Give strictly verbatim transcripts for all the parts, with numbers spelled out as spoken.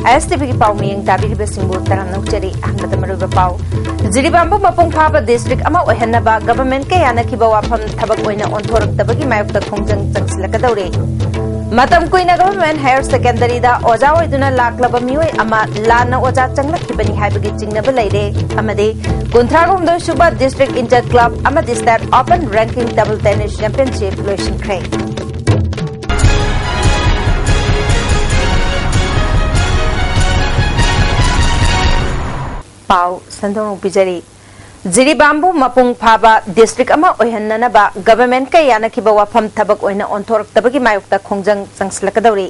ISTVꯒꯤ ꯄꯥꯎ ꯃꯤꯌꯦꯡ ꯇꯥꯕꯤꯔꯤꯕꯁꯤꯡꯕꯨ ꯇꯔꯥꯝꯅ ꯑꯣꯛꯆꯔꯤ꯫ ꯑꯍꯥꯟꯕꯗ ꯃꯔꯨꯑꯣꯏꯕ ꯄꯥꯎ꯫ ꯖꯤꯔꯤꯕꯥꯝꯕꯨ ꯃꯄꯨꯡ ꯐꯥꯕ district ꯑꯃ ꯑꯣꯏꯍꯟꯅꯕ governmentꯀ ꯌꯥꯅꯈꯤꯕ ꯋꯥꯐꯝ ꯊꯕꯛ ꯑꯣꯏꯅ ꯑꯣꯟꯊꯣꯔꯛꯇꯕꯒꯤ ꯃꯥꯌꯣꯛꯇ ꯈꯣꯡꯖꯪ ꯆꯪꯁꯤꯜꯂꯛꯀꯗꯧꯔꯦ꯫ ꯃꯇꯝ ꯀꯨꯏꯅ government higher secondaryꯗ ꯑꯣꯖꯥ ꯑꯣꯏꯗꯨꯅ ꯂꯥꯛꯂꯕ ꯃꯤꯑꯣꯏ ꯑꯃ ꯂꯥꯟꯅ ꯑꯣꯖꯥ ꯆꯪꯂꯛꯈꯤꯕꯅꯤ ꯍꯥꯏꯕꯒꯤ ꯆꯤꯡꯅꯕ ꯂꯩꯔꯦ ꯑꯃꯗꯤ ꯀꯨꯟꯊ꯭ꯔꯥꯍꯨꯝꯗꯣꯏ ꯁꯨꯕ District Inter Club ꯑꯃꯗꯤ State Open Ranking Table Tennis Championship ꯂꯣꯏꯁꯤꯟꯈ꯭ꯔꯦ꯫ ꯄꯥꯎ ꯁꯟꯗꯣꯛꯅ ꯄꯤꯖꯔꯤ꯫ ꯖꯤꯔꯤꯕꯥꯝꯕꯨ ꯃꯄꯨꯡ ꯐꯥꯕ district ꯑꯃ ꯑꯣꯏꯍꯟꯅꯅꯕ governmentꯀ ꯌꯥꯅꯈꯤꯕ ꯋꯥꯐꯝ ꯊꯕꯛ ꯑꯣꯏꯅ ꯑꯣꯟꯊꯣꯔꯛꯇꯕꯒꯤ ꯃꯥꯌꯣꯛꯇ ꯈꯣꯡꯖꯪ ꯆꯪꯁꯤꯜꯂꯛꯀꯗꯧꯔꯤ꯫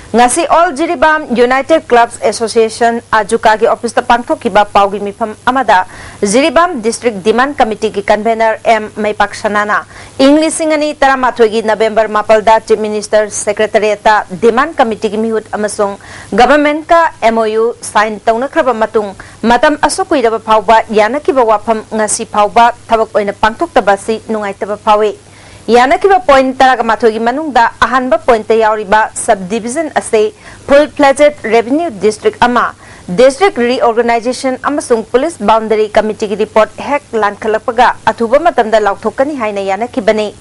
ꯉꯁꯤ All Jiribam United Clubs Association, AJUCAꯒꯤ officeꯇ ꯄꯥꯡꯊꯣꯛꯈꯤꯕ ꯄꯥꯎꯒꯤ ꯃꯤꯐꯝ ꯑꯃꯗ ꯖꯤꯔꯤꯕꯥꯝ District Demand Committeeꯒꯤ convener ꯑꯦꯝ ꯃꯩꯄꯥꯛꯁꯅꯥꯅ ꯏꯪ ꯂꯤꯁꯤꯡ ꯑꯅꯤ ꯇꯔꯥꯃꯥꯊꯣꯏꯒꯤ November ꯃꯥꯄꯜꯗ Chief Minister Secretariatꯇ Demand Committeeꯒꯤ ꯃꯤꯍꯨꯠ ꯑꯃꯁꯨꯡ governmentꯀ MOU sign ꯇꯧꯅꯈ꯭ꯔꯕ ꯃꯇꯨꯡ ꯃꯇꯝ ꯑꯁꯨꯛ ꯀꯨꯏꯔꯕ ꯐꯥꯎꯕ ꯌꯥꯅꯈꯤꯕ ꯋꯥꯐꯝ ꯉꯁꯤ ꯐꯥꯎꯕ ꯊꯕꯛ ꯑꯣꯏꯅ ꯄꯥꯡꯊꯣꯛꯇꯕ ꯑꯁꯤ ꯅꯨꯡꯉꯥꯏꯇꯕ ꯐꯥꯎꯏ꯫ ꯌꯥꯅꯈꯤꯕ point ꯇꯔꯥꯒ ꯃꯥꯊꯣꯏꯒꯤ ꯃꯅꯨꯡꯗ ꯑꯍꯥꯟꯕ pointꯇ ꯌꯥꯎꯔꯤꯕ subdivision ꯑꯁꯤ full-fledged revenue district ꯑꯃ, district reorganization ꯑꯃꯁꯨꯡ police boundary committeeꯒꯤ report ꯍꯦꯛ ꯂꯥꯟꯈꯠꯂꯛꯄꯒ ꯑꯊꯨꯕ ꯃꯇꯝꯗ ꯂꯥꯎꯊꯣꯛꯀꯅꯤ ꯍꯥꯏꯅ ꯌꯥꯅꯈꯤꯕꯅꯤ꯫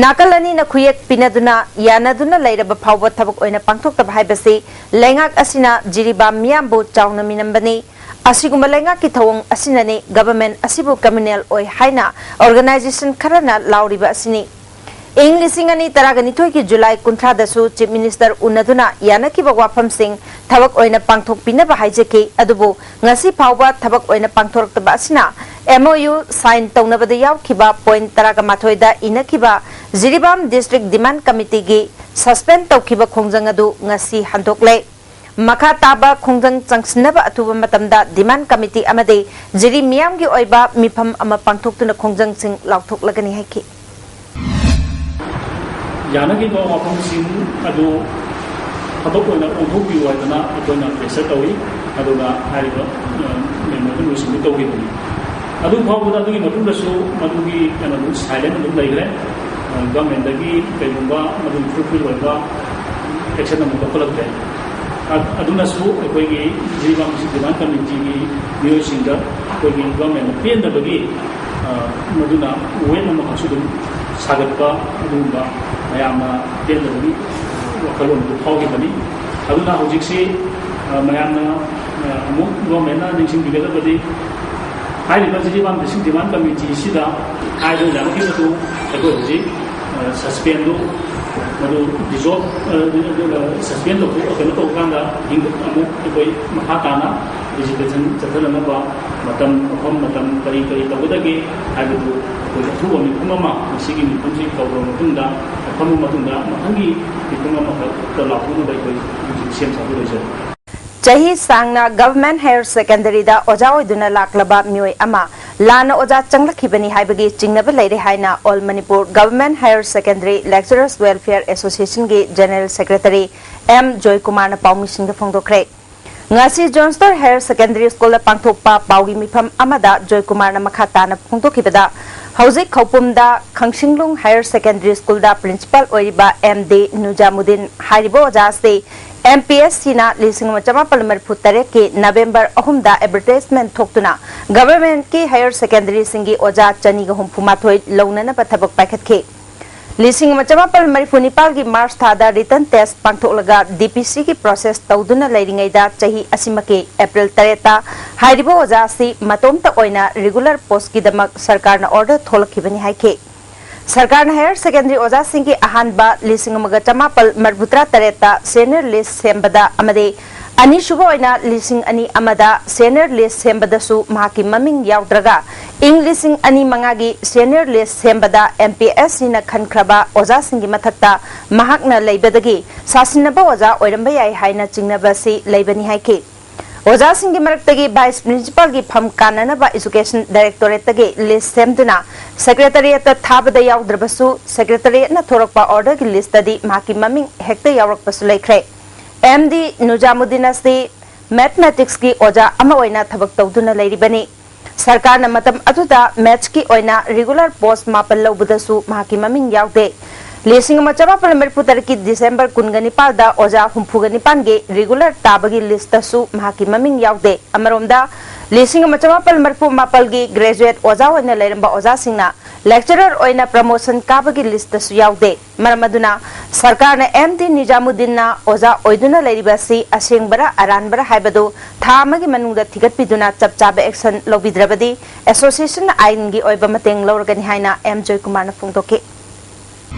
ꯅꯥꯀꯜ ꯑꯅꯤꯅ ꯈꯨꯌꯦꯛ ꯄꯤꯅꯗꯨꯅ ꯌꯥꯅꯗꯨꯅ ꯂꯩꯔꯕ ꯐꯥꯎꯕ ꯊꯕꯛ ꯑꯣꯏꯅ ꯄꯥꯡꯊꯣꯛꯇꯕ ꯍꯥꯏꯕꯁꯤ ꯂꯩꯉꯥꯛ ꯑꯁꯤꯅ ꯖꯤꯔꯤꯕꯥꯝ ꯃꯤꯌꯥꯝꯕꯨ ꯆꯥꯎꯅ ꯃꯤꯅꯝꯕꯅꯤ꯫ ꯑꯁꯤꯒꯨꯝꯕ ꯂꯩꯉꯥꯛꯀꯤ ꯊꯧꯑꯣꯡ ꯑꯁꯤꯅꯅꯤ government ꯑꯁꯤꯕꯨ criminal ꯑꯣꯏ ꯍꯥꯏꯅ organization ꯈꯔꯅ ꯂꯥꯎꯔꯤꯕ ꯑꯁꯤꯅꯤ꯫ ꯏꯪ ꯂꯤꯁꯤꯡ ꯑꯅꯤ ꯇꯔꯥꯒ ꯅꯤꯊꯣꯏꯒꯤ July ꯀꯨꯟꯊ꯭ꯔꯥꯗꯁꯨ Chief Minister ꯎꯅꯗꯨꯅ ꯌꯥꯅꯈꯤꯕ ꯋꯥꯐꯝꯁꯤꯡ ꯊꯕꯛ ꯑꯣꯏꯅ ꯄꯥꯡꯊꯣꯛꯄꯤꯅꯕ ꯍꯥꯏꯖꯈꯤ꯫ ꯑꯗꯨꯕꯨ ꯉꯁꯤ ꯐꯥꯎꯕ ꯊꯕꯛ ꯑꯣꯏꯅ ꯄꯥꯡꯊꯣꯔꯛꯇꯕ ꯑꯁꯤꯅ MOU sign ꯇꯧꯅꯕꯗ ꯌꯥꯎꯈꯤꯕ point ꯇꯔꯥꯒ ꯃꯥꯊꯣꯏꯗ ꯏꯅꯈꯤꯕ ꯖꯤꯔꯤꯕꯥꯝ District Demand Committeeꯒꯤ suspend ꯇꯧꯈꯤꯕ ꯈꯣꯡꯖꯪ ꯑꯗꯨ ꯉꯁꯤ ꯍꯟꯗꯣꯛꯂꯦ꯫ ꯃꯈꯥ ꯇꯥꯕ ꯈꯣꯡꯖꯪ ꯆꯪꯁꯤꯟꯅꯕ ꯑꯊꯨꯕ ꯃꯇꯝꯗ demand committee ꯑꯃꯗꯤ ꯖꯤꯔꯤ ꯃꯤꯌꯥꯝꯒꯤ ꯑꯣꯏꯕ ꯃꯤꯐꯝ ꯑꯃ ꯄꯥꯡꯊꯣꯛꯇꯨꯅ ꯈꯣꯡꯖꯪꯁꯤꯡ ꯂꯥꯎꯊꯣꯛꯂꯒꯅꯤ ꯍꯥꯏꯈꯤ꯫ ꯌꯥꯅꯈꯤꯕ ꯋꯥꯐꯝꯁꯤꯡ ꯑꯗꯨ ꯊꯕꯛ ꯑꯣꯏꯅ ꯑꯣꯟꯊꯣꯛꯄꯤꯌꯨ ꯍꯥꯏꯗꯅ ꯑꯩꯈꯣꯏꯅ pressure ꯇꯧꯏ꯫ ꯑꯗꯨꯒ ꯍꯥꯏꯔꯤꯕ, ꯑ, memo ꯑꯗꯨ ꯂꯣꯏꯁꯤꯟꯕ ꯇꯧꯈꯤꯕꯅꯤ꯫ ꯑꯗꯨ ꯐꯥꯎꯕꯗ, ꯑꯗꯨꯒꯤ ꯃꯇꯨꯡꯗꯁꯨ ꯃꯗꯨꯒꯤ ꯀꯩꯅꯣꯗꯨ silent ꯑꯗꯨꯝ ꯂꯩꯈ꯭ꯔꯦ꯫ ꯑ, governmentꯗꯒꯤ ꯀꯩꯒꯨꯝꯕ ꯃꯗꯨꯒꯤ fulfill ꯑꯣꯏꯕ action ꯑꯃ ꯂꯧꯈꯠꯂꯛꯇ꯭ꯔꯦ꯫ ꯑ-, ꯑꯗꯨꯅꯁꯨ ꯑꯩꯈꯣꯏꯒꯤ ꯖꯤꯔꯤꯕꯥꯝ ꯗꯤꯁꯇ꯭ꯔꯤꯛ ꯗꯤꯃꯥꯟ ꯀꯃꯤꯇꯤꯒꯤ ꯃꯤꯑꯣꯏꯁꯤꯡꯗ ꯑꯩꯈꯣꯏꯒꯤ ꯒꯣꯔꯃꯦꯟꯅ ꯄꯦꯟꯗꯕꯒꯤ, ꯑ, ꯃꯗꯨꯅ ꯋꯦꯠ ꯑꯃꯈꯛꯁꯨ ꯑꯗꯨꯝ ꯁꯥꯒꯠꯄ, ꯑꯗꯨꯒꯨꯝꯕ ꯃꯌꯥꯝꯅ ꯄꯦꯟꯗꯕꯒꯤ ꯋꯥꯈꯜꯂꯣꯟꯗꯨ ꯐꯥꯎꯈꯤꯕꯅꯤ꯫ ꯑꯗꯨꯅ ꯍꯧꯖꯤꯛꯁꯤ, ꯑ, ꯃꯌꯥꯝꯅ, ꯑ, ꯑꯃꯨꯛ ꯒꯣꯔꯃꯦꯟꯅ ꯅꯤꯡꯁꯤꯡꯕꯤꯒꯗꯕꯗꯤ, ꯍꯥꯏꯔꯤꯕ ꯖꯤꯔꯤꯕꯥꯝ ꯗꯤꯁꯇ꯭ꯔꯤꯛ ꯗꯤꯃꯥꯟ ꯀꯃꯤꯇꯤꯁꯤꯗ ꯍꯥꯏꯕ ꯌꯥꯅꯈꯤꯕꯗꯨ ꯑꯩꯈꯣꯏ ꯍꯧꯖꯤꯛ, ꯑ, ꯁꯁꯄꯦꯟꯗꯨ, ꯃꯗꯨ ꯗꯤꯖꯣꯜꯕ, ꯑ, ꯑꯗꯨꯒ ꯁꯁꯄꯦꯟ ꯇꯧꯊꯣꯛ-, ꯀꯩꯅꯣ ꯇꯧꯕ ꯀꯥꯟꯗ ꯍꯤꯡ-, ꯑꯃꯨꯛ ꯑꯩꯈꯣꯏ ꯃꯈꯥ ꯇꯥꯅ ꯚꯤꯖꯤꯇꯦꯁꯟ ꯆꯠꯊꯅꯅꯕ ꯃꯇꯝ, ꯃꯐꯝ, ꯃꯇꯝ ꯀꯔꯤ ꯀꯔꯤ ꯇꯧꯒꯗꯒꯦ ꯍꯥꯏꯕꯗꯨ ꯑꯩꯈꯣꯏ ꯑꯊꯨꯕ ꯃꯤꯐꯝ ꯑꯃ ꯉꯁꯤꯒꯤ ꯃꯤꯐꯝꯁꯤ ꯀꯧꯔꯕ ꯃꯇꯨꯡꯗ, ꯃꯐꯝ ꯃꯇꯨꯡꯗ ꯃꯊꯪꯒꯤ ꯃꯤꯐꯝ ꯑꯃꯈꯛꯇ ꯂꯥꯎꯊꯣꯛꯅꯕ ꯑꯩꯈꯣꯏ ꯍꯧꯖꯤꯛ ꯁꯦꯝ ꯁꯥꯕ ꯂꯣꯏꯖꯔꯦ꯫ ꯆꯍꯤ ꯁꯥꯡꯅ ꯒꯚꯔꯟꯃꯦꯟꯠ ꯍꯥꯌꯔ ꯁꯦꯀꯦꯟꯗꯔꯤꯗ ꯑꯣꯖꯥ ꯑꯣꯏꯗꯨꯅ ꯂꯥꯛꯂꯕ ꯃꯤꯑꯣꯏ ꯑꯃ ꯂꯥꯟꯅ ꯑꯣꯖꯥ ꯆꯪꯂꯛꯈꯤꯕꯅꯤ ꯍꯥꯏꯕꯒꯤ ꯆꯤꯡꯅꯕ ꯂꯩꯔꯦ ꯍꯥꯏꯅ All Manipur Government Higher Secondary Lecturers Welfare Association ꯒꯤ General Secretary ꯑꯦꯝ ꯖꯣꯏꯀꯨꯃꯥꯔꯅ ꯄꯥꯎꯃꯤꯁꯤꯡꯗ ꯐꯣꯡꯗꯣꯛꯈ꯭ꯔꯦ꯫ ꯉꯁꯤ ꯖꯣꯟꯁꯇꯣꯟ ꯍꯥꯌꯔ ꯁꯦꯀꯦꯟꯗꯔꯤ ꯁ꯭ꯀꯨꯜꯗ ꯄꯥꯡꯊꯣꯛꯄ ꯄꯥꯎꯒꯤ ꯃꯤꯐꯝ ꯑꯃꯗ ꯖꯣꯏꯀꯨꯃꯥꯔꯅ ꯃꯈꯥ ꯇꯥꯅ ꯐꯣꯡꯗꯣꯛꯈꯤꯕꯗ, ꯍꯧꯖꯤꯛ ꯈꯧꯄꯨꯝꯗ ꯈꯪꯁꯤꯡꯂꯨꯡ ꯍꯥꯌꯔ ꯁꯦꯀꯦꯟꯗꯔꯤ ꯁ꯭ꯀꯨꯜꯗ ꯄ꯭ꯔꯤꯟꯁꯤꯄꯥꯜ ꯑꯣꯏꯔꯤꯕ ꯑꯦꯝ ꯗꯤ ꯅꯨꯖꯥꯃꯨꯗꯤꯟ ꯍꯥꯏꯔꯤꯕ ꯑꯣꯖꯥ ꯑꯁꯤ ꯑꯦꯝ ꯄꯤ ꯑꯦꯁ ꯁꯤꯅ ꯂꯤꯁꯤꯡ ꯑꯃ ꯆꯃꯥꯄꯜ ꯃꯔꯤꯐꯨ ꯇꯔꯦꯠꯀꯤ ꯅꯕꯦꯝꯕꯔ ꯑꯍꯨꯝꯗ ꯑꯦꯗꯚꯔꯇꯥꯏꯖꯃꯦꯟꯠ ꯊꯣꯛꯇꯨꯅ ꯒꯚꯔꯟꯃꯦꯟꯠꯀꯤ ꯍꯥꯌꯔ ꯁꯦꯀꯦꯟꯗꯔꯤꯁꯤꯡꯒꯤ ꯑꯣꯖꯥ ꯆꯅꯤꯒ ꯍꯨꯝꯐꯨ ꯃꯥꯊꯣꯏ ꯂꯧꯅꯅꯕ ꯊꯕꯛ ꯄꯥꯏꯈꯠꯈꯤ꯫ ꯂꯤꯁꯤꯡ ꯑꯃ ꯆꯃꯥꯄꯜ ꯃꯔꯤꯐꯨ ꯅꯤꯄꯥꯜꯒꯤ ꯃꯥꯔꯆ ꯊꯥꯗ ꯔꯤꯇꯟ ꯇꯦꯁ ꯄꯥꯡꯊꯣꯛꯂꯒ ꯗꯤ ꯄꯤ ꯁꯤꯒꯤ ꯄ꯭ꯔꯣꯁꯦꯁ ꯇꯧꯗꯨꯅ ꯂꯩꯔꯤꯉꯩꯗ ꯆꯍꯤ ꯑꯁꯤꯃꯛꯀꯤ ꯑꯦꯄ꯭ꯔꯤꯜ ꯇꯔꯦꯠꯇ ꯍꯥꯏꯔꯤꯕ ꯑꯣꯖꯥ ꯑꯁꯤ ꯃꯇꯣꯝꯇ ꯑꯣꯏꯅ ꯔꯤꯒꯨꯂꯔ ꯄꯣꯁꯀꯤꯗꯃꯛ ꯁꯔꯀꯥꯔꯅ ꯑꯣꯔꯗꯔ ꯊꯣꯛꯂꯛꯈꯤꯕꯅꯤ ꯍꯥꯏꯈꯤ꯫ ꯁꯔꯀꯥꯔꯅ ꯍꯥꯌꯔ ꯁꯦꯀꯦꯟꯗꯔꯤ ꯑꯣꯖꯥꯁꯤꯡꯒꯤ ꯑꯍꯥꯟꯕ ꯂꯤꯁꯤꯡ ꯑꯃꯒ ꯆꯃꯥꯄꯜ ꯃꯔꯤꯐꯨꯇꯔꯥ ꯇꯔꯦꯠꯇ ꯁꯦꯅꯤꯌꯔ ꯂꯤꯁ ꯁꯦꯝꯕꯗ ꯑꯃꯗꯤ ꯑꯅꯤꯁꯨꯕ ꯑꯣꯏꯅ ꯂꯤꯁꯤꯡ ꯑꯅꯤ ꯑꯃꯗ ꯁꯦꯅꯤꯌꯔ ꯂꯤꯁ ꯁꯦꯝꯕꯗꯁꯨ ꯃꯍꯥꯛꯀꯤ ꯃꯃꯤꯡ ꯌꯥꯎꯗ꯭ꯔꯒ ꯏꯪ ꯂꯤꯁꯤꯡ ꯑꯅꯤ ꯃꯉꯥꯒꯤ ꯁꯦꯅꯤꯌꯔ ꯂꯤꯁ ꯁꯦꯝꯕꯗ ꯑꯦꯝ ꯄꯤ ꯑꯦꯁ ꯁꯤꯅ ꯈꯟꯈ꯭ꯔꯕ ꯑꯣꯖꯥꯁꯤꯡꯒꯤ ꯃꯊꯛꯇ ꯃꯍꯥꯛꯅ ꯂꯩꯕꯗꯒꯤ ꯁꯥꯁꯤꯟꯅꯕ ꯑꯣꯖꯥ ꯑꯣꯏꯔꯝꯕ ꯌꯥꯏ ꯍꯥꯏꯅ ꯆꯤꯡꯅꯕ ꯑꯁꯤ ꯂꯩꯕꯅꯤ ꯍꯥꯏꯈꯤ꯫ ꯑꯣꯖꯥꯁꯤꯡꯒꯤ ꯃꯔꯛꯇꯒꯤ ꯚꯥꯏꯁ ꯄ꯭ꯔꯤꯟꯁꯤꯄꯥꯜꯒꯤ ꯐꯝ ꯀꯥꯟꯅꯅꯕ ꯏꯖꯨꯀꯦꯁꯟ ꯗꯥꯏꯔꯦꯛꯇꯣꯔꯦꯠꯇꯒꯤ ꯂꯤꯁ ꯁꯦꯝꯗꯨꯅ ꯁꯦꯀ꯭ꯔꯦꯇꯔꯤꯌꯦꯠꯇ ꯊꯥꯕꯗ ꯌꯥꯎꯗ꯭ꯔꯕꯁꯨ, ꯁꯦꯀ꯭ꯔꯦꯇꯔꯤꯌꯦꯠꯅ ꯊꯣꯔꯛꯄ ꯑꯣꯔꯗꯔꯒꯤ ꯂꯤꯁꯇꯗꯤ ꯃꯍꯥꯛꯀꯤ ꯃꯃꯤꯡ ꯍꯦꯛꯇ ꯌꯥꯎꯔꯛꯄꯁꯨ ꯂꯩꯈ꯭ꯔꯦ꯫ ꯑꯦꯝ ꯗꯤ ꯅꯨꯖꯥꯃꯨꯗꯤꯟ ꯑꯁꯤ ꯃꯦꯊꯃꯦꯇꯤꯛꯁꯀꯤ ꯑꯣꯖꯥ ꯑꯃ ꯑꯣꯏꯅ ꯊꯕꯛ ꯇꯧꯗꯨꯅ ꯂꯩꯔꯤꯕꯅꯤ꯫ ꯁꯔꯀꯥꯔꯅ ꯃꯇꯝ ꯑꯗꯨꯗ ꯃꯦꯊꯁꯀꯤ ꯑꯣꯏꯅ ꯔꯤꯒꯨꯂꯔ ꯄꯣꯁ ꯃꯥꯄꯜ ꯂꯧꯕꯗꯁꯨ ꯃꯍꯥꯛꯀꯤ ꯃꯃꯤꯡ ꯌꯥꯎꯗꯦ꯫ ꯂꯤꯁꯤꯡ ꯑꯃ ꯆꯃꯥꯄꯜ ꯃꯔꯤꯐꯨ ꯇꯔꯦꯠꯀꯤ ꯗꯤꯁꯦꯝꯕꯔ ꯀꯨꯟꯒ ꯅꯤꯄꯥꯜꯗ ꯑꯣꯖꯥ ꯍꯨꯝꯐꯨꯒ ꯅꯤꯄꯥꯟꯒꯤ ꯔꯤꯒꯨꯂꯔ ꯇꯥꯕꯒꯤ ꯂꯤꯁꯇꯁꯨ ꯃꯍꯥꯛꯀꯤ ꯃꯃꯤꯡ ꯌꯥꯎꯗꯦ꯫ ꯑꯃꯔꯣꯝꯗ, ꯂꯤꯁꯤꯡ ꯑꯃ ꯆꯃꯥꯄꯜ ꯃꯔꯤꯐꯨ ꯃꯥꯄꯜꯒꯤ ꯒ꯭ꯔꯦꯖꯨꯑꯦꯠ ꯑꯣꯖꯥ ꯑꯣꯏꯅ ꯂꯩꯔꯝꯕ ꯑꯣꯖꯥꯁꯤꯡꯅ ꯂꯦꯛꯆꯔꯔ ꯑꯣꯏꯅ ꯄ꯭ꯔꯃꯣꯁꯟ ꯀꯥꯕꯒꯤ ꯂꯤꯁꯇꯁꯨ ꯌꯥꯎꯗꯦ꯫ ꯃꯔꯝ ꯑꯗꯨꯅ ꯁꯔꯀꯥꯔꯅ ꯑꯦꯝ ꯗꯤ ꯅꯤꯖꯥꯃꯨꯗꯤꯟꯅ ꯑꯣꯖꯥ ꯑꯣꯏꯗꯨꯅ ꯂꯩꯔꯤꯕ ꯑꯁꯤ ꯑꯁꯦꯡꯕꯔꯥ ꯑꯔꯥꯟꯕꯔꯥ ꯍꯥꯏꯕꯗꯨ ꯊꯥ ꯑꯃꯒꯤ ꯃꯅꯨꯡꯗ ꯊꯤꯒꯠꯄꯤꯗꯨꯅ ꯆꯞ ꯆꯥꯕ ꯑꯦꯛꯁꯟ ꯂꯧꯕꯤꯗ꯭ꯔꯕꯗꯤ ꯑꯦꯁꯣꯁꯤꯌꯦꯁꯟ ꯑꯥꯏꯟꯒꯤ ꯑꯣꯏꯕ ꯃꯇꯦꯡ ꯂꯧꯔꯒꯅꯤ ꯍꯥꯏꯅ ꯑꯦꯝ ꯖꯣꯏꯀꯨꯃꯥꯔꯅ ꯐꯣꯡꯗꯣꯛꯈꯤ꯫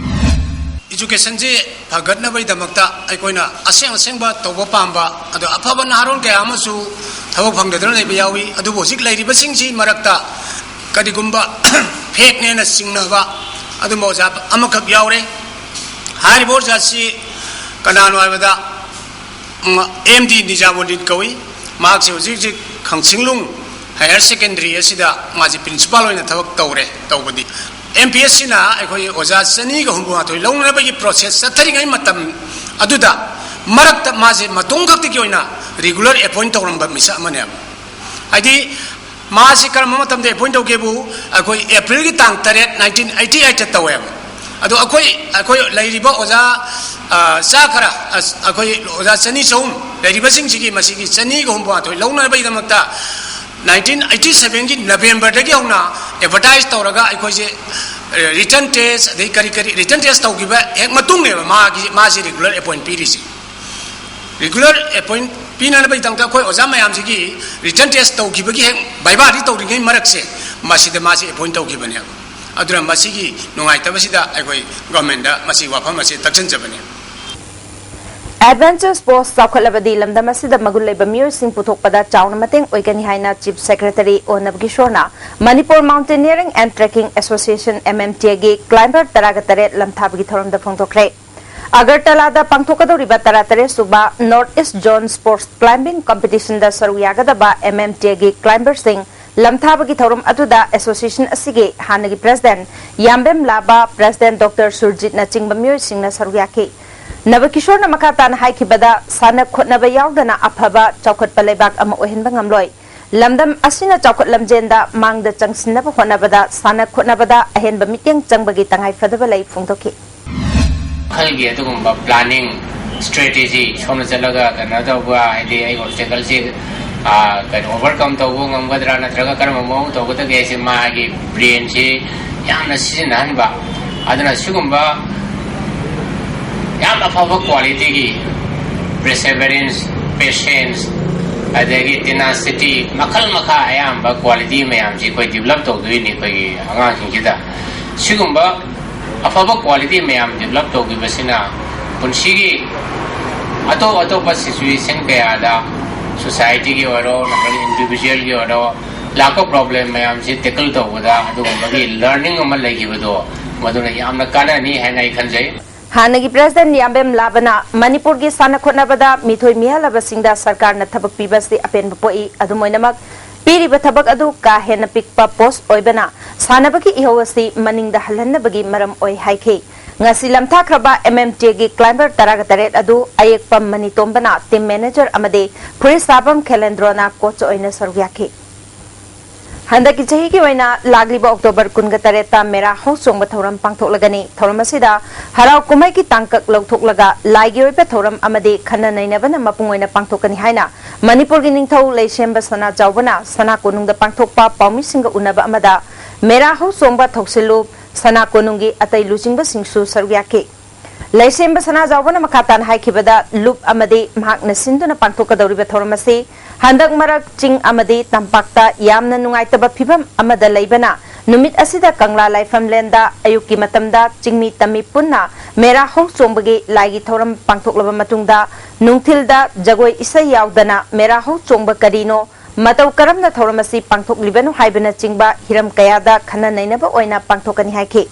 ꯏꯖꯨꯀꯦꯁꯟꯁꯤ ꯐꯒꯠꯅꯕꯒꯤꯗꯃꯛꯇ ꯑꯩꯈꯣꯏꯅ ꯑꯁꯦꯡ ꯑꯁꯦꯡꯕ ꯇꯧꯕ ꯄꯥꯝꯕ, ꯑꯗꯣ ꯑꯐꯕ ꯅꯍꯥꯔꯣꯜ ꯀꯌꯥ ꯑꯃꯁꯨ ꯊꯕꯛ ꯐꯪꯗꯗꯅ ꯂꯩꯕ ꯌꯥꯎꯏ꯫ ꯑꯗꯨꯕꯨ ꯍꯧꯖꯤꯛ ꯂꯩꯔꯤꯕꯁꯤꯡꯁꯤ ꯃꯔꯛꯇ ꯀꯔꯤꯒꯨꯝꯕ ꯐꯦꯛꯅꯦꯅ ꯆꯤꯡꯅꯕ ꯑꯗꯨꯝꯕ ꯑꯣꯖꯥ ꯑꯃꯈꯛ ꯌꯥꯎꯔꯦ꯫ ꯍꯥꯏꯔꯤꯕ ꯑꯣꯖꯥꯁꯤ ꯀꯅꯥꯅꯣ ꯍꯥꯏꯕꯗ, ꯎꯝ, ꯑꯦꯝ ꯗꯤ ꯅꯤꯖꯥꯃꯨꯗꯤꯟ ꯀꯧꯏ꯫ ꯃꯍꯥꯛꯁꯤ ꯍꯧꯖꯤꯛ ꯍꯧꯖꯤꯛ ꯈꯪꯆꯤꯡꯂꯨꯡ ꯍꯥꯌꯔ ꯁꯦꯀꯦꯟꯗꯔꯤ ꯑꯁꯤꯗ ꯃꯥꯁꯤ ꯄ꯭ꯔꯤꯟꯁꯤꯄꯥꯜ ꯑꯣꯏꯅ ꯊꯕꯛ ꯇꯧꯔꯦ꯫ ꯇꯧꯕꯗꯤ ꯑꯦꯝ ꯄꯤ ꯑꯦꯁ ꯁꯤꯅ ꯑꯩꯈꯣꯏ ꯑꯣꯖꯥ ꯆꯅꯤꯒ ꯍꯨꯝꯐꯨ ꯃꯥꯊꯣꯏ ꯂꯧꯅꯅꯕꯒꯤ ꯄ꯭ꯔꯣꯁꯦꯁ ꯆꯠꯊꯔꯤꯉꯩ ꯃꯇꯝ ꯑꯗꯨꯗ ꯃꯔꯛꯇ ꯃꯥꯁꯦ ꯃꯇꯣꯝ ꯈꯛꯇꯒꯤ ꯑꯣꯏꯅ ꯔꯤꯒꯨꯂꯔ ꯑꯦꯄꯣꯏꯟ ꯇꯧꯔꯝꯕ ꯃꯤꯁꯛ ꯑꯃꯅꯦꯕ꯫ ꯍꯥꯏꯗꯤ ꯃꯥꯁꯤ ꯀꯔꯝꯕ ꯃꯇꯝꯗ ꯑꯦꯄꯣꯏꯟ ꯇꯧꯒꯦꯕꯨ, ꯑꯩꯈꯣꯏ ꯑꯦꯄ꯭ꯔꯤꯜꯒꯤ ꯇꯥꯡ ꯇꯔꯦꯠ, ꯅꯥꯏꯟꯇꯤꯟ ꯑꯩꯠꯇꯤ ꯑꯩꯠꯇ ꯇꯧꯋꯦꯕ꯫ ꯑꯗꯣ ꯑꯩꯈꯣꯏ, ꯑꯩꯈꯣꯏ ꯂꯩꯔꯤꯕ ꯑꯣꯖꯥ, ꯑ, ꯆꯥ ꯈꯔ, ꯑꯁ, ꯑꯩꯈꯣꯏ ꯑꯣꯖꯥ ꯆꯅꯤ ꯆꯍꯨꯝ ꯂꯩꯔꯤꯕꯁꯤꯡꯁꯤꯒꯤ ꯃꯁꯤꯒꯤ ꯆꯅꯤꯒ ꯍꯨꯝꯐꯨ ꯃꯥꯊꯣꯏ ꯂꯧꯅꯅꯕꯒꯤꯗꯃꯛꯇ ꯅꯥꯏꯟꯇꯤꯟ ꯑꯩꯠꯇꯤ ꯁꯚꯦꯟꯒꯤ ꯅꯕꯦꯝꯕꯔꯗꯒꯤ ꯍꯧꯅ ꯑꯦꯗꯚꯔꯇꯥꯏꯁ ꯇꯧꯔꯒ ꯑꯩꯈꯣꯏꯁꯦ, ꯑ, ꯔꯤꯇꯟ ꯇꯦꯁ, ꯑꯗꯩ ꯀꯔꯤ ꯀꯔꯤ ꯔꯤꯇꯟ ꯇꯦꯁ ꯇꯧꯈꯤꯕ ꯍꯦꯛ ꯃꯇꯨꯡꯅꯦꯕ ꯃꯥꯒꯤ, ꯃꯥꯁꯤ ꯔꯤꯒꯨꯂꯔ ꯑꯦꯄꯣꯏꯟ ꯄꯤꯔꯤꯁꯦ꯫ ꯔꯤꯒꯨꯂꯔ ꯑꯦꯄꯣꯏꯟ ꯄꯤꯅꯅꯕꯒꯤꯗꯃꯛꯇ ꯑꯩꯈꯣꯏ ꯑꯣꯖꯥ ꯃꯌꯥꯝꯁꯤꯒꯤ ꯔꯤꯇꯟ ꯇꯦꯁ ꯇꯧꯈꯤꯕꯒꯤ ꯍꯦꯛ ꯕꯥꯏꯕꯥꯗꯤ ꯇꯧꯔꯤꯉꯩ ꯃꯔꯛꯁꯦ ꯃꯁꯤꯗ ꯃꯥꯁꯤ ꯑꯦꯄꯣꯏꯟ ꯇꯧꯈꯤꯕꯅꯦꯕ꯫ ꯑꯗꯨꯅ ꯃꯁꯤꯒꯤ ꯅꯨꯡꯉꯥꯏꯇꯕꯁꯤꯗ ꯑꯩꯈꯣꯏ ꯒꯣꯔꯃꯦꯟꯗ ꯃꯁꯤ ꯋꯥꯐꯝ ꯑꯁꯤ ꯇꯛꯁꯤꯟꯖꯕꯅꯤ꯫ ꯑꯦꯗꯚꯦꯟꯆꯔ ꯁ꯭ꯄꯣꯔꯠꯁ ꯆꯥꯎꯈꯠꯂꯕꯗꯤ ꯂꯝꯗꯝ ꯑꯁꯤꯗ ꯃꯒꯨꯟ ꯂꯩꯕ ꯃꯤꯑꯣꯏꯁꯤꯡ ꯄꯨꯊꯣꯛꯄꯗ ꯆꯥꯎꯅ ꯃꯇꯦꯡ ꯑꯣꯏꯒꯅꯤ ꯍꯥꯏꯅ ꯆꯤꯐ ꯁꯦꯀ꯭ꯔꯦꯇꯔꯤ ꯑꯣ ꯅꯕꯀꯤꯁꯣꯔꯅ Manipur mountaineering and trekking association, M M T ꯑꯦꯒꯤ ꯀ꯭ꯂꯥꯏꯝꯕꯔ ꯇꯔꯥꯒ ꯇꯔꯦꯠ ꯂꯝꯊꯥꯕꯒꯤ ꯊꯧꯔꯝꯗ ꯐꯣꯡꯗꯣꯛꯈ꯭ꯔꯦ꯫ ꯑꯒꯔꯇꯂꯥꯗ ꯄꯥꯡꯊꯣꯛꯀꯗꯧꯔꯤꯕ ꯇꯔꯥꯇꯔꯦꯠ sub north east zone sports climbing ꯀꯝꯄꯤꯇꯤꯁꯟꯗ ꯁꯔꯨꯛ ꯌꯥꯒꯗꯕ ꯑꯦꯝ ꯑꯦꯝ ꯇꯤ ꯑꯦꯒꯤ ꯀ꯭ꯂꯥꯏꯝꯕꯔꯁꯤꯡ ꯂꯝꯊꯥꯕꯒꯤ ꯊꯧꯔꯝ ꯑꯗꯨꯗ ꯑꯦꯁꯣꯁꯤꯌꯦꯁꯟ ꯑꯁꯤꯒꯤ ꯍꯥꯟꯅꯒꯤ ꯄ꯭ꯔꯦꯁꯤꯗꯦꯟꯠ ꯌꯥꯝꯕꯦꯝ ꯂꯥꯕꯥ, ꯄ꯭ꯔꯦꯁꯤꯗꯦꯟꯠ ꯗꯣꯛꯇꯔ ꯁꯨꯔꯖꯤꯠꯅꯆꯤꯡꯕ ꯃꯤꯑꯣꯏꯁꯤꯡꯅ ꯁꯔꯨꯛ ꯌꯥꯈꯤ꯫ ꯅꯕꯀꯤꯁꯣꯔꯅ ꯃꯈꯥ ꯇꯥꯅ ꯍꯥꯏꯈꯤꯕꯗ, ꯁꯥꯟꯅ ꯈꯣꯠꯅꯕ ꯌꯥꯎꯗꯅ ꯑꯐꯕ ꯆꯥꯎꯈꯠꯄ ꯂꯩꯕꯥꯛ ꯑꯃ ꯑꯣꯏꯍꯟꯕ ꯉꯝꯂꯣꯏ꯫ ꯂꯝꯗꯝ ꯑꯁꯤꯅ ꯆꯥꯎꯈꯠ ꯂꯝꯖꯦꯟꯗ ꯃꯥꯡꯗ ꯆꯪꯁꯤꯟꯅꯕ ꯍꯣꯠꯅꯕꯗ ꯁꯥꯟꯅ ꯈꯣꯠꯅꯕꯗ ꯑꯍꯦꯟꯕ ꯃꯤꯠꯌꯦꯡ ꯆꯪꯕꯒꯤ ꯇꯉꯥꯏ ꯐꯗꯕ ꯂꯩ ꯐꯣꯡꯗꯣꯛꯈꯤ꯫ ꯃꯈꯜꯒꯤ ꯑꯗꯨꯒꯨꯝꯕ planning strategy, ꯁꯣꯝꯗ ꯆꯠꯂꯒ ꯀꯩꯅꯣ ꯇꯧꯕ, ꯍꯥꯏꯗꯤ ꯑꯩ obstacle ꯁꯤ, ꯑ, ꯀꯩꯅꯣ, overcome ꯇꯧꯕ ꯉꯝꯒꯗ꯭ꯔꯥ, ꯅꯠꯇ꯭ꯔꯒ ꯀꯔꯝꯕ ꯃꯑꯣꯡ ꯇꯧꯒꯗꯒꯦ ꯍꯥꯏꯁꯦ ꯃꯥꯒꯤ brain ꯁꯤ ꯌꯥꯝꯅ ꯁꯤꯖꯤꯟꯅꯍꯟꯕ꯫ ꯑꯗꯨꯅ ꯁꯤꯒꯨꯝꯕ ꯌꯥꯝ ꯑꯐꯕ quality ꯒꯤ perseverance, patience, ꯑꯗꯒꯤ tenacity, ꯃꯈꯜ ꯃꯈꯥ ꯑꯌꯥꯝꯕ quality ꯃꯌꯥꯝꯁꯤ ꯑꯩꯈꯣꯏ develop ꯇꯧꯗꯣꯏꯅꯤ ꯑꯩꯈꯣꯏꯒꯤ ꯑꯉꯥꯡꯁꯤꯡꯁꯤꯗ꯫ ꯁꯤꯒꯨꯝꯕ ꯑꯐꯕ quality ꯃꯌꯥꯝ develop ꯇꯧꯈꯤꯕꯁꯤꯅ ꯄꯨꯟꯁꯤꯒꯤ ꯑꯇꯣꯞ ꯑꯇꯣꯞꯄ situation ꯀꯌꯥꯗ, society ꯒꯤ ꯑꯣꯏꯔꯣ, ꯅꯠꯇ꯭ꯔꯒ individual ꯒꯤ ꯑꯣꯏꯔꯣ, ꯂꯥꯛꯄ problem ꯃꯌꯥꯝꯁꯤ tackle ꯇꯧꯕꯗ ꯑꯗꯨꯒꯨꯝꯕꯒꯤ learning ꯑꯃ ꯂꯩꯈꯤꯕꯗꯣ, ꯃꯗꯨꯅ ꯌꯥꯝꯅ ꯀꯥꯟꯅꯅꯤ ꯍꯥꯏꯅ ꯑꯩ ꯈꯟꯖꯩ꯫ ꯍꯥꯟꯅꯒꯤ President ꯌꯥꯝꯕꯦꯝ ꯂꯥꯕꯅ ꯃꯅꯤꯄꯨꯔꯒꯤ ꯁꯥꯟꯅ ꯈꯣꯠꯅꯕꯗ ꯃꯤꯊꯣꯏ ꯃꯤꯍꯦꯜꯂꯕꯁꯤꯡꯗ ꯁꯔꯀꯥꯔꯅ ꯊꯕꯛ ꯄꯤꯕ ꯑꯁꯤ ꯑꯄꯦꯟꯕ ꯄꯣꯛꯏ꯫ ꯑꯗꯨꯝ ꯑꯣꯏꯅꯃꯛ, ꯄꯤꯔꯤꯕ ꯊꯕꯛ ꯑꯗꯨ ꯀꯥ ꯍꯦꯟꯅ ꯄꯤꯛꯄ post ꯑꯣꯏꯕꯅ ꯁꯥꯟꯅꯕꯒꯤ ꯏꯍꯧ ꯑꯁꯤ ꯃꯅꯤꯡꯗ ꯍꯜꯍꯟꯅꯕꯒꯤ ꯃꯔꯝ ꯑꯣꯏ ꯍꯥꯏꯈꯤ꯫ ꯉꯁꯤ ꯂꯝꯊꯥꯈ꯭ꯔꯕ M M T ꯒꯤ climber ꯇꯔꯥꯒ ꯇꯔꯦꯠ ꯑꯗꯨ ꯑꯌꯦꯛꯄ ꯃꯅꯤꯇꯣꯝꯕꯅ team manager ꯑꯃꯗꯤ ꯐꯨꯔꯤꯠ ꯁꯥꯕꯝ ꯈꯦꯂꯦꯟꯗ꯭ꯔꯣꯅ coach ꯑꯣꯏꯅ ꯁꯔꯨꯛ ꯌꯥꯈꯤ꯫ ꯍꯟꯗꯛꯀꯤ ꯆꯍꯤꯒꯤ ꯑꯣꯏꯅ ꯂꯥꯛꯂꯤꯕ October ꯀꯨꯟꯒ ꯇꯔꯦꯠꯇ ꯃꯦꯔꯥ ꯍꯧ ꯆꯣꯡꯕ ꯊꯧꯔꯝ ꯄꯥꯡꯊꯣꯛꯂꯒꯅꯤ꯫ ꯊꯧꯔꯝ ꯑꯁꯤꯗ ꯍꯔꯥꯎ ꯀꯨꯝꯍꯩꯒꯤ ꯇꯥꯡꯀꯛ ꯂꯧꯊꯣꯛꯂꯒ ꯂꯥꯏꯒꯤ ꯑꯣꯏꯕ ꯊꯧꯔꯝ ꯑꯃꯗꯤ ꯈꯟꯅ ꯅꯩꯅꯕꯅ ꯃꯄꯨꯡ ꯑꯣꯏꯅ ꯄꯥꯡꯊꯣꯛꯀꯅꯤ ꯍꯥꯏꯅ ꯃꯅꯤꯄꯨꯔꯒꯤ ꯅꯤꯡꯊꯧ ꯂꯩꯁꯦꯝꯕ ꯁꯅꯥꯖꯥꯎꯕꯅ ꯁꯅꯥ ꯀꯣꯅꯨꯡꯗ ꯄꯥꯡꯊꯣꯛꯄ ꯄꯥꯎꯃꯤꯁꯤꯡꯒ ꯎꯅꯕ ꯑꯃꯗ ꯃꯦꯔꯥ ꯍꯧ ꯆꯣꯡꯕ ꯊꯧꯁꯤꯜꯂꯨ, ꯁꯅꯥ ꯀꯣꯅꯨꯡꯒꯤ ꯑꯇꯩ ꯂꯨꯆꯤꯡꯕꯁꯤꯡꯁꯨ ꯁꯔꯨꯛ ꯌꯥꯈꯤ꯫ ꯂꯩꯁꯦꯝꯕ ꯁꯅꯥꯖꯥꯎꯕꯅ ꯃꯈꯥ ꯇꯥꯅ ꯍꯥꯏꯈꯤꯕꯗ, ꯂꯨꯞ ꯑꯃꯗꯤ ꯃꯍꯥꯛꯅ ꯁꯤꯟꯗꯨꯅ ꯄꯥꯡꯊꯣꯛꯀꯗꯧꯔꯤꯕ ꯊꯧꯔꯝ ꯑꯁꯤ ꯍꯟꯗꯛ ꯃꯔꯛ ꯆꯤꯡ ꯑꯃꯗꯤ ꯇꯝꯄꯥꯛꯇ ꯌꯥꯝꯅ ꯅꯨꯡꯉꯥꯏꯇꯕ ꯐꯤꯕꯝ ꯑꯃꯗ ꯂꯩꯕꯅ, ꯅꯨꯃꯤꯠ ꯑꯁꯤꯗ ꯀꯪꯂꯥ ꯂꯥꯏꯐꯝꯂꯦꯟꯗ ꯑꯌꯨꯛꯀꯤ ꯃꯇꯝꯗ ꯆꯤꯡꯃꯤ ꯇꯝꯃꯤ ꯄꯨꯟꯅ ꯃꯦꯔꯥ ꯍꯧ ꯆꯣꯡꯕꯒꯤ ꯂꯥꯏꯒꯤ ꯊꯧꯔꯝ ꯄꯥꯡꯊꯣꯛꯂꯕ ꯃꯇꯨꯡꯗ, ꯅꯨꯡꯊꯤꯜꯗ ꯖꯒꯣꯏ ꯏꯁꯩ ꯌꯥꯎꯗꯅ ꯃꯦꯔꯥ ꯍꯧ ꯆꯣꯡꯕ ꯀꯔꯤꯅꯣ, ꯃꯇꯧ ꯀꯔꯝꯅ ꯊꯧꯔꯝ ꯑꯁꯤ ꯄꯥꯡꯊꯣꯛꯂꯤꯕꯅꯣ ꯍꯥꯏꯕꯅꯆꯤꯡꯕ ꯍꯤꯔꯝ ꯀꯌꯥꯗ ꯈꯟꯅ ꯅꯩꯅꯕ ꯑꯣꯏꯅ ꯄꯥꯡꯊꯣꯛꯀꯅꯤ ꯍꯥꯏꯈꯤ꯫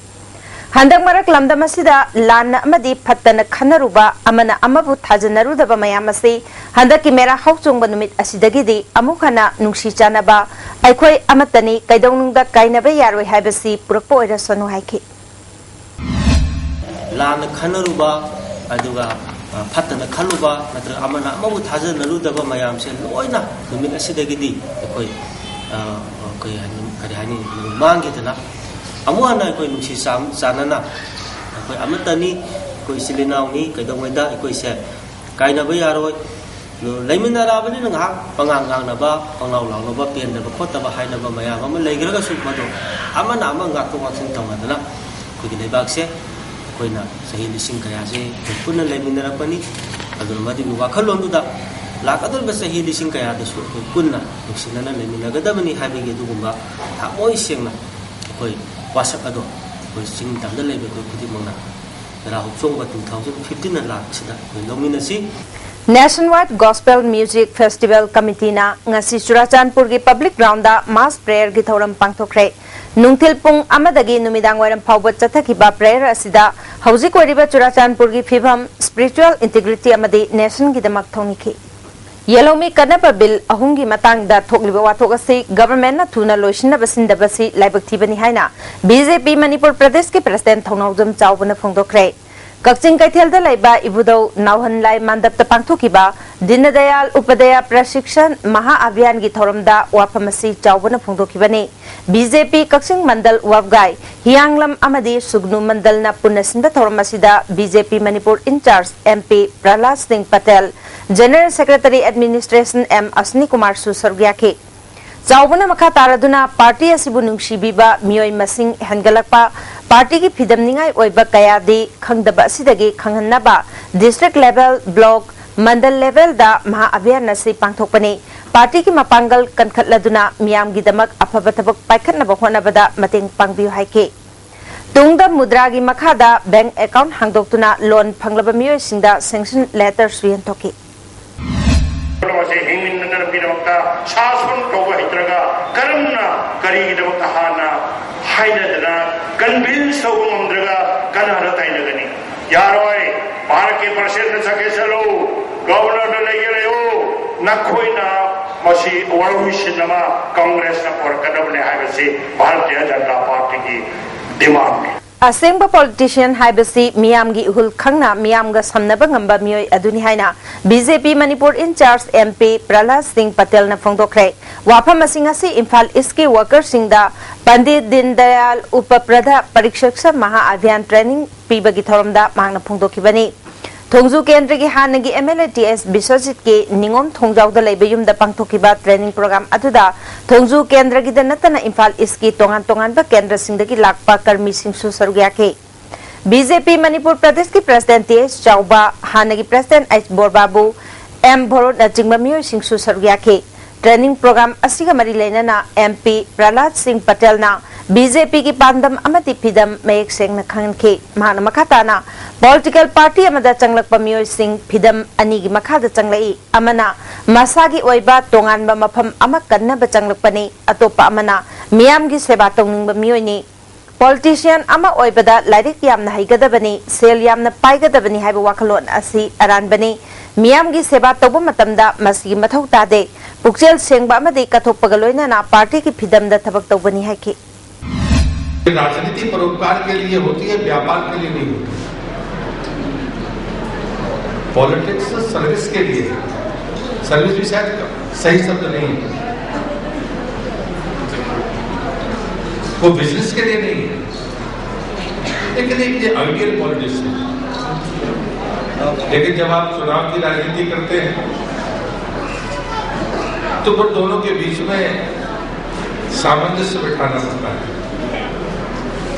ꯍꯟꯗꯛ ꯃꯔꯛ ꯂꯝꯗꯝ ꯑꯁꯤꯗ ꯂꯥꯟꯅ ꯑꯃꯗꯤ ꯐꯠꯇꯅ ꯈꯟꯅꯔꯨꯕ, ꯑꯃꯅ ꯑꯃꯕꯨ ꯊꯥꯖꯅꯔꯨꯗꯕ ꯃꯌꯥꯝ ꯑꯁꯤ ꯍꯟꯗꯛꯀꯤ ꯃꯦꯔꯥ ꯍꯧꯆꯣꯡꯕ ꯅꯨꯃꯤꯠ ꯑꯁꯤꯗꯒꯤꯗꯤ ꯑꯃꯨꯛ ꯍꯟꯅ ꯅꯨꯡꯁꯤ ꯆꯥꯟꯅꯕ, ꯑꯩꯈꯣꯏ ꯑꯃꯠꯇꯅꯤ, ꯀꯩꯗꯧꯅꯨꯡꯗ ꯀꯥꯏꯅꯕ ꯌꯥꯔꯣꯏ ꯍꯥꯏꯕꯁꯤ ꯄꯨꯔꯛꯄ ꯑꯣꯏꯔꯁꯅꯨ ꯍꯥꯏꯈꯤ꯫ ꯂꯥꯟꯅ ꯈꯟꯅꯔꯨꯕ, ꯑꯗꯨꯒ, ꯑ, ꯐꯠꯇꯅ ꯈꯜꯂꯨꯕ, ꯅꯠꯇ꯭ꯔꯒ ꯑꯃꯅ ꯑꯃꯕꯨ ꯊꯥꯖꯅꯔꯨꯗꯕ ꯃꯌꯥꯝꯁꯦ ꯂꯣꯏꯅ ꯅꯨꯃꯤꯠ ꯑꯁꯤꯗꯒꯤꯗꯤ ꯑꯩꯈꯣꯏ, ꯑ, ꯑ, ꯀꯔꯤ ꯍꯥꯏꯅꯤ, ꯀꯔꯤ ꯍꯥꯏꯅꯤ, ꯃꯥꯡꯈꯤꯗꯅ ꯑꯃꯨꯛ ꯍꯟꯅ ꯑꯩꯈꯣꯏ ꯅꯨꯡꯁꯤ ꯆꯥꯟ-, ꯆꯥꯟꯅꯅ ꯑꯩꯈꯣꯏ ꯑꯃꯠꯇꯅꯤ, ꯑꯩꯈꯣꯏ ꯏꯆꯤꯜ ꯏꯅꯥꯎꯅꯤ, ꯀꯩꯗꯧꯉꯩꯗ ꯑꯩꯈꯣꯏꯁꯦ ꯀꯥꯏꯅꯕ ꯌꯥꯔꯣꯏ꯫ ꯑꯗꯨ ꯂꯩꯃꯤꯟꯅꯔꯛꯑꯕꯅꯤꯅ ꯉꯥꯏꯍꯥꯛ ꯄꯉꯥꯡ ꯉꯥꯡꯅꯕ, ꯄꯪꯂꯥꯎ ꯂꯥꯎꯅꯕ, ꯄꯦꯟꯗꯕ ꯈꯣꯠꯇꯕ ꯍꯥꯏꯅꯕ ꯃꯌꯥꯝ ꯑꯃ ꯂꯩꯈ꯭ꯔꯒꯁꯨ, ꯃꯗꯨ ꯑꯃꯅ ꯑꯃ ꯉꯥꯛꯊꯣꯛ ꯉꯥꯛꯁꯤꯟ ꯇꯧꯅꯗꯅ ꯑꯩꯈꯣꯏꯒꯤ ꯂꯩꯕꯥꯛꯁꯦ ꯑꯩꯈꯣꯏꯅ ꯆꯍꯤ ꯂꯤꯁꯤꯡ ꯀꯌꯥꯁꯦ ꯑꯩꯈꯣꯏ ꯄꯨꯟꯅ ꯂꯩꯃꯤꯟꯅꯔꯛꯄꯅꯤ꯫ ꯑꯗꯨꯅ ꯃꯗꯨꯒꯤ ꯋꯥꯈꯜꯂꯣꯟꯗꯨꯗ ꯂꯥꯛꯀꯗꯧꯔꯤꯕ ꯆꯍꯤ ꯂꯤꯁꯤꯡ ꯀꯌꯥꯗꯁꯨ ꯑꯩꯈꯣꯏ ꯄꯨꯟꯅ ꯅꯨꯡꯁꯤꯅꯅ ꯂꯩꯃꯤꯟꯅꯒꯗꯕꯅꯤ ꯍꯥꯏꯕꯒꯤ ꯑꯗꯨꯒꯨꯝꯕ ꯊꯃꯣꯏ ꯁꯦꯡꯅ ꯑꯩꯈꯣꯏ ꯋꯥꯁꯛ ꯑꯗꯣ ꯑꯩꯈꯣꯏ ꯆꯤꯡ ꯇꯝꯗ ꯂꯩꯕ ꯑꯩꯈꯣꯏ ꯈꯨꯗꯤꯡꯃꯛꯅ ꯆꯩꯔꯥꯎ ꯍꯧꯆꯣꯡꯕ two thousand fifteen ꯂꯥꯛꯄꯁꯤꯗ ꯑꯩꯈꯣꯏ ꯂꯧꯃꯤꯟꯅꯁꯤ꯫ Nationwide Gospel Music Festival Committeeꯅ ꯉꯁꯤ ꯆꯨꯔꯥꯆꯥꯟꯄꯨꯔꯒꯤ Public Groundꯗ Mass Prayerꯒꯤ ꯊꯧꯔꯝ ꯄꯥꯡꯊꯣꯛꯈ꯭ꯔꯦ꯫ ꯅꯨꯡꯊꯤꯜ ꯄꯨꯡ ꯑꯃꯗꯒꯤ ꯅꯨꯃꯤꯗꯥꯡ ꯋꯥꯏꯔꯝ ꯐꯥꯎꯕ ꯆꯠꯊꯈꯤꯕ prayer ꯑꯁꯤꯗ ꯍꯧꯖꯤꯛ ꯑꯣꯏꯔꯤꯕ ꯆꯨꯔꯥꯆꯥꯟꯄꯨꯔꯒꯤ ꯐꯤꯕꯝ, spiritual integrity ꯑꯃꯗꯤ nationꯒꯤꯗꯃꯛ ꯊꯧꯅꯤꯈꯤ꯫ ꯌꯦꯜꯍꯧꯃꯤ ꯀꯠꯅꯕ bill ꯑꯍꯨꯝꯒꯤ ꯃꯇꯥꯡꯗ ꯊꯣꯛꯂꯤꯕ ꯋꯥꯊꯣꯛ ꯑꯁꯤ governmentꯅ ꯊꯨꯅ ꯂꯣꯏꯁꯤꯟꯅꯕ ꯁꯤꯟꯗꯕꯁꯤ ꯂꯥꯏꯕꯛ ꯊꯤꯕꯅꯤ ꯍꯥꯏꯅ BJP ꯃꯅꯤꯄꯨꯔ ꯄ꯭ꯔꯗꯦꯁꯀꯤ president ꯊꯧꯅꯥꯎꯖꯝ ꯆꯥꯎꯕꯅ ꯐꯣꯡꯗꯣꯛꯈ꯭ꯔꯦ꯫ ꯀꯛꯆꯤꯡ ꯀꯩꯊꯦꯜꯗ ꯂꯩꯕ ꯏꯕꯨꯙꯧ ꯅꯥꯎꯍꯟꯂꯥꯏ ꯃꯥꯟꯗꯞꯇ ꯄꯥꯡꯊꯣꯛꯈꯤꯕ ꯗꯤꯟꯗꯌꯥꯜ ꯎꯄꯥꯙ꯭ꯌꯥꯌ ꯄ꯭ꯔꯁꯤꯛꯁꯟ ꯃꯍꯥ ꯑꯚꯤꯌꯥꯟꯒꯤ ꯊꯧꯔꯝꯗ ꯋꯥꯐꯝ ꯑꯁꯤ ꯆꯥꯎꯕꯅ ꯐꯣꯡꯗꯣꯛꯈꯤꯕꯅꯤ꯫ BJP ꯀꯛꯆꯤꯡ ꯃꯟꯗꯜ ꯋꯥꯕꯒꯥꯏ, ꯍꯤꯌꯥꯡꯂꯝ ꯑꯃꯗꯤ ꯁꯨꯒꯅꯨ ꯃꯟꯗꯜꯅ ꯄꯨꯟꯅ ꯁꯤꯟꯕ ꯊꯧꯔꯝ ꯑꯁꯤꯗ BJP Manipur in charge MP ꯄ꯭ꯔꯍꯂꯥꯗ ꯁꯤꯡ Patel, General Secretary Administration M ꯑꯁꯅꯤ ꯀꯨꯃꯥꯔꯁꯨ ꯁꯔꯨꯛ ꯌꯥꯈꯤ꯫ ꯆꯥꯎꯕꯅ ꯃꯈꯥ ꯇꯥꯔꯗꯨꯅ party ꯑꯁꯤꯕꯨ ꯅꯨꯡꯁꯤꯕꯤꯕ ꯃꯤꯑꯣꯏ ꯃꯁꯤꯡ ꯍꯦꯟꯒꯠꯂꯛꯄ, partyꯒꯤ ꯐꯤꯗꯝꯅꯤꯡꯉꯥꯏ ꯑꯣꯏꯕ ꯀꯌꯥꯗꯤ ꯈꯪꯗꯕ ꯑꯁꯤꯗꯒꯤ ꯈꯪꯍꯟꯅꯕ district level, block, ꯃꯟꯗꯜ levelꯗ ꯃꯍꯥ ꯑꯚꯤꯌꯥꯟ ꯑꯁꯤ ꯄꯥꯡꯊꯣꯛꯄꯅꯤ꯫ Partyꯒꯤ ꯃꯄꯥꯡꯒꯜ ꯀꯟꯈꯠꯂꯗꯨꯅ ꯃꯤꯌꯥꯝꯒꯤꯗꯃꯛ ꯑꯐꯕ ꯊꯕꯛ ꯄꯥꯏꯈꯠꯅꯕ ꯍꯣꯠꯅꯕꯗ ꯃꯇꯦꯡ ꯄꯥꯡꯕꯤꯌꯨ ꯍꯥꯏꯈꯤ꯫ ꯇꯨꯡꯗ ꯃꯨꯗ꯭ꯔꯥꯒꯤ ꯃꯈꯥꯗ bank account ꯍꯥꯡꯗꯣꯛꯇꯨꯅ loan ꯐꯪꯂꯕ ꯃꯤꯑꯣꯏꯁꯤꯡꯗ sanction letterꯁꯨ ꯌꯦꯟꯊꯣꯛꯈꯤ꯫ ꯃꯁꯤ ꯍꯤꯡꯃꯤꯟꯅꯅꯕꯒꯤꯗꯃꯛꯇ ꯁꯥꯁꯣꯟ ꯇꯧꯕ ꯍꯩꯇ꯭ꯔꯒ ꯀꯔꯝꯅ, ꯀꯔꯤꯒꯤꯗꯃꯛꯇ ꯍꯥꯟꯅ ꯍꯥꯏꯅꯗꯅ convince ꯇꯧꯕ ꯉꯝꯗ꯭ꯔꯒ ꯀꯅꯥꯗ ꯇꯥꯏꯅꯒꯅꯤ? ꯌꯥꯔꯣꯏ꯫ ꯚꯥꯔꯠꯀꯤ presidentꯅ ꯆꯠꯀꯦ ꯆꯠꯂꯨ, governorꯗ ꯂꯩꯒꯦ ꯂꯩꯌꯨ, ꯅꯈꯣꯏꯅ ꯃꯁꯤ ꯋꯥꯔꯧ ꯁꯤꯟ ꯑꯃ Congressꯅ ꯄꯨꯔꯛꯀꯗꯕꯅꯤ ꯍꯥꯏꯕꯁꯤ ꯚꯥꯔꯇꯤꯌ ꯖꯅꯇꯥ ꯄꯥꯔꯇꯤꯒꯤ demandꯅꯤ꯫ ꯑꯁꯦꯡꯕ ꯄꯣꯂꯤꯇꯤꯁꯤꯌꯟ ꯍꯥꯏꯕꯁꯤ ꯃꯤꯌꯥꯝꯒꯤ ꯏꯍꯨꯜ ꯈꯪꯅ ꯃꯤꯌꯥꯝꯒ ꯁꯝꯅꯕ ꯉꯝꯕ ꯃꯤꯑꯣꯏ ꯑꯗꯨꯅꯤ ꯍꯥꯏꯅ ꯕꯤ ꯖꯦ ꯄꯤ ꯃꯅꯤꯄꯨꯔ ꯏꯟꯆꯥꯔꯖ ꯑꯦꯝ ꯄꯤ ꯄ꯭ꯔꯍꯂꯥꯗ ꯁꯤꯡ ꯄꯇꯦꯜꯅ ꯐꯣꯡꯗꯣꯛꯈ꯭ꯔꯦ꯫ ꯋꯥꯐꯝꯁꯤꯡ ꯑꯁꯤ ꯏꯝꯐꯥꯜ ꯏꯁꯀꯤ ꯋꯥꯀꯔꯁꯤꯡꯗ ꯄꯟꯗꯤꯠ ꯗꯤꯟ ꯗꯌꯥꯜ ꯎꯄꯄ꯭ꯔꯗ ꯄꯔꯤꯛꯁꯛꯁꯥ ꯃꯍꯥ ꯑꯚꯤꯌꯥꯟ ꯇ꯭ꯔꯦꯅꯤꯡ ꯄꯤꯕꯒꯤ ꯊꯧꯔꯝꯗ ꯃꯍꯥꯛꯅ ꯐꯣꯡꯗꯣꯛꯈꯤꯕꯅꯤ꯫ ꯊꯣꯡꯖꯨ ꯀꯦꯟꯗ꯭ꯔꯒꯤ ꯍꯥꯟꯅꯒꯤ ꯑꯦꯝ ꯑꯦꯜ ꯑꯦ ꯇꯤ ꯑꯦꯁ ꯕꯤꯁ꯭ꯋꯖꯤꯠꯀꯤ ꯅꯤꯉꯣꯝ ꯊꯣꯡꯖꯥꯎꯗ ꯂꯩꯕ ꯌꯨꯝꯗ ꯄꯥꯡꯊꯣꯛꯈꯤꯕ ꯇ꯭ꯔꯦꯅꯤꯡ ꯄ꯭ꯔꯣꯒ꯭ꯔꯥꯝ ꯑꯗꯨꯗ ꯊꯣꯡꯖꯨ ꯀꯦꯟꯗ꯭ꯔꯒꯤꯗ ꯅꯠꯇꯅ ꯏꯝꯐꯥꯜ ꯏꯁꯀꯤ ꯇꯣꯉꯥꯟ ꯇꯣꯉꯥꯟꯕ ꯀꯦꯟꯗ꯭ꯔꯁꯤꯡꯗꯒꯤ ꯂꯥꯛꯄ ꯀꯔꯃꯤꯁꯤꯡꯁꯨ ꯁꯔꯨꯛ ꯌꯥꯈꯤ꯫ ꯕꯤ ꯖꯦ ꯄꯤ ꯃꯅꯤꯄꯨꯔ ꯄ꯭ꯔꯗꯦꯁꯀꯤ ꯄ꯭ꯔꯁꯤꯗꯦꯟꯠ ꯇꯤ ꯑꯩꯆ ꯆꯥꯎꯕ, ꯍꯥꯟꯅꯒꯤ ꯄ꯭ꯔꯁꯤꯗꯦꯟꯠ ꯑꯩꯆ ꯕꯣꯔꯕꯥꯕꯨ, ꯑꯦꯝ ꯚꯣꯔꯣꯠꯅꯆꯤꯡꯕ ꯃꯤꯑꯣꯏꯁꯤꯡꯁꯨ ꯁꯔꯨꯛ ꯌꯥꯈꯤ꯫ ꯇ꯭ꯔꯦꯅꯤꯡ ꯄ꯭ꯔꯣꯒ꯭ꯔꯥꯝ ꯑꯁꯤꯒ ꯃꯔꯤ ꯂꯩꯅꯅ ꯑꯦꯝ ꯄꯤ ꯄ꯭ꯔꯍꯂꯥꯗ ꯁꯤꯡ ꯄꯇꯦꯜꯅ ꯕꯤ ꯖꯦ ꯄꯤꯒꯤ ꯄꯥꯟꯗꯝ ꯑꯃꯗꯤ ꯐꯤꯗꯝ ꯃꯌꯦꯛ ꯁꯦꯡꯅ ꯈꯪꯍꯟꯈꯤ꯫ ꯃꯍꯥꯛꯅ ꯃꯈꯥ ꯇꯥꯅ ꯄꯣꯂꯤꯇꯤꯀꯦꯜ ꯄꯥꯔꯇꯤ ꯑꯃꯗ ꯆꯪꯂꯛꯄ ꯃꯤꯑꯣꯏꯁꯤꯡ ꯐꯤꯗꯝ ꯑꯅꯤꯒꯤ ꯃꯈꯥꯗ ꯆꯪꯂꯛꯏ꯫ ꯑꯃꯅ ꯃꯁꯥꯒꯤ ꯑꯣꯏꯕ ꯇꯣꯉꯥꯟꯕ ꯃꯐꯝ ꯑꯃ ꯀꯟꯅꯕ ꯆꯪꯂꯛꯄꯅꯤ, ꯑꯇꯣꯞꯄ ꯑꯃꯅ ꯃꯤꯌꯥꯝꯒꯤ ꯁꯦꯕꯥ ꯇꯧꯅꯤꯡꯕ ꯃꯤꯑꯣꯏꯅꯤ꯫ ꯄꯣꯂꯤꯇꯤꯁꯤꯌꯟ ꯑꯃ ꯑꯣꯏꯕꯗ ꯂꯥꯏꯔꯤꯛ ꯌꯥꯝꯅ ꯍꯩꯒꯗꯕꯅꯤ, ꯁꯦꯜ ꯌꯥꯝꯅ ꯄꯥꯏꯒꯗꯕꯅꯤ ꯍꯥꯏꯕ ꯋꯥꯈꯜꯂꯣꯟ ꯑꯁꯤ ꯑꯔꯥꯟꯕꯅꯤ꯫ ꯃꯤꯌꯥꯝꯒꯤ ꯁꯦꯕꯥ ꯇꯧꯕ ꯃꯇꯝꯗ ꯃꯁꯤꯒꯤ ꯃꯊꯧ ꯇꯥꯗꯦ꯫ ꯄꯨꯛꯆꯦꯜ ꯁꯦꯡꯕ ꯑꯃꯗꯤ ꯀꯠꯊꯣꯛꯄꯒ ꯂꯣꯏꯅꯅ ꯄꯥꯔꯇꯤꯒꯤ ꯐꯤꯗꯝꯗ ꯊꯕꯛ ꯇꯧꯕꯅꯤ ꯍꯥꯏꯈꯤ꯫ राजनीति परोपकार के लिए होती है, व्यापार के लिए नहीं होती। पॉलिटिक्स सर्विस के लिए, सर्विस भी शायद सही शब्द नहीं है, वो बिजनेस के लिए नहीं है, लेकिन एक ये आइडियल पॉलिटिक्स है। लेकिन जब आप चुनाव की राजनीति करते हैं तो फिर दोनों के बीच में सामंजस्य बिठाना पड़ता है।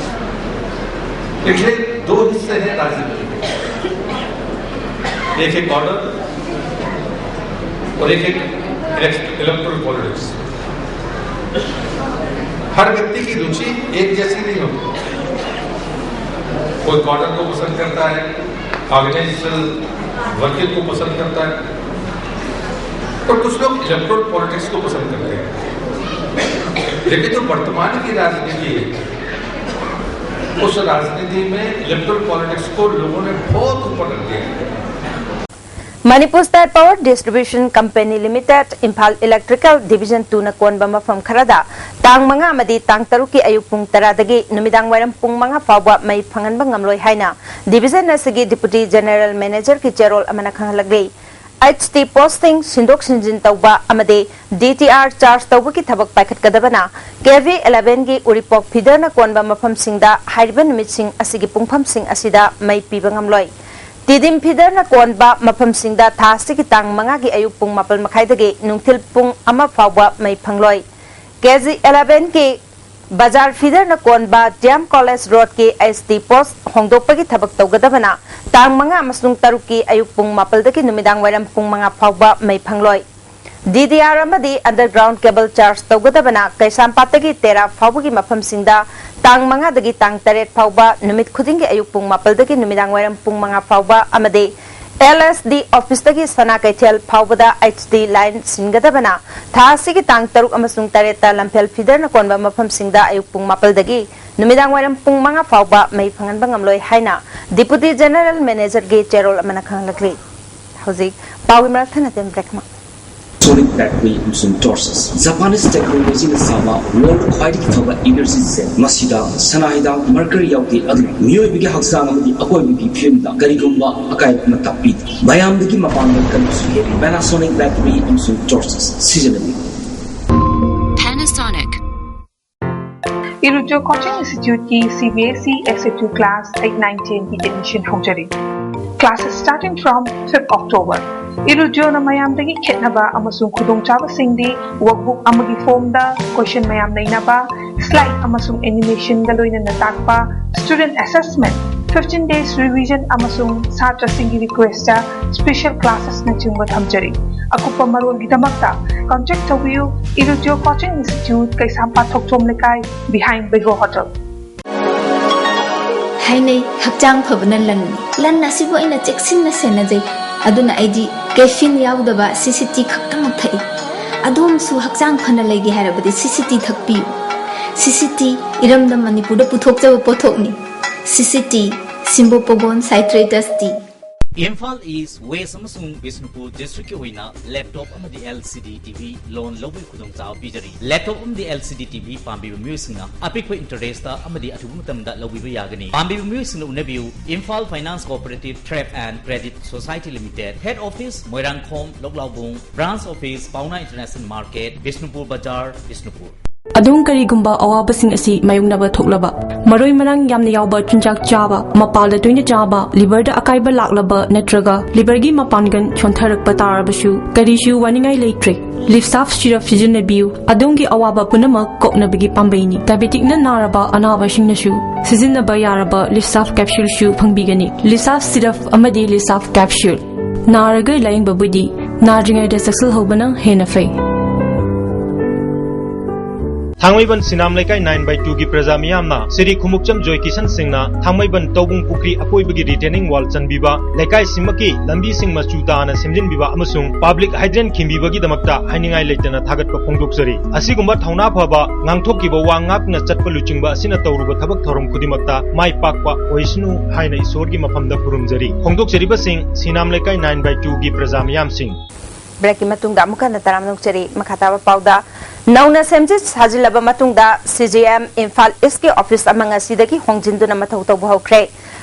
पिछले दो हिस्से हैं राजनीति के, एक है कॉर्डर और एक है इलेक्टोरल पॉलिटिक्स। हर व्यक्ति की रुचि एक जैसी नहीं होती। कोई कॉर्डर को पसंद करता है, ऑर्गेनाइजेशनल वर्किंग को पसंद करता है, और कुछ लोग इलेक्टोरल पॉलिटिक्स को पसंद करते हैं। लेकिन जो वर्तमान की राजनीति है, उस राजनीति में इलेक्टोरल पॉलिटिक्स को लोगों ने बहुत ऊपर रख दिया है। Manipur State Power Distribution Company Limited, Imphal Electrical Division two ꯅ ꯀꯣꯟꯕ ꯃꯐꯝ ꯈꯔꯗ ꯇꯥꯡ ꯃꯉꯥ ꯑꯃꯗꯤ ꯇꯥꯡ ꯇꯔꯨꯛꯀꯤ ꯑꯌꯨꯛ ꯄꯨꯡ ꯇꯔꯥꯗꯒꯤ ꯅꯨꯃꯤꯗꯥꯡ ꯋꯥꯏꯔꯝ ꯄꯨꯡ ꯃꯉꯥ ꯐꯥꯎꯕ ꯃꯩ ꯐꯪꯍꯟꯕ ꯉꯝꯂꯣꯏ ꯍꯥꯏꯅ division ꯑꯁꯤꯒꯤ Deputy General Manager ꯒꯤ ꯆꯦꯔꯣꯜ ꯑꯃꯅ ꯈꯪꯍꯜꯂꯛꯂꯤ꯫ H T posting ꯁꯤꯟꯗꯣꯛ ꯁꯤꯟꯖꯤꯟ ꯇꯧꯕ ꯑꯃꯗꯤ D T R charge ꯇꯧꯕꯒꯤ ꯊꯕꯛ ꯄꯥꯏꯈꯠꯀꯗꯕꯅ K V eleven ꯒꯤ ꯎꯔꯤꯄꯣꯛ feeder ꯅ ꯀꯣꯟꯕ ꯃꯐꯝꯁꯤꯡꯗ ꯍꯥꯏꯔꯤꯕ ꯅꯨꯃꯤꯠꯁꯤꯡ ꯑꯁꯤꯒꯤ ꯄꯨꯡꯐꯝꯁꯤꯡ ꯑꯁꯤꯗ ꯃꯩ ꯄꯤꯕ ꯉꯝꯂꯣꯏ꯫ Tidim feeder ꯅ ꯀꯣꯟꯕ ꯃꯐꯝꯁꯤꯡꯗ ꯊꯥ ꯑꯁꯤꯒꯤ ꯇꯥꯡ ꯃꯉꯥꯒꯤ ꯑꯌꯨꯛ ꯄꯨꯡ ꯃꯥꯄꯜ ꯃꯈꯥꯏꯗꯒꯤ ꯅꯨꯡꯊꯤꯜ ꯄꯨꯡ ꯑꯃ ꯐꯥꯎꯕ ꯃꯩ ꯐꯪꯂꯣꯏ꯫ K G eleven ꯒꯤ Bazar feeder ꯅ ꯀꯣꯟꯕ D M College Road ꯀꯤ H T post ꯍꯣꯡꯗꯣꯛꯄꯒꯤ ꯊꯕꯛ ꯇꯧꯒꯗꯕꯅ ꯇꯥꯡ ꯃꯉꯥ ꯑꯃꯁꯨꯡ ꯇꯔꯨꯛꯀꯤ ꯑꯌꯨꯛ ꯄꯨꯡ ꯃꯥꯄꯜꯗꯒꯤ ꯅꯨꯃꯤꯗꯥꯡ ꯋꯥꯏꯔꯝ ꯄꯨꯡ ꯃꯉꯥ ꯐꯥꯎꯕ ꯃꯩ ꯐꯪꯂꯣꯏ꯫ D D R ꯑꯃꯗꯤ underground cable charge ꯇꯧꯒꯗꯕꯅ ꯀꯩꯁꯥꯝꯄꯥꯠꯇꯒꯤ ꯇꯦꯔꯥ ꯐꯥꯎꯕꯒꯤ ꯃꯐꯝꯁꯤꯡꯗ ꯇꯥꯡ ꯃꯉꯥꯗꯒꯤ ꯇꯥꯡ ꯇꯔꯦꯠ ꯐꯥꯎꯕ ꯅꯨꯃꯤꯠ ꯈꯨꯗꯤꯡꯒꯤ ꯑꯌꯨꯛ ꯄꯨꯡ ꯃꯥꯄꯜꯗꯒꯤ ꯅꯨꯃꯤꯗꯥꯡ ꯋꯥꯏꯔꯝ ꯄꯨꯡ ꯃꯉꯥ ꯐꯥꯎꯕ ꯑꯃꯗꯤ L S D office ꯇꯒꯤ ꯁꯅꯥ ꯀꯩꯊꯦꯜ ꯐꯥꯎꯕꯗ H T line ꯁꯤꯟꯒꯗꯕꯅ ꯊꯥ ꯑꯁꯤꯒꯤ ꯇꯥꯡ ꯇꯔꯨꯛ ꯑꯃꯁꯨꯡ ꯇꯔꯦꯠꯇ ꯂꯝꯐꯦꯜ feeder ꯅ ꯀꯣꯟꯕ ꯃꯐꯝꯁꯤꯡꯗ ꯑꯌꯨꯛ ꯄꯨꯡ ꯃꯥꯄꯜꯗꯒꯤ ꯅꯨꯃꯤꯗꯥꯡ ꯋꯥꯏꯔꯝ ꯄꯨꯡ ꯃꯉꯥ ꯐꯥꯎꯕ ꯃꯩ ꯐꯪꯍꯟꯕ ꯉꯝꯂꯣꯏ ꯍꯥꯏꯅ Deputy General Manager ꯒꯤ ꯆꯦꯔꯣꯜ ꯑꯃꯅ ꯈꯪꯍꯜꯂꯛꯂꯤ꯫ ꯍꯧꯖꯤꯛ ꯄꯥꯎꯒꯤ ꯃꯔꯛ ꯊꯠꯅ ꯇꯦꯝ break ꯑꯃ꯫ Sonic Battery ꯑꯃꯁꯨꯡ Torches, Japanese technology ꯅ ꯁꯥꯕ world ꯈ꯭ꯋꯥꯏꯗꯒꯤ ꯐꯕ energy set꯫ ꯃꯁꯤꯗ ꯁꯅꯥ ꯍꯤꯗꯥꯛ mercury ꯌꯥꯎꯗꯦ, ꯑꯗꯨꯅ ꯃꯤꯑꯣꯏꯕꯒꯤ ꯍꯛꯆꯥꯡ ꯑꯃꯗꯤ ꯑꯀꯣꯏꯕꯒꯤ ꯐꯤꯕꯝꯗ ꯀꯔꯤꯒꯨꯝꯕ ꯑꯀꯥꯏꯕ ꯑꯃꯠꯇ ꯄꯤꯗꯦ꯫ ꯃꯌꯥꯝꯗꯒꯤ ꯃꯄꯥꯟꯗ ꯀꯔꯤꯁꯨ ꯍꯦꯜꯂꯤ꯫ Panasonic Battery ꯑꯃꯁꯨꯡ Torches ꯁꯤꯖꯤꯟꯅꯕꯤꯌꯨ꯫ Panasonic. Irujyo Coaching Institute ꯀꯤ C B S E S H U class eight, nine, ten ꯒꯤ admission ꯍꯧꯖꯔꯤ꯫ Classes starting from fifth October. ꯏꯔꯨꯖꯣꯅ ꯃꯌꯥꯝꯗꯒꯤ ꯈꯦꯠꯅꯕ ꯑꯃꯁꯨꯡ ꯈꯨꯗꯣꯡꯆꯥꯕꯁꯤꯡꯗꯤ workbook ꯑꯃꯒꯤ form ꯗ question ꯃꯌꯥꯝ ꯅꯩꯅꯕ, slide ꯑꯃꯁꯨꯡ animation ꯒ ꯂꯣꯏꯅꯅ ꯇꯥꯛꯄ, student assessment, fifteen days revision ꯑꯃꯁꯨꯡ ꯁꯥꯇ꯭ꯔꯁꯤꯡꯒꯤ request ꯇ special classes ꯅꯆꯤꯡꯕ ꯊꯝꯖꯔꯤ꯫ ꯑꯀꯨꯞꯄ ꯃꯔꯣꯜꯒꯤꯗꯃꯛꯇ contact ꯇꯧꯕꯤꯌꯨ, Irujyo Coaching Institute, ꯀꯩꯁꯥꯝꯄꯥꯠ ꯊꯣꯛꯆꯣꯝ ꯂꯩꯀꯥꯏ, behind Bego Hotel. ꯍꯥꯏꯅꯩ, ꯍꯛꯆꯥꯡ ꯐꯕꯅ ꯂꯟꯅꯤ꯫ ꯂꯟ ꯑꯁꯤꯕꯨ ꯑꯩꯅ ꯆꯦꯛꯁꯤꯟꯅ ꯁꯦꯟꯅꯖꯩ꯫ ꯑꯗꯨꯅ ꯑꯩꯗꯤ caffeine ꯌꯥꯎꯗꯕ C C T ꯈꯛꯇꯃꯛ ꯊꯛꯏ꯫ ꯑꯗꯣꯝꯁꯨ ꯍꯛꯆꯥꯡ ꯐꯅ ꯂꯩꯒꯦ ꯍꯥꯏꯔꯕꯗꯤ C C T ꯊꯛꯄꯤꯌꯨ꯫ C C T ꯏꯔꯝꯗꯝ ꯃꯅꯤꯄꯨꯔꯗ ꯄꯨꯊꯣꯛꯆꯕ ꯄꯣꯠꯊꯣꯛꯅꯤ꯫ C C T, Simbopogon Citratus Tea꯫ Imphal east, west ꯑꯃꯁꯨꯡ ꯕꯤꯁꯅꯨꯄꯨꯔ ꯗꯤꯁꯇ꯭ꯔꯤꯛꯀꯤ ꯑꯣꯏꯅ ꯂꯦꯞꯇꯣꯞ ꯑꯃꯗꯤ LCD TV ꯂꯣꯟ ꯂꯧꯕꯒꯤ ꯈꯨꯗꯣꯡꯆꯥꯕ ꯄꯤꯖꯔꯤ꯫ ꯂꯦꯞꯇꯣꯞ ꯑꯃꯗꯤ LCD TV ꯄꯥꯝꯕꯤꯕ ꯃꯤꯑꯣꯏꯁꯤꯡꯅ ꯑꯄꯤꯛꯄ ꯏꯟꯇꯔꯦꯁꯇ ꯑꯃꯗꯤ ꯑꯊꯨꯕ ꯃꯇꯝꯗ ꯂꯧꯕꯤꯕ ꯌꯥꯒꯅꯤ꯫ ꯄꯥꯝꯕꯤꯕ ꯃꯤꯑꯣꯏꯁꯤꯡꯅ ꯎꯅꯕꯤꯌꯨ, Imphal Finance Cooperative Trade and Credit Society Limited, Head Office, Moirangkhom, ꯂꯣꯛꯂꯥꯎꯕꯨꯡ, Branch Office, Paona International Market, Bishnupur Bazar, Bishnupur꯫ ꯑꯗꯣꯝ ꯀꯔꯤꯒꯨꯝꯕ ꯑꯋꯥꯕꯁꯤꯡ ꯑꯁꯤ ꯃꯥꯌꯣꯛꯅꯕ ꯊꯣꯛꯂꯕ, ꯃꯔꯣꯏ ꯃꯔꯥꯡ ꯌꯥꯝꯅ ꯌꯥꯎꯕ ꯆꯤꯟꯖꯥꯛ ꯆꯥꯕ, ꯃꯄꯥꯜꯗ ꯇꯣꯏꯅ ꯆꯥꯕ, ꯂꯤꯚꯔꯗ ꯑꯀꯥꯏꯕ ꯂꯥꯛꯂꯕ ꯅꯠꯇ꯭ꯔꯒ ꯂꯤꯚꯔꯒꯤ ꯃꯄꯥꯡꯒꯜ ꯁꯣꯟꯊꯔꯛꯄ ꯇꯥꯔꯕꯁꯨ, ꯀꯔꯤꯁꯨ ꯋꯥꯅꯤꯡꯉꯥꯏ ꯂꯩꯇ꯭ꯔꯦ꯫ ꯂꯤꯞꯁꯥꯐ ꯁꯤꯔꯞ ꯁꯤꯖꯤꯟꯅꯕꯤꯌꯨ, ꯑꯗꯣꯝꯒꯤ ꯑꯋꯥꯕ ꯄꯨꯝꯅꯃꯛ ꯀꯣꯛꯅꯕꯒꯤ ꯄꯥꯝꯕꯩꯅꯤ꯫ ꯗꯥꯏꯕꯦꯇꯤꯛꯅ ꯅꯥꯔꯕ ꯑꯅꯥꯕꯁꯤꯡꯅꯁꯨ ꯁꯤꯖꯤꯟꯅꯕ ꯌꯥꯔꯕ ꯂꯤꯞꯁꯥꯐ ꯀꯦꯞꯁꯨꯜꯁꯨ ꯐꯪꯕꯤꯒꯅꯤ꯫ ꯂꯤꯞꯁꯥꯐ ꯁꯤꯔꯞ ꯑꯃꯗꯤ ꯂꯤꯞꯁꯥꯐ ꯀꯦꯞꯁꯨꯜ꯫ ꯅꯥꯔꯒ ꯂꯥꯌꯦꯡꯕꯕꯨꯗꯤ ꯅꯥꯗ꯭ꯔꯤꯉꯩꯗ ꯆꯦꯛꯁꯤꯜꯍꯧꯕꯅ ꯍꯦꯟꯅ ꯐꯩ꯫ ꯊꯥꯡꯃꯩꯕꯟ ꯁꯤꯅꯥꯝ ꯂꯩꯀꯥꯏ nine by two ꯒꯤ ꯄ꯭ꯔꯖꯥ ꯃꯤꯌꯥꯝꯅ ꯁ꯭ꯔꯤ ꯈꯨꯃꯨꯛꯆꯝ ꯖꯣꯏ ꯀꯤꯁꯟ ꯁꯤꯡꯅ ꯊꯥꯡꯃꯩꯕꯟ ꯇꯧꯕꯨꯡ ꯄꯨꯈ꯭ꯔꯤ ꯑꯀꯣꯏꯕꯒꯤ retaining wall ꯆꯟꯕꯤꯕ, ꯂꯩꯀꯥꯏꯁꯤꯃꯛꯀꯤ ꯂꯝꯕꯤꯁꯤꯡ ꯃꯆꯨ ꯇꯥꯅ ꯁꯦꯝꯖꯤꯟꯕꯤꯕ ꯑꯃꯁꯨꯡ public hydrant ꯈꯤꯟꯕꯤꯕꯒꯤꯗꯃꯛꯇ ꯍꯥꯏꯅꯤꯡꯉꯥꯏ ꯂꯩꯇꯅ ꯊꯥꯒꯠꯄ ꯐꯣꯡꯗꯣꯛꯆꯔꯤ꯫ ꯑꯁꯤꯒꯨꯝꯕ ꯊꯧꯅꯥ ꯐꯕ, ꯉꯥꯡꯊꯣꯛꯈꯤꯕ ꯋꯥ ꯉꯥꯛꯅ ꯆꯠꯄ ꯂꯨꯆꯤꯡꯕ ꯑꯁꯤꯅ ꯇꯧꯔꯨꯕ ꯊꯕꯛ ꯊꯧꯔꯝ ꯈꯨꯗꯤꯡꯃꯛꯇ ꯃꯥꯏ ꯄꯥꯛꯄ ꯑꯣꯏꯁꯅꯨ ꯍꯥꯏꯅ ꯏꯁꯣꯔꯒꯤ ꯃꯐꯝꯗ ꯈꯨꯔꯨꯝꯖꯔꯤ꯫ ꯐꯣꯡꯗꯣꯛꯆꯔꯤꯕꯁꯤꯡ ꯁꯤꯅꯥꯝ ꯂꯩꯀꯥꯏ nine by two ꯒꯤ ꯄ꯭ꯔꯖꯥ ꯃꯤꯌꯥꯝꯁꯤꯡ꯫ ꯕ꯭ꯔꯦꯛꯀꯤ ꯃꯇꯨꯡꯗ ꯑꯃꯨꯛ ꯍꯟꯅ ꯇꯔꯥꯃꯅꯨꯡ ꯆꯦꯔꯤ꯫ ꯃꯈꯥ ꯇꯥꯕ ꯄꯥꯎꯗ, ꯅꯧꯅ ꯁꯦꯝꯖꯤꯟ ꯁꯥꯖꯤꯜꯂꯕ ꯃꯇꯨꯡꯗ CJM ꯏꯝꯐꯥꯜ ꯏꯁꯀꯤ ꯑꯣꯐꯤꯁ ꯑꯃ ꯉꯁꯤꯗꯒꯤ ꯍꯣꯡꯖꯤꯟꯗꯨꯅ ꯃꯊꯧ ꯇꯧꯕ ꯍꯧꯈ꯭ꯔꯦ꯫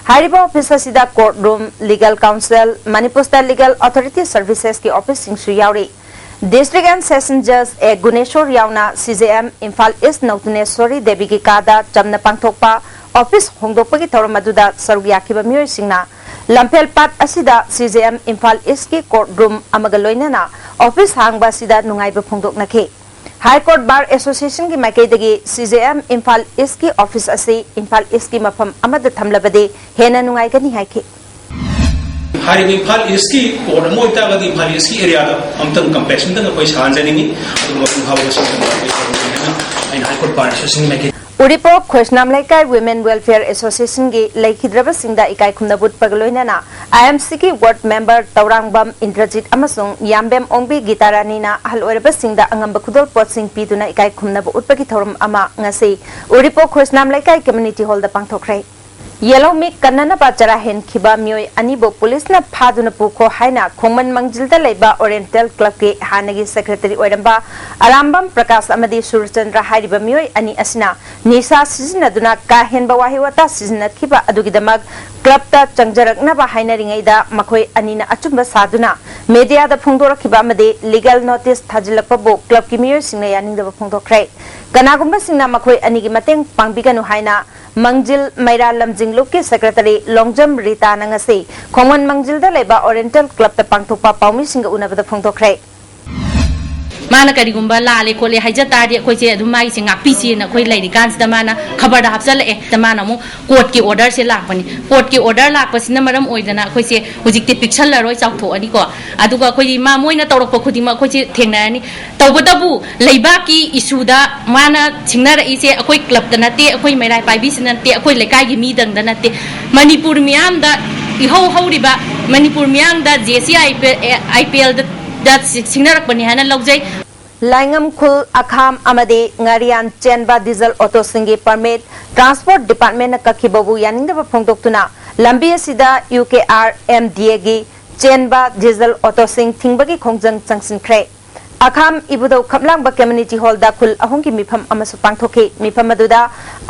ꯍꯥꯏꯔꯤꯕ ꯑꯣꯐꯤꯁ ꯑꯁꯤꯗ court room, legal counsel, Manipur State Legal Authority Servicesꯀꯤ ꯑꯣꯐꯤꯁꯁꯤꯡꯁꯨ ꯌꯥꯎꯔꯤ꯫ District and Session Judge A Guneshor ꯌꯥꯎꯅ CJM ꯏꯝꯐꯥꯜ ꯏꯁ ꯅꯧꯇꯨꯅꯦꯁꯣꯔꯤ ꯗꯦꯕꯤꯒꯤ ꯀꯥꯗ ꯆꯝꯅ ꯄꯥꯡꯊꯣꯛꯄ ꯑꯣꯐꯤꯁ ꯍꯣꯡꯗꯣꯛꯄꯒꯤ ꯊꯧꯔꯝ ꯑꯗꯨꯗ ꯁꯔꯨꯛ ꯌꯥꯈꯤꯕ ꯃꯤꯑꯣꯏꯁꯤꯡꯅ ꯂꯝꯐꯦꯜ ꯄꯥꯠ ꯑꯁꯤꯗ CJM ꯏꯝꯐꯥꯜ ꯏꯁꯀꯤ court room ꯑꯃꯒ ꯂꯣꯏꯅꯅ ꯑꯣꯐꯤꯁ ꯍꯥꯡꯕ ꯑꯁꯤꯗ ꯅꯨꯡꯉꯥꯏꯕ ꯐꯣꯡꯗꯣꯛꯅꯈꯤ꯫ High Court Bar Associationꯒꯤ ꯃꯥꯏꯀꯩꯗꯒꯤ CJM ꯏꯝꯐꯥꯜ ꯏꯁꯀꯤ ꯑꯣꯐꯤꯁ ꯑꯁꯤ ꯏꯝꯐꯥꯜ ꯏꯁꯀꯤ ꯃꯐꯝ ꯑꯃꯗ ꯊꯝꯂꯕꯗꯤ ꯍꯦꯟꯅ ꯅꯨꯡꯉꯥꯏꯒꯅꯤ ꯍꯥꯏꯈꯤ꯫ ꯍꯥꯏꯔꯤꯕ ꯏꯝꯐꯥꯜ ꯏꯁꯀꯤ court ꯑꯃ ꯑꯣꯏꯇꯥꯔꯒꯗꯤ ꯏꯝꯐꯥꯜ ꯏꯁꯀꯤ areaꯗ ꯑꯃꯇꯪ complex ꯑꯃꯇꯪ ꯑꯩꯈꯣꯏ ꯁꯥꯍꯟꯖꯅꯤꯡꯉꯤ꯫ ꯑꯗꯨꯒ ꯃꯄꯨꯡ ꯐꯥꯕ ꯃꯁꯤꯡ ꯑꯩꯈꯣꯏ ꯇꯧꯒꯅꯤ ꯍꯥꯏꯅ ꯑꯩꯅ High Court Bar Associationꯒꯤ ꯃꯥꯏꯀꯩ ꯎꯔꯤꯄꯣꯛ ꯈꯣꯏꯁꯅꯥꯝ ꯂꯩꯀꯥꯏ Women Welfare Associationꯒꯤ ꯂꯩꯈꯤꯗ꯭ꯔꯕꯁꯤꯡꯗ ꯏꯀꯥꯏ ꯈꯨꯝꯅꯕ ꯎꯠꯄꯒ ꯂꯣꯏꯅꯅ IMCꯒꯤ ward member ꯇꯧꯔꯥꯡꯕꯝ ꯏꯟꯗ꯭ꯔꯖꯤꯠ ꯑꯃꯁꯨꯡ ꯌꯥꯝꯕꯦꯝ ꯑꯣꯡꯕꯤ ꯒꯤꯇꯥꯔꯥꯅꯤꯅ ꯑꯍꯜ ꯑꯣꯏꯔꯕꯁꯤꯡꯗ ꯑꯉꯝꯕ ꯈꯨꯗꯣꯜꯄꯣꯠꯁꯤꯡ ꯄꯤꯗꯨꯅ ꯏꯀꯥꯏ ꯈꯨꯝꯅꯕ ꯎꯠꯄꯒꯤ ꯊꯧꯔꯝ ꯑꯃ ꯉꯁꯤ ꯎꯔꯤꯄꯣꯛ ꯈꯣꯏꯁꯅꯥꯝ ꯂꯩꯀꯥꯏ community hallꯗ ꯄꯥꯡꯊꯣꯛꯈ꯭ꯔꯦ꯫ ꯌꯦꯜꯍꯧꯃꯤ ꯀꯟꯅꯅꯕ ꯆꯔꯥ ꯍꯦꯟꯈꯤꯕ ꯃꯤꯑꯣꯏ ꯑꯅꯤꯕꯨ ꯄꯨꯂꯤꯁꯅ ꯐꯥꯗꯨꯅ ꯄꯨꯈꯣ ꯍꯥꯏꯅ ꯈꯣꯡꯃꯟ ꯃꯥꯡꯖꯤꯜꯗ ꯂꯩꯕ ꯑꯣꯔꯤꯌꯦꯟꯇꯦꯜ ꯀ꯭ꯂꯕꯀꯤ ꯍꯥꯟꯅꯒꯤ ꯁꯦꯀ꯭ꯔꯦꯇꯔꯤ ꯑꯣꯏꯔꯝꯕ ꯑꯔꯥꯝꯕꯝ ꯄ꯭ꯔꯀꯥꯁ ꯑꯃꯗꯤ ꯁꯨꯔꯆꯟꯗ꯭ꯔ ꯍꯥꯏꯔꯤꯕ ꯃꯤꯑꯣꯏ ꯑꯅꯤ ꯑꯁꯤꯅ ꯅꯤꯁꯥ ꯁꯤꯖꯤꯟꯅꯗꯨꯅ ꯀꯥ ꯍꯦꯟꯕ ꯋꯥꯍꯩ ꯋꯥꯇꯥ ꯁꯤꯖꯤꯟꯅꯈꯤꯕ ꯑꯗꯨꯒꯤꯗꯃꯛ ꯀ꯭ꯂꯕꯇ ꯆꯪꯖꯔꯛꯅꯕ ꯍꯥꯏꯅꯔꯤꯉꯩꯗ ꯃꯈꯣꯏ ꯑꯅꯤꯅ ꯑꯆꯨꯝꯕ ꯁꯥꯗꯨꯅ ꯃꯦꯗꯤꯌꯥꯗ ꯐꯣꯡꯗꯣꯔꯛꯈꯤꯕ ꯑꯃꯗꯤ ꯂꯤꯒꯦꯜ ꯅꯣꯇꯤꯁ ꯊꯥꯖꯤꯜꯂꯛꯄꯕꯨ ꯀ꯭ꯂꯕꯀꯤ ꯃꯤꯑꯣꯏꯁꯤꯡꯅ ꯌꯥꯅꯤꯡꯗꯕ ꯐꯣꯡꯗꯣꯛꯈ꯭ꯔꯦ꯫ ꯀꯅꯥꯒꯨꯝꯕꯁꯤꯡꯅ ꯃꯈꯣꯏ ꯑꯅꯤꯒꯤ ꯃꯇꯦꯡ ꯄꯥꯡꯕꯤꯒꯅꯨ ꯍꯥꯏꯅ ꯃꯥꯡꯖꯤꯜ ꯃꯩꯔꯥ ꯂꯝꯖꯤꯡ ꯂꯨꯞꯀꯤ ꯁꯦꯀ꯭ꯔꯦꯇꯔꯤ ꯂꯣꯡꯖꯝ ꯔꯤꯇꯥꯅ ꯉꯁꯤ ꯈꯣꯡꯃꯟ ꯃꯥꯡꯖꯤꯜꯗ ꯂꯩꯕ ꯑꯣꯔꯤꯌꯦꯟꯇꯦꯜ ꯀ꯭ꯂꯕꯇ ꯄꯥꯡꯊꯣꯛꯄ ꯄꯥꯎꯃꯤꯁꯤꯡꯒ ꯎꯅꯕꯗ ꯐꯣꯡꯗꯣꯛꯈ꯭ꯔꯦ꯫ ꯃꯥꯅ ꯀꯔꯤꯒꯨꯝꯕ ꯂꯥꯜꯂꯦ ꯈꯣꯠꯂꯦ ꯍꯥꯏꯖ ꯇꯥꯔꯗꯤ ꯑꯩꯈꯣꯏꯁꯦ ꯑꯗꯨꯝ ꯃꯥꯒꯤꯁꯦ ꯉꯥꯛꯄꯤꯁꯦꯅ ꯑꯩꯈꯣꯏ ꯂꯩꯔꯤꯀꯥꯟꯁꯤꯗ ꯃꯥꯅ ꯈꯕꯔꯗ ꯍꯥꯞꯆꯜꯂꯛꯑꯦ꯫ ꯃꯥꯅ ꯑꯃꯨꯛ ꯀꯣꯔꯠꯀꯤ ꯑꯣꯔꯗꯔꯁꯦ ꯂꯥꯛꯄꯅꯤ꯫ ꯀꯣꯔꯠꯀꯤ ꯑꯣꯔꯗꯔ ꯂꯥꯛꯄꯁꯤꯅ ꯃꯔꯝ ꯑꯣꯏꯗꯅ ꯑꯩꯈꯣꯏꯁꯦ ꯍꯧꯖꯤꯛꯇꯤ ꯄꯤꯛꯁꯜꯂꯔꯣꯏ, ꯆꯥꯎꯊꯣꯛꯑꯅꯤꯀꯣ꯫ ꯑꯗꯨꯒ ꯑꯩꯈꯣꯏꯗꯤ ꯃꯥ, ꯃꯣꯏꯅ ꯇꯧꯔꯛꯄ ꯈꯨꯗꯤꯡꯃꯛ ꯑꯩꯈꯣꯏꯁꯦ ꯊꯦꯡꯅꯔꯅꯤ꯫ ꯇꯧꯕꯇꯕꯨ ꯂꯩꯕꯥꯛꯀꯤ ꯏꯁꯨꯗ ꯃꯥꯅ ꯁꯤꯡꯅꯔꯛꯏꯁꯦ ꯑꯩꯈꯣꯏ ꯀ꯭ꯂꯕꯇ ꯅꯠꯇꯦ, ꯑꯩꯈꯣꯏ ꯃꯩꯔꯥ ꯄꯥꯏꯕꯤꯁꯤꯅ ꯅꯠꯇꯦ, ꯑꯩꯈꯣꯏ ꯂꯩꯀꯥꯏꯒꯤ ꯃꯤꯗꯪꯗ ꯅꯠꯇꯦ꯫ ꯃꯅꯤꯄꯨꯔ ꯃꯤꯌꯥꯝꯗ ꯏꯍꯧ ꯍꯧꯔꯤꯕ ꯃꯅꯤꯄꯨꯔ ꯃꯤꯌꯥꯝꯗ ꯖꯦ ꯁꯤ ꯑꯥꯏ ꯄꯤ ꯑꯦꯜꯗ ꯁꯤꯡꯅꯔꯛꯄꯅꯤ ꯍꯥꯏꯅ ꯂꯧꯖꯩ꯫ ꯂꯥꯏꯉꯝꯈꯨꯜ ꯑꯈꯥꯝ ꯑꯃꯗꯤ ꯉꯥꯔꯤꯌꯥꯟ ꯆꯦꯟꯕ ꯗꯤꯖꯜ ꯑꯣꯇꯣꯁꯤꯡꯒꯤ ꯄꯔꯃꯤꯠ ꯇ꯭ꯔꯥꯟꯁꯄꯣꯔꯠ ꯗꯤꯄꯥꯔꯠꯃꯦꯟꯅ ꯀꯛꯈꯤꯕꯕꯨ ꯌꯥꯅꯤꯡꯗꯕ ꯐꯣꯡꯗꯣꯛꯇꯨꯅ ꯂꯝꯕꯤ ꯑꯁꯤꯗ U K R M D ꯑꯦꯒꯤ ꯆꯦꯟꯕ ꯗꯤꯖꯜ ꯑꯣꯇꯣꯁꯤꯡ ꯊꯤꯡꯕꯒꯤ ꯈꯣꯡꯖꯪ ꯆꯪꯁꯤꯟꯈ꯭ꯔꯦ꯫ ꯑꯈꯥꯝ ꯏꯕꯨꯙꯧ ꯈꯝꯂꯥꯡꯕ ꯀꯝꯃ꯭ꯌꯨꯅꯤꯇꯤ ꯍꯣꯜꯗ ꯈꯨꯜ ꯑꯍꯨꯝꯒꯤ ꯃꯤꯐꯝ ꯑꯃꯁꯨ ꯄꯥꯡꯊꯣꯛꯈꯤ꯫ ꯃꯤꯐꯝ ꯑꯗꯨꯗ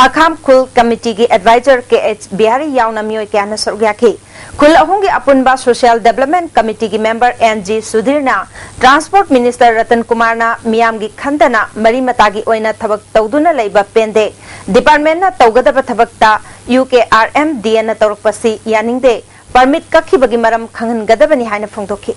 ꯑꯈꯥꯝ ꯈꯨꯜ ꯀꯃꯤꯇꯤꯒꯤ ꯑꯦꯗꯚꯥꯏꯖꯔ ꯀꯦ ꯑꯩꯆ ꯕꯤꯍꯥꯔꯤ ꯌꯥꯎꯅ ꯃꯤꯑꯣꯏ ꯀꯌꯥꯅ ꯁꯔꯨꯛ ꯌꯥꯈꯤ꯫ ꯈꯨꯜ ꯑꯍꯨꯝꯒꯤ ꯑꯄꯨꯟꯕ ꯁꯣꯁꯤꯌꯦꯜ ꯗꯤꯕ꯭ꯂꯞꯃꯦꯟ ꯀꯃꯤꯇꯤꯒꯤ ꯃꯦꯝꯕꯔ ꯑꯦꯟ ꯖꯤ ꯁꯨꯙꯤꯔꯅ ꯇ꯭ꯔꯥꯟꯁꯄꯣꯔꯠ ꯃꯤꯅꯤꯁꯇꯔ ꯔꯇꯟ ꯀꯨꯃꯥꯔꯅ ꯃꯤꯌꯥꯝꯒꯤ ꯈꯟꯊꯅ ꯃꯔꯤ ꯃꯇꯥꯒꯤ ꯑꯣꯏꯅ ꯊꯕꯛ ꯇꯧꯗꯨꯅ ꯂꯩꯕ ꯄꯦꯟꯗꯦ꯫ ꯗꯤꯄꯥꯔꯠꯃꯦꯟꯅ ꯇꯧꯒꯗꯕ ꯊꯕꯛꯇ U K R M D ꯑꯦꯅ ꯇꯧꯔꯛꯄꯁꯤ ꯌꯥꯅꯤꯡꯗꯦ꯫ ꯄꯔꯃꯤꯠ ꯀꯛꯈꯤꯕꯒꯤ ꯃꯔꯝ ꯈꯪꯍꯟꯒꯗꯕꯅꯤ ꯍꯥꯏꯅ ꯐꯣꯡꯗꯣꯛꯈꯤ꯫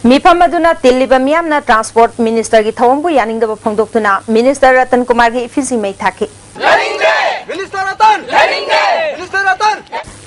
ꯃꯤꯐꯝ ꯑꯗꯨꯅ ꯇꯤꯜꯂꯤꯕ ꯃꯤꯌꯥꯝꯅ ꯇ꯭ꯔꯥꯟꯁꯄꯣꯔꯠ ꯃꯤꯅꯤꯁꯇꯔꯒꯤ ꯊꯧꯑꯣꯡꯕꯨ ꯌꯥꯅꯤꯡꯗꯕ ꯐꯣꯡꯗꯣꯛꯇꯨꯅ ꯃꯤꯅꯤꯁꯇꯔ ꯔꯇꯟ ꯀꯨꯃꯥꯔꯒꯤ ꯏꯐꯤꯖꯤ ꯃꯩ ꯊꯥꯈꯤ꯫ ꯃꯤꯅꯤꯁꯇꯔ ꯔꯇꯟ! ꯃꯤꯅꯤꯁꯇꯔ ꯔꯇꯟ!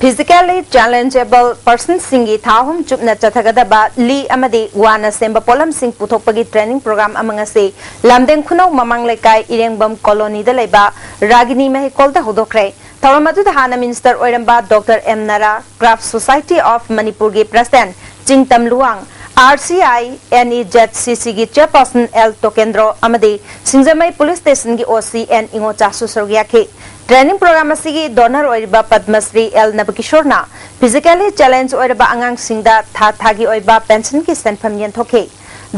ꯐꯤꯖꯤꯀꯦꯜꯂꯤ ꯆꯦꯂꯦꯟꯖꯦꯕꯜ ꯄꯔꯁꯟꯁꯤꯡꯒꯤ ꯊꯥ ꯑꯍꯨꯝ ꯆꯨꯞꯅ ꯆꯠꯊꯒꯗꯕ ꯂꯤ ꯑꯃꯗꯤ ꯋꯥꯅ ꯁꯦꯝꯕ ꯄꯣꯠꯂꯝꯁꯤꯡ ꯄꯨꯊꯣꯛꯄꯒꯤ ꯇ꯭ꯔꯦꯅꯤꯡ ꯄ꯭ꯔꯣꯒ꯭ꯔꯥꯝ ꯑꯃ ꯉꯁꯤ ꯂꯝꯗꯦꯡ ꯈꯨꯅꯧ ꯃꯃꯥꯡ ꯂꯩꯀꯥꯏ ꯏꯔꯦꯡꯕꯝ ꯀꯣꯂꯣꯅꯤꯗ ꯂꯩꯕ ꯔꯥꯒꯤꯅꯤ ꯃꯍꯩꯀꯣꯜꯗ ꯍꯧꯗꯣꯛꯈ꯭ꯔꯦ꯫ ꯊꯧꯔꯝ ꯑꯗꯨꯗ ꯍꯥꯟꯅ ꯃꯤꯅꯤꯁꯇꯔ ꯑꯣꯏꯔꯝꯕ doctor M Nara, craft society of ꯃꯅꯤꯄꯨꯔꯒꯤ president Chingtam Luwang, R C I N E Z ꯁꯤ ꯁꯤꯒꯤ ꯆꯦꯌꯔꯄꯔꯁꯟ ꯑꯦꯜ ꯇꯣꯀꯦꯟꯗ꯭ꯔꯣ ꯑꯃꯗꯤ ꯁꯤꯡꯖꯃꯩ ꯄꯨꯂꯤꯁ ꯁ꯭ꯇꯦꯁꯟꯒꯤ ꯑꯣ ꯁꯤ ꯑꯦꯟ ꯏꯉꯣꯆꯥꯁꯨ ꯁꯔꯨꯛ ꯌꯥꯈꯤ꯫ ꯇ꯭ꯔꯦꯅꯤꯡ ꯄ꯭ꯔꯣꯒ꯭ꯔꯥꯝ ꯑꯁꯤꯒꯤ ꯗꯣꯅꯔ ꯑꯣꯏꯔꯤꯕ ꯄꯗꯃꯁ꯭ꯔꯤ ꯑꯦꯜ ꯅꯕꯀꯤꯁꯣꯔꯅ ꯐꯤꯖꯤꯀꯦꯜꯂꯤ ꯆꯦꯂꯦꯟꯖ ꯑꯣꯏꯔꯕ ꯑꯉꯥꯡꯁꯤꯡꯗ ꯊꯥ ꯊꯥꯒꯤ ꯑꯣꯏꯕ ꯄꯦꯟꯁꯟꯒꯤ ꯁꯦꯟꯐꯝ ꯌꯦꯟꯊꯣꯛꯈꯤ꯫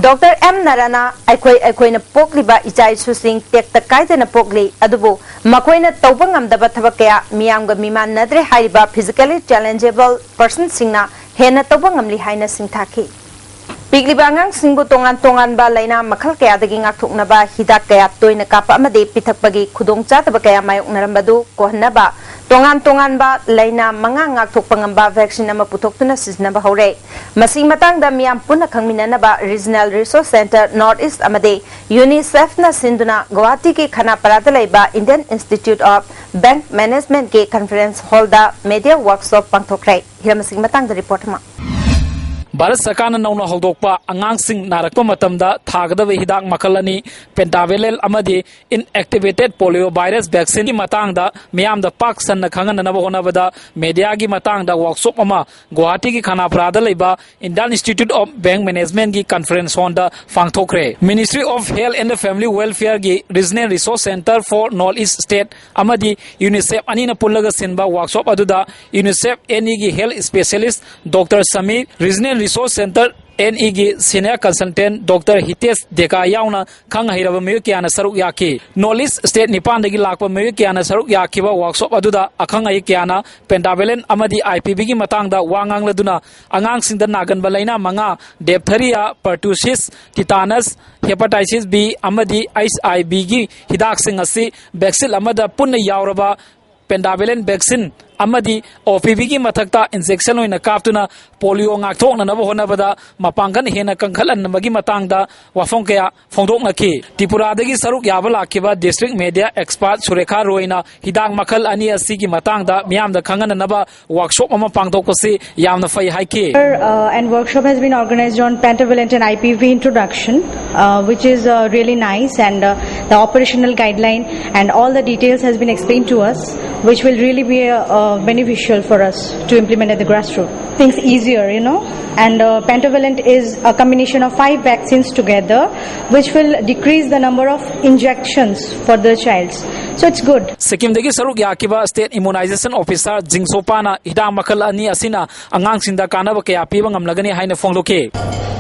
ꯗꯣꯛꯇꯔ ꯑꯦꯝ ꯅꯔꯥꯅ ꯑꯩꯈꯣꯏ ꯑꯩꯈꯣꯏꯅ ꯄꯣꯛꯂꯤꯕ ꯏꯆꯥ ꯏꯁꯨꯁꯤꯡ ꯇꯦꯛꯇ ꯀꯥꯏꯗꯅ ꯄꯣꯛꯂꯤ, ꯑꯗꯨꯕꯨ ꯃꯈꯣꯏꯅ ꯇꯧꯕ ꯉꯝꯗꯕ ꯊꯕꯛ ꯀꯌꯥ ꯃꯤꯌꯥꯝꯒ ꯃꯤꯃꯥꯟꯅꯗ꯭ꯔꯦ ꯍꯥꯏꯔꯤꯕ ꯐꯤꯖꯤꯀꯦꯜꯂꯤ ꯆꯦꯂꯦꯟꯖꯦꯕꯜ ꯄꯔꯁꯟꯁꯤꯡꯅ ꯍꯦꯟꯅ ꯇꯧꯕ ꯉꯝꯂꯤ ꯍꯥꯏꯅ ꯁꯤꯡꯊꯥꯈꯤ꯫ ꯄꯤꯛꯂꯤꯕ ꯑꯉꯥꯡꯁꯤꯡꯕꯨ ꯇꯣꯉꯥꯟ ꯇꯣꯉꯥꯟꯕ ꯂꯥꯏꯅꯥ ꯃꯈꯜ ꯀꯌꯥꯗꯒꯤ ꯉꯥꯛꯊꯣꯛꯅꯕ ꯍꯤꯗꯥꯛ ꯀꯌꯥ ꯇꯣꯏꯅ ꯀꯥꯞꯄ ꯑꯃꯗꯤ ꯄꯤꯊꯛꯄꯒꯤ ꯈꯨꯗꯣꯡꯆꯥꯗꯕ ꯀꯌꯥ ꯃꯥꯌꯣꯛꯅꯔꯝꯕꯗꯨ ꯀꯣꯛꯍꯟꯅꯕ ꯇꯣꯉꯥꯟ ꯇꯣꯉꯥꯟꯕ ꯂꯥꯏꯅꯥ ꯃꯉꯥ ꯉꯥꯛꯊꯣꯛꯄ ꯉꯝꯕ ꯚꯦꯛꯁꯤꯟ ꯑꯃ ꯄꯨꯊꯣꯛꯇꯨꯅ ꯁꯤꯖꯤꯟꯅꯕ ꯍꯧꯔꯦ꯫ ꯃꯁꯤꯒꯤ ꯃꯇꯥꯡꯗ ꯃꯤꯌꯥꯝ ꯄꯨꯟꯅ ꯈꯪꯃꯤꯟꯅꯅꯕ regional resource centre north east ꯑꯃꯗꯤ ꯌꯨꯅꯤꯁꯦꯐꯅ ꯁꯤꯟꯗꯨꯅ ꯒꯨꯋꯥꯍꯥꯇꯤꯒꯤ ꯈꯅꯥꯄꯔꯥꯗ ꯂꯩꯕ ꯏꯟꯗꯤꯌꯟ ꯏꯟꯁꯇꯤꯇ꯭ꯌꯨꯠ ꯑꯣꯐ ꯕꯦꯡꯛ ꯃꯦꯅꯦꯖꯃꯦꯟꯠꯀꯤ ꯀꯟꯐꯔꯦꯟꯁ ꯍꯣꯜꯗ ꯃꯦꯗꯤꯌꯥ ꯋꯥꯔꯛꯁꯣꯞ ꯄꯥꯡꯊꯣꯛꯈ꯭ꯔꯦ꯫ ꯍꯤꯔꯝ ꯑꯁꯤꯒꯤ ꯃꯇꯥꯡꯗ ꯔꯤꯄꯣꯔꯠ ꯑꯃ꯫ ꯚꯥꯔꯠ ꯁꯔꯀꯥꯔꯅ ꯅꯧꯅ ꯍꯧꯗꯣꯛꯄ ꯑꯉꯥꯡꯁꯤꯡ ꯅꯥꯔꯛꯄ ꯃꯇꯝꯗ ꯊꯥꯒꯗꯕ ꯍꯤꯗꯥꯛ ꯃꯈꯜ ꯑꯅꯤ, ꯄꯦꯟꯇꯥꯕꯦꯂꯦꯜ ꯑꯃꯗꯤ ꯏꯟꯑꯦꯛꯇꯤꯚꯦꯇꯦꯠ ꯄꯣꯂꯤꯑꯣ ꯚꯥꯏꯔꯁ ꯚꯦꯛꯁꯤꯟꯒꯤ ꯃꯇꯥꯡꯗ ꯃꯤꯌꯥꯝꯗ ꯄꯥꯛ ꯁꯟꯅ ꯈꯪꯍꯟꯅꯅꯕ ꯍꯣꯠꯅꯕꯗ ꯃꯦꯗꯤꯌꯥꯒꯤ ꯃꯇꯥꯡꯗ ꯋꯥꯔꯛꯁꯣꯞ ꯑꯃ ꯒꯨꯋꯥꯍꯥꯇꯤꯒꯤ ꯈꯅꯥꯄꯔꯥꯗ ꯂꯩꯕ ꯏꯟꯗꯤꯌꯟ ꯏꯟꯁꯇꯤꯇ꯭ꯌꯨꯠ ꯑꯣꯐ ꯕꯦꯡꯛ ꯃꯦꯅꯦꯖꯃꯦꯟꯠꯀꯤ ꯀꯟꯐꯔꯦꯟꯁ ꯍꯣꯜꯗ ꯄꯥꯡꯊꯣꯛꯈ꯭ꯔꯦ꯫ Ministry of health and family ꯋꯦꯜꯐꯤꯌꯔꯒꯤ regional resource centre for north east state ꯑꯃꯗꯤ ꯌꯨꯅꯤꯁꯦꯐ ꯑꯅꯤꯅ ꯄꯨꯜꯂꯒ ꯁꯤꯟꯕ ꯋꯥꯔꯛꯁꯣꯞ ꯑꯗꯨꯗ ꯌꯨꯅꯤꯁꯦꯐ ꯑꯦꯟ ꯏꯒꯤ health specialist doctor Samir, regional resource centre N ꯏꯒꯤ senior consultant doctor Hitesh Deka ꯌꯥꯎꯅ ꯈꯪ ꯍꯩꯔꯕ ꯃꯤꯑꯣꯏ ꯀꯌꯥꯅ ꯁꯔꯨꯛ ꯌꯥꯈꯤ꯫ ꯅꯣꯔꯠ ꯏꯁ ꯁ꯭ꯇꯦꯠ ꯅꯤꯄꯥꯟꯗꯒꯤ ꯂꯥꯛꯄ ꯃꯤꯑꯣꯏ ꯀꯌꯥꯅ ꯁꯔꯨꯛ ꯌꯥꯈꯤꯕ ꯋꯥꯔꯛꯁꯣꯞ ꯑꯗꯨꯗ ꯑꯈꯪ ꯑꯍꯩ ꯀꯌꯥꯅ ꯄꯦꯟꯇꯥꯕꯦꯂꯦꯟ ꯑꯃꯗꯤ ꯑꯥꯏ ꯄꯤ ꯚꯤꯒꯤ ꯃꯇꯥꯡꯗ ꯋꯥ ꯉꯥꯡꯂꯗꯨꯅ ꯑꯉꯥꯡꯁꯤꯡꯗ ꯅꯥꯒꯟꯕ ꯂꯥꯏꯅꯥ ꯃꯉꯥ, ꯗꯦꯞꯊꯔꯤꯌꯥ, ꯄꯔꯇꯨꯁꯤꯁ, ꯇꯤꯇꯥꯅꯁ, ꯍꯦꯄꯥꯇꯥꯏꯁꯤꯁ ꯕꯤ ꯑꯃꯗꯤ ꯑꯩꯆ ꯑꯥꯏ ꯚꯤꯒꯤ ꯍꯤꯗꯥꯛꯁꯤꯡ ꯑꯁꯤ ꯚꯦꯛꯁꯤꯟ ꯑꯃꯗ ꯄꯨꯟꯅ ꯌꯥꯎꯔꯕ ꯄꯦꯟꯇꯥꯕꯦꯂꯦꯟ ꯚꯦꯛꯁꯤꯟ ꯑꯃꯗꯤ ꯑꯣ ꯄꯤ ꯚꯤꯒꯤ ꯃꯊꯛꯇ injection ꯑꯣꯏꯅ ꯀꯥꯞꯇꯨꯅ polio ꯉꯥꯛꯊꯣꯛꯅꯅꯕ ꯍꯣꯠꯅꯕꯗ ꯃꯄꯥꯡꯒꯜ ꯍꯦꯟꯅ ꯀꯟꯈꯠꯍꯟꯅꯕꯒꯤ ꯃꯇꯥꯡꯗ ꯋꯥꯐꯝ ꯀꯌꯥ ꯐꯣꯡꯗꯣꯛꯅꯈꯤ꯫ ꯇ꯭ꯔꯤꯄꯨꯔꯥꯗꯒꯤ ꯁꯔꯨꯛ ꯌꯥꯕ ꯂꯥꯛꯈꯤꯕ district media expert ꯁꯨꯔꯦꯈꯥ ꯔꯣꯏꯅ ꯍꯤꯗꯥꯛ ꯃꯈꯜ ꯑꯅꯤ ꯑꯁꯤꯒꯤ ꯃꯇꯥꯡꯗ ꯃꯤꯌꯥꯝꯗ ꯈꯪꯍꯟꯅꯅꯕ workshop ꯑꯃ ꯄꯥꯡꯊꯣꯛꯄꯁꯤ ꯌꯥꯝꯅ ꯐꯩ ꯍꯥꯏꯈꯤ꯫ Uh, and workshop has been organized on pentavalent and I P V introduction, uh, which is uh, really nice, and uh, the operational guideline and all the details has been explained to us, which will really be uh, uh, beneficial for us to implement at the grassroots. Things easier, you know. And uh, pentavalent is a combination of five vaccines together, which will decrease the number of injections for the child. So it's good. ꯁꯤꯛꯀꯤꯝꯗꯒꯤ ꯁꯔꯨꯛ ꯌꯥꯈꯤꯕ state immunization officer ꯖꯤꯡꯁꯣꯄꯥꯅ ꯍꯤꯗꯥꯛ ꯃꯈꯜ ꯑꯅꯤ ꯑꯁꯤꯅ ꯑꯉꯥꯡꯁꯤꯡꯗ ꯀꯥꯟꯅꯕ ꯀꯌꯥ ꯄꯤꯕ ꯉꯝꯂꯒꯅꯤ ꯍꯥꯏꯅ ꯐꯣꯡꯗꯣꯛꯈꯤ꯫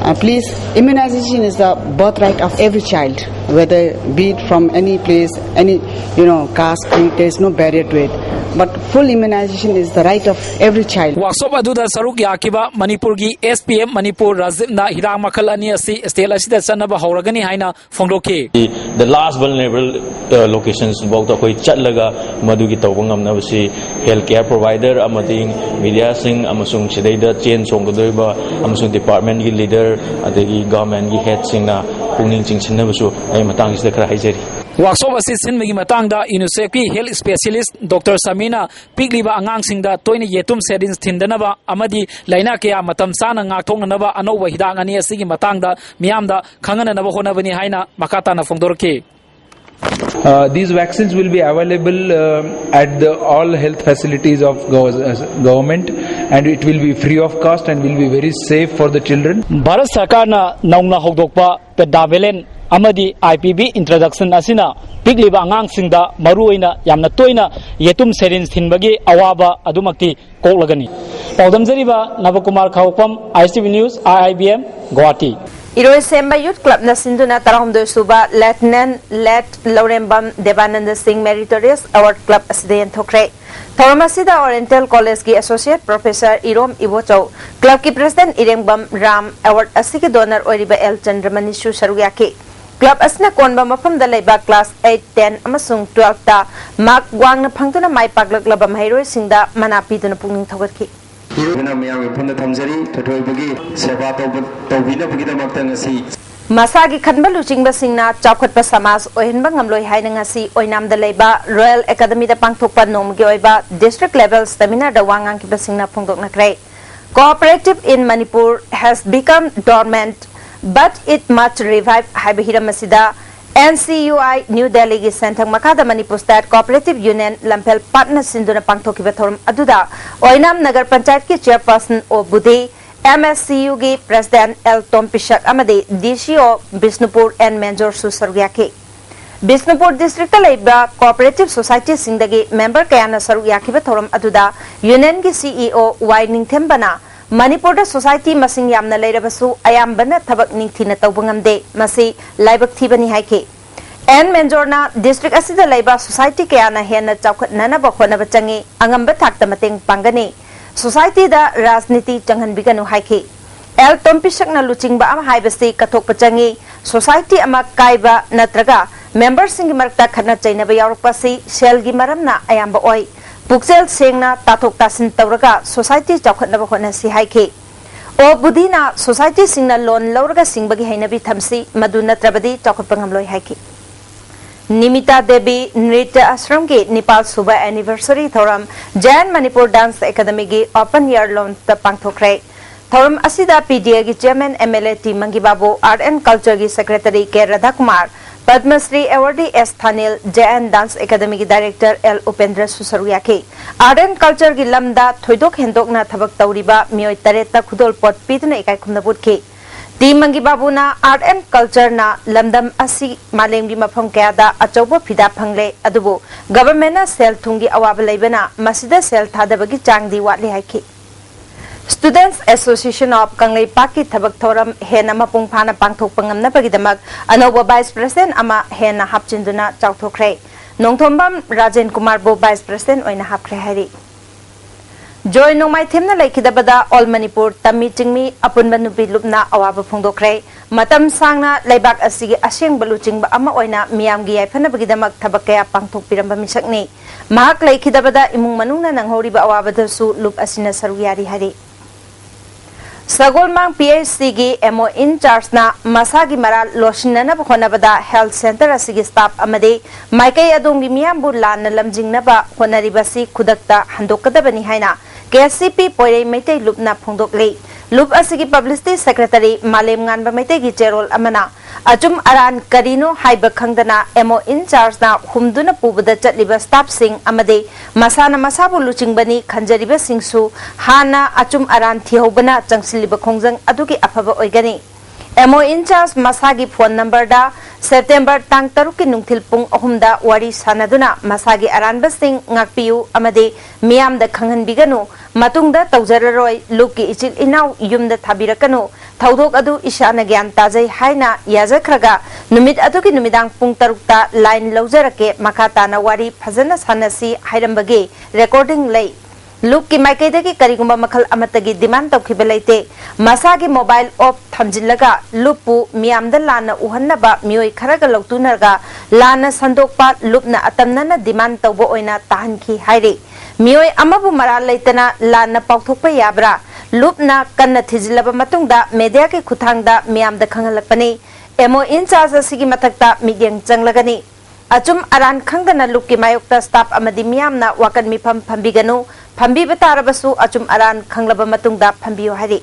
Uh, please, immunization is the birthright of every child, whether be it from any place, any, you know, caste, creed, there is no barrier to it. But full immunization is the right of every child. Workshop ꯑꯗꯨꯗ ꯁꯔꯨꯛ ꯌꯥꯈꯤꯕ ꯃꯅꯤꯄꯨꯔꯒꯤ S P M Manipur ꯔꯥꯖꯤꯞꯅ ꯍꯤꯗꯥꯛ ꯃꯈꯜ ꯑꯅꯤ ꯑꯁꯤ state ꯑꯁꯤꯗ ꯆꯠꯅꯕ ꯍꯧꯔꯒꯅꯤ ꯍꯥꯏꯅ ꯐꯣꯡꯗꯣꯛꯈꯤ꯫ The last vulnerable uh, locations ꯐꯥꯎꯗ ꯑꯩꯈꯣꯏ ꯆꯠꯂꯒ ꯃꯗꯨꯒꯤ ꯇꯧꯕ ꯉꯝꯅꯕꯁꯤ health care provider ꯑꯃꯗꯤ mediaꯁꯤꯡ ꯑꯃꯁꯨꯡ ꯁꯤꯗꯩꯗ ꯆꯦꯟ ꯆꯣꯡꯒꯗꯧꯔꯤꯕ ꯑꯃꯁꯨꯡ departmentꯀꯤ leader ꯑꯗꯒꯤ governmentꯀꯤ headꯁꯤꯡꯅ ꯄꯨꯛꯅꯤꯡ ꯆꯤꯡꯁꯤꯟꯅꯕꯁꯨ ꯑꯩ ꯃꯇꯥꯡꯁꯤꯗ ꯈꯔ ꯍꯥꯏꯖꯔꯤ꯫ Workshop ꯑꯁꯤ ꯁꯤꯟꯕꯒꯤ ꯃꯇꯥꯡꯗ UNICEFꯀꯤ health specialist Doctor ꯁꯃꯤꯅ ꯄꯤꯛꯂꯤꯕ ꯑꯉꯥꯡꯁꯤꯡꯗ ꯇꯣꯏꯅ ꯌꯦꯇꯨꯝ syringe ꯊꯤꯟꯗꯅꯕ ꯑꯃꯗꯤ ꯂꯥꯏꯅꯥ ꯀꯌꯥ ꯃꯇꯝ ꯆꯥꯅ ꯉꯥꯛꯊꯣꯛꯅꯅꯕ ꯑꯅꯧꯕ ꯍꯤꯗꯥꯛ ꯑꯅꯤ ꯑꯁꯤꯒꯤ ꯃꯇꯥꯡꯗ ꯃꯤꯌꯥꯝꯗ ꯈꯪꯍꯟꯅꯅꯕ ꯍꯣꯠꯅꯕꯅꯤ ꯍꯥꯏꯅ ꯃꯈꯥ ꯇꯥꯅ ꯐꯣꯡꯗꯣꯔꯛꯈꯤ꯫ Uh, these vaccines will be available uh, at the all health facilities of gov- uh, government, and it will be free of cost and will be very safe for the children. Bharat ꯁꯔꯀꯥꯔꯅ ꯅꯧꯅ ꯍꯧꯗꯣꯛꯄ pentavalent ꯑꯃꯗꯤ I P V introduction ꯑꯁꯤꯅ ꯄꯤꯛꯂꯤꯕ ꯑꯉꯥꯡꯁꯤꯡꯗ ꯃꯔꯨꯑꯣꯏꯅ ꯌꯥꯝꯅ ꯇꯣꯏꯅ ꯌꯦꯇꯨꯝ syringe ꯊꯤꯟꯕꯒꯤ ꯑꯋꯥꯕ ꯑꯗꯨꯃꯛꯇꯤ ꯀꯣꯛꯂꯒꯅꯤ꯫ ꯄꯥꯎꯗꯝꯖꯔꯤꯕ ꯅꯕꯀꯨꯃꯥꯔ ꯈꯥꯎꯄꯝ, I S T V News, I I B M, Guwahati. ꯏꯔꯣꯏꯁꯦꯝꯕ ꯌꯨꯠ ꯀ꯭ꯂꯕꯅ ꯁꯤꯟꯗꯨꯅ ꯇꯔꯥꯍꯨꯝꯗꯣꯏ ꯁꯨꯕ ꯂꯦꯐꯇꯤꯅꯦꯟ ꯂꯦꯠ ꯂꯧꯔꯦꯝꯕꯝ ꯗꯦꯕꯥꯅꯟꯗ ꯁꯤꯡ ꯃꯦꯔꯤꯇꯣꯔꯤꯌꯁ ꯑꯦꯋꯥꯔꯗ ꯀ꯭ꯂꯕ ꯑꯁꯤꯗ ꯌꯦꯟꯊꯣꯛꯈ꯭ꯔꯦ꯫ ꯊꯧꯔꯝ ꯑꯁꯤꯗ ꯑꯣꯔꯤꯌꯦꯟꯇꯦꯜ ꯀꯣꯂꯦꯖꯀꯤ ꯑꯦꯁꯣꯁꯤꯌꯦꯠ ꯄ꯭ꯔꯣꯐꯦꯁꯔ ꯏꯔꯣꯝ ꯏꯕꯣꯆꯧ, ꯀ꯭ꯂꯕꯀꯤ ꯄ꯭ꯔꯦꯁꯤꯗꯦꯟꯠ ꯏꯔꯦꯡꯕꯝ ꯔꯥꯝ, ꯑꯦꯋꯥꯔꯗ ꯑꯁꯤꯒꯤ ꯗꯣꯅꯔ ꯑꯣꯏꯔꯤꯕ ꯑꯦꯜ ꯆꯟꯗ꯭ꯔꯃꯅꯤꯁꯨ ꯁꯔꯨꯛ ꯌꯥꯈꯤ꯫ ꯀ꯭ꯂꯕ ꯑꯁꯤꯅ ꯀꯣꯟꯕ ꯃꯐꯝꯗ ꯂꯩꯕ ꯀ꯭ꯂꯥꯁ ꯑꯩꯠ, ꯇꯦꯟ ꯑꯃꯁꯨꯡ ꯇꯨꯋꯦꯜꯐꯇ ꯃꯥꯔꯛ ꯋꯥꯡꯅ ꯐꯪꯗꯨꯅ ꯃꯥꯏ ꯄꯥꯛꯂꯛꯂꯕ ꯃꯍꯩꯔꯣꯏꯁꯤꯡꯗ ꯃꯅꯥ ꯄꯤꯗꯨꯅ ꯄꯨꯛꯅꯤꯡ ꯊꯧꯒꯠꯈꯤ꯫ ꯏꯔꯣꯏꯕꯅ ꯃꯌꯥꯝꯒꯤ ꯃꯐꯝꯗ ꯊꯝꯖꯔꯤ꯫ ꯊꯣꯏꯊꯣꯏꯕꯒꯤ ꯁꯦꯕꯥ ꯇꯧꯕ-, ꯇꯧꯕꯤꯅꯕꯒꯤꯗꯃꯛꯇ ꯉꯁꯤ ꯃꯁꯥꯒꯤ ꯈꯟꯕ ꯂꯨꯆꯤꯡꯕꯁꯤꯡꯅ ꯆꯥꯎꯈꯠꯄ ꯁꯃꯥꯖ ꯑꯣꯏꯍꯟꯕ ꯉꯝꯂꯣꯏ ꯍꯥꯏꯅ ꯉꯁꯤ ꯑꯣꯏꯅꯥꯝꯗ ꯂꯩꯕ ꯔꯣꯌꯦꯜ ꯑꯦꯀꯥꯗꯃꯤꯗ ꯄꯥꯡꯊꯣꯛꯄ ꯅꯣꯡꯃꯒꯤ ꯑꯣꯏꯕ district level seminar ꯗ ꯋꯥ ꯉꯥꯡꯈꯤꯕꯁꯤꯡꯅ ꯐꯣꯡꯗꯣꯛꯅꯈ꯭ꯔꯦ꯫ Cooperative in Manipur has become dormant, but it must revive ꯍꯥꯏꯕ ꯍꯤꯔꯝ ꯑꯁꯤꯗ N C U I New Delhi ꯒꯤ ꯁꯦꯟꯊꯪ ꯃꯈꯥꯗ Manipur State Cooperative Union ꯂꯝꯐꯦꯜ ꯄꯥꯠꯅ ꯁꯤꯟꯗꯨꯅ ꯄꯥꯡꯊꯣꯛꯈꯤꯕ ꯊꯧꯔꯝ ꯑꯗꯨꯗ ꯑꯣꯏꯅꯥꯝ ꯅꯒꯔ ꯄꯟꯆꯥꯌꯠꯀꯤ chairperson ꯑꯣ ꯕꯨꯙꯤ, M S C U ꯒꯤ president L ꯇꯣꯝꯄꯤꯁꯛ ꯑꯃꯗꯤ D C O Bishnupur N ꯃꯦꯟꯖꯣꯔꯁꯨ ꯁꯔꯨꯛ ꯌꯥꯈꯤ꯫ ꯕꯤꯁꯅꯨꯄꯨꯔ district ꯇ ꯂꯩꯕ cooperative society ꯁꯤꯡꯗꯒꯤ member ꯀꯌꯥꯅ ꯁꯔꯨꯛ ꯌꯥꯈꯤꯕ ꯊꯧꯔꯝ ꯑꯗꯨꯗ Union ꯒꯤ C E O ꯋꯥꯏ ꯅꯤꯡꯊꯦꯝꯕꯅ ꯃꯅꯤꯄꯨꯔꯗ society ꯃꯁꯤꯡ ꯌꯥꯝꯅ ꯂꯩꯔꯕꯁꯨ ꯑꯌꯥꯝꯕꯅ ꯊꯕꯛ ꯅꯤꯡꯊꯤꯅ ꯇꯧꯕ ꯉꯝꯗꯦ, ꯃꯁꯤ ꯂꯥꯏꯕꯛ ꯊꯤꯕꯅꯤ ꯍꯥꯏꯈꯤ꯫ N ꯃꯦꯟꯖꯣꯔꯅ district ꯑꯁꯤꯗ ꯂꯩꯕ society ꯀꯌꯥꯅ ꯍꯦꯟꯅ ꯆꯥꯎꯈꯠꯅꯅꯕ ꯍꯣꯠꯅꯕ ꯆꯪꯏ, ꯑꯉꯝꯕ ꯊꯥꯛꯇ ꯃꯇꯦꯡ ꯄꯥꯡꯒꯅꯤ꯫ Society ꯗ ꯔꯥꯖꯅꯤꯇꯤ ꯆꯪꯍꯟꯕꯤꯒꯅꯨ ꯍꯥꯏꯈꯤ꯫ L ꯇꯣꯝꯄꯤꯁꯛꯅ ꯂꯨꯆꯤꯡꯕ ꯑꯃ ꯍꯥꯏꯕꯁꯤ ꯀꯠꯊꯣꯛꯄ ꯆꯪꯏ꯫ Society ꯑꯃ ꯀꯥꯏꯕ ꯅꯠꯇ꯭ꯔꯒ member ꯁꯤꯡꯒꯤ ꯃꯔꯛꯇ ꯈꯠꯅ ꯆꯩꯅꯕ ꯌꯥꯎꯔꯛꯄ ꯑꯁꯤ ꯁꯦꯜꯒꯤ ꯃꯔꯝꯅ ꯑꯌꯥꯝꯕ ꯑꯣꯏ꯫ ꯄꯨꯛꯆꯦꯜ ꯁꯦꯡꯅ ꯇꯥꯊꯣꯛ ꯇꯥꯁꯤꯟ ꯇꯧꯔꯒ society ꯆꯥꯎꯈꯠꯅꯕ ꯍꯣꯠꯅꯁꯤ ꯍꯥꯏꯈꯤ꯫ ꯑꯣ ꯕꯨꯙꯤꯅ society ꯁꯤꯡꯅ loan ꯂꯧꯔꯒ ꯁꯤꯡꯕꯒꯤ ꯍꯩꯅꯕꯤ ꯊꯝꯁꯤ, ꯃꯗꯨ ꯅꯠꯇ꯭ꯔꯕꯗꯤ ꯆꯥꯎꯈꯠꯄ ꯉꯝꯂꯣꯏ ꯍꯥꯏꯈꯤ꯫ ꯅꯤꯃꯤꯇꯥ ꯗꯦꯕꯤ ꯅ꯭ꯔꯤꯇ꯭ꯌ ꯑꯥꯁ꯭ꯔꯝꯒꯤ ꯅꯤꯄꯥꯜ ꯁꯨꯕ anniversary ꯊꯧꯔꯝ J N Manipur Dance Academy ꯒꯤ open air lounge ꯇ ꯄꯥꯡꯊꯣꯛꯈ꯭ꯔꯦ꯫ ꯊꯧꯔꯝ ꯑꯁꯤꯗ P D A ꯒꯤ chairman M L A T ꯃꯪꯒꯤꯕꯥꯕꯨ, Art and Culture ꯒꯤ secretary K ꯔꯥꯙꯥꯀꯨꯃꯥꯔ, Padma Shri awardee S ꯊꯥꯅꯤꯜ, J N Dance Academy ꯒꯤ director L ꯎꯄꯦꯟꯗ꯭ꯔꯁꯨ ꯁꯔꯨꯛ ꯌꯥꯈꯤ꯫ Art and Culture ꯒꯤ ꯂꯝꯗ ꯊꯣꯏꯗꯣꯛ ꯍꯦꯟꯗꯣꯛꯅ ꯊꯕꯛ ꯇꯧꯔꯤꯕ ꯃꯤꯑꯣꯏ ꯇꯔꯦꯠꯇ ꯈꯨꯗꯣꯜꯄꯣꯠ ꯄꯤꯗꯨꯅ ꯏꯀꯥꯏ ꯈꯨꯝꯅꯕ ꯎꯠꯈꯤ꯫ ꯇꯤ ꯃꯪꯒꯤꯕꯥꯕꯨꯅ Art and Culture ꯅ ꯂꯝꯗꯝ ꯑꯁꯤ ꯃꯥꯂꯦꯝꯒꯤ ꯃꯐꯝ ꯀꯌꯥꯗ ꯑꯆꯧꯕ ꯐꯤꯗꯥ ꯐꯪꯂꯦ, ꯑꯗꯨꯕꯨ government ꯅ ꯁꯦꯜ ꯊꯨꯝꯒꯤ ꯑꯋꯥꯕ ꯂꯩꯕꯅ ꯃꯁꯤꯗ ꯁꯦꯜ ꯊꯥꯗꯕꯒꯤ ꯆꯥꯡꯗꯤ ꯋꯥꯠꯂꯤ ꯍꯥꯏꯈꯤ꯫ Students Association of ꯀꯪꯂꯩꯄꯥꯛꯀꯤ ꯊꯕꯛ ꯊꯧꯔꯝ ꯍꯦꯟꯅ ꯃꯄꯨꯡ ꯐꯥꯅ ꯄꯥꯡꯊꯣꯛꯄ ꯉꯝꯅꯕꯒꯤꯗꯃꯛ ꯑꯅꯧꯕ vice president ꯑꯃ ꯍꯦꯟꯅ ꯍꯥꯞꯆꯤꯟꯗꯨꯅ ꯆꯥꯎꯊꯣꯛꯈ꯭ꯔꯦ꯫ ꯅꯣꯡꯊꯣꯝꯕꯝ ꯔꯥꯖꯦꯟ ꯀꯨꯃꯥꯔꯕꯨ vice president ꯑꯣꯏꯅ ꯍꯥꯞꯈ꯭ꯔꯦ ꯍꯥꯏꯔꯤ꯫ ꯖꯣꯏ ꯅꯣꯡꯃꯥꯏꯊꯦꯝꯅ ꯂꯩꯈꯤꯗꯕꯗ ꯑꯣꯜ ꯃꯅꯤꯄꯨꯔ ꯇꯝꯃꯤ ꯆꯤꯡꯃꯤ ꯑꯄꯨꯟꯕ ꯅꯨꯄꯤ ꯂꯨꯞꯅ ꯑꯋꯥꯕ ꯐꯣꯡꯗꯣꯛꯈ꯭ꯔꯦ꯫ ꯃꯇꯝ ꯁꯥꯡꯅ ꯂꯩꯕꯥꯛ ꯑꯁꯤꯒꯤ ꯑꯁꯦꯡꯕ ꯂꯨꯆꯤꯡꯕ ꯑꯃ ꯑꯣꯏꯅ ꯃꯤꯌꯥꯝꯒꯤ ꯌꯥꯏꯐꯅꯕꯒꯤꯗꯃꯛ ꯊꯕꯛ ꯀꯌꯥ ꯄꯥꯡꯊꯣꯛꯄꯤꯔꯝꯕ ꯃꯤꯁꯛꯅꯤ꯫ ꯃꯍꯥꯛ ꯂꯩꯈꯤꯗꯕꯗ ꯏꯃꯨꯡ ꯃꯅꯨꯡꯅ ꯅꯪꯍꯧꯔꯤꯕ ꯑꯋꯥꯕꯗꯁꯨ ꯂꯨꯞ ꯑꯁꯤꯅ ꯁꯔꯨꯛ ꯌꯥꯔꯤ ꯍꯥꯏꯔꯤ꯫ ꯁꯒꯣꯜꯃꯥꯡ ꯄꯤ ꯑꯩꯆ ꯁꯤꯒꯤ ꯑꯦꯝ ꯑꯣ ꯏꯟ ꯆꯥꯔꯖꯅ ꯃꯁꯥꯒꯤ ꯃꯔꯥꯜ ꯂꯣꯠꯁꯤꯟꯅꯅꯕ ꯍꯣꯠꯅꯕꯗ ꯍꯦꯜꯊ ꯁꯦꯟꯇꯔ ꯑꯁꯤꯒꯤ ꯁ꯭ꯇꯥꯐ ꯑꯃꯗꯤ ꯃꯥꯏꯀꯩ ꯑꯗꯣꯝꯒꯤ ꯃꯤꯌꯥꯝꯕꯨ ꯂꯥꯟꯅ ꯂꯝꯖꯤꯡꯅꯕ ꯍꯣꯠꯅꯔꯤꯕꯁꯤ ꯈꯨꯗꯛꯇ ꯍꯟꯗꯣꯛꯀꯗꯕꯅꯤ ꯍꯥꯏꯅ ꯀꯦ ꯁꯤ ꯄꯤ ꯄꯣꯏꯔꯩ ꯃꯩꯇꯩ ꯂꯨꯞꯅ ꯐꯣꯡꯗꯣꯛꯂꯤ꯫ ꯂꯨꯞ ꯑꯁꯤꯒꯤ ꯄꯕ꯭ꯂꯤꯁꯤꯇꯤ ꯁꯦꯀ꯭ꯔꯦꯇꯔꯤ ꯃꯥꯂꯦꯝꯉꯥꯟꯕ ꯃꯩꯇꯩꯒꯤ ꯆꯦꯔꯣꯜ ꯑꯃꯅ ꯑꯆꯨꯝ ꯑꯔꯥꯟ ꯀꯔꯤꯅꯣ ꯍꯥꯏꯕ ꯈꯪꯗꯅ ꯑꯦꯝ ꯑꯣ ꯏꯟ ꯆꯥꯔꯖꯅ ꯍꯨꯝꯗꯨꯅ ꯄꯨꯕꯗ ꯆꯠꯂꯤꯕ ꯁ꯭ꯇꯥꯐꯁꯤꯡ ꯑꯃꯗꯤ ꯃꯁꯥꯅ ꯃꯁꯥꯕꯨ ꯂꯨꯆꯤꯡꯕꯅꯤ ꯈꯟꯖꯔꯤꯕꯁꯤꯡꯁꯨ ꯍꯥꯟꯅ ꯑꯆꯨꯝ ꯑꯔꯥꯟ ꯊꯤꯍꯧꯕꯅ ꯆꯪꯁꯤꯜꯂꯤꯕ ꯈꯣꯡꯖꯪ ꯑꯗꯨꯒꯤ ꯑꯐꯕ ꯑꯣꯏꯒꯅꯤ꯫ ꯑꯦꯝ ꯑꯣ ꯏꯟ ꯆꯥꯔꯖ ꯃꯁꯥꯒꯤ ꯐꯣꯟ ꯅꯝꯕꯔꯗ ꯁꯦꯞꯇꯦꯝꯕꯔ ꯇꯥꯡ ꯇꯔꯨꯛꯀꯤ ꯅꯨꯡꯊꯤꯜ ꯄꯨꯡ ꯑꯍꯨꯝꯗ ꯋꯥꯔꯤ ꯁꯥꯟꯅꯗꯨꯅ ꯃꯁꯥꯒꯤ ꯑꯔꯥꯟꯕꯁꯤꯡ ꯉꯥꯛꯄꯤꯌꯨ ꯑꯃꯗꯤ ꯃꯤꯌꯥꯝꯗ ꯈꯪꯍꯟꯕꯤꯒꯅꯨ, ꯃꯇꯨꯡꯗ ꯇꯧꯖꯔꯔꯣꯏ, ꯂꯨꯞꯀꯤ ꯏꯆꯤꯜ ꯏꯅꯥꯎ ꯌꯨꯝꯗ ꯊꯥꯕꯤꯔꯛꯀꯅꯨ, ꯊꯧꯗꯣꯛ ꯑꯗꯨ ꯏꯁꯥꯅ ꯒ꯭ꯌꯥꯟ ꯇꯥꯖꯩ ꯍꯥꯏꯅ ꯌꯥꯖꯈ꯭ꯔꯒ ꯅꯨꯃꯤꯠ ꯑꯗꯨꯒꯤ ꯅꯨꯃꯤꯗꯥꯡ ꯄꯨꯡ ꯇꯔꯨꯛꯇ ꯂꯥꯏꯟ ꯂꯧꯖꯔꯛꯀꯦ, ꯃꯈꯥ ꯇꯥꯅ ꯋꯥꯔꯤ ꯐꯖꯅ ꯁꯥꯟꯅꯁꯤ ꯍꯥꯏꯔꯝꯕꯒꯤ ꯔꯦꯀꯣꯔꯗꯤꯡ ꯂꯩ꯫ ꯂꯨꯞꯀꯤ ꯃꯥꯏꯀꯩꯗꯒꯤ ꯀꯔꯤꯒꯨꯝꯕ ꯃꯈꯜ ꯑꯃꯠꯇꯒꯤ ꯗꯤꯃꯥꯟ ꯇꯧꯈꯤꯕ ꯂꯩꯇꯦ꯫ ꯃꯁꯥꯒꯤ ꯃꯣꯕꯥꯏꯜ ꯑꯣꯐ ꯊꯝꯖꯤꯜꯂꯒ ꯂꯨꯞꯄꯨ ꯃꯤꯌꯥꯝꯗ ꯂꯥꯟꯅ ꯎꯍꯟꯅꯕ ꯃꯤꯑꯣꯏ ꯈꯔꯒ ꯂꯧꯇꯨꯅꯔꯒ ꯂꯥꯟꯅ ꯁꯟꯗꯣꯛꯄ ꯂꯨꯞꯅ ꯑꯇꯝꯅꯅ ꯗꯤꯃꯥꯟ ꯇꯧꯕ ꯑꯣꯏꯅ ꯇꯥꯍꯟꯈꯤ ꯍꯥꯏꯔꯤ꯫ ꯃꯤꯑꯣꯏ ꯑꯃꯕꯨ ꯃꯔꯥꯜ ꯂꯩꯇꯅ ꯂꯥꯟꯅ ꯄꯥꯎꯊꯣꯛꯄ ꯌꯥꯕ꯭ꯔꯥ? ꯂꯨꯞꯅ ꯀꯟꯅ ꯊꯤꯖꯤꯜꯂꯕ ꯃꯇꯨꯡꯗ ꯃꯦꯗꯤꯌꯥꯒꯤ ꯈꯨꯠꯊꯥꯡꯗ ꯃꯤꯌꯥꯝꯗ ꯈꯪꯍꯜꯂꯛꯄꯅꯤ꯫ ꯑꯦꯝ ꯑꯣ ꯏꯟ ꯆꯥꯔꯖ ꯑꯁꯤꯒꯤ ꯃꯊꯛꯇ ꯃꯤꯠꯌꯦꯡ ꯆꯪꯂꯒꯅꯤ꯫ ꯑꯆꯨꯝ ꯑꯔꯥꯟ ꯈꯪꯗꯅ ꯂꯨꯞꯀꯤ ꯃꯥꯌꯣꯛꯇ ꯁ꯭ꯇꯥꯐ ꯑꯃꯗꯤ ꯃꯤꯌꯥꯝꯅ ꯋꯥꯀꯠ ꯃꯤꯐꯝ ꯐꯝꯕꯤꯒꯅꯨ, ꯐꯝꯕꯤꯕ ꯇꯥꯔꯕꯁꯨ ꯑꯆꯨꯝ ꯑꯔꯥꯟ ꯈꯪꯂꯕ ꯃꯇꯨꯡꯗ ꯐꯝꯕꯤꯌꯨ ꯍꯥꯏꯔꯤ꯫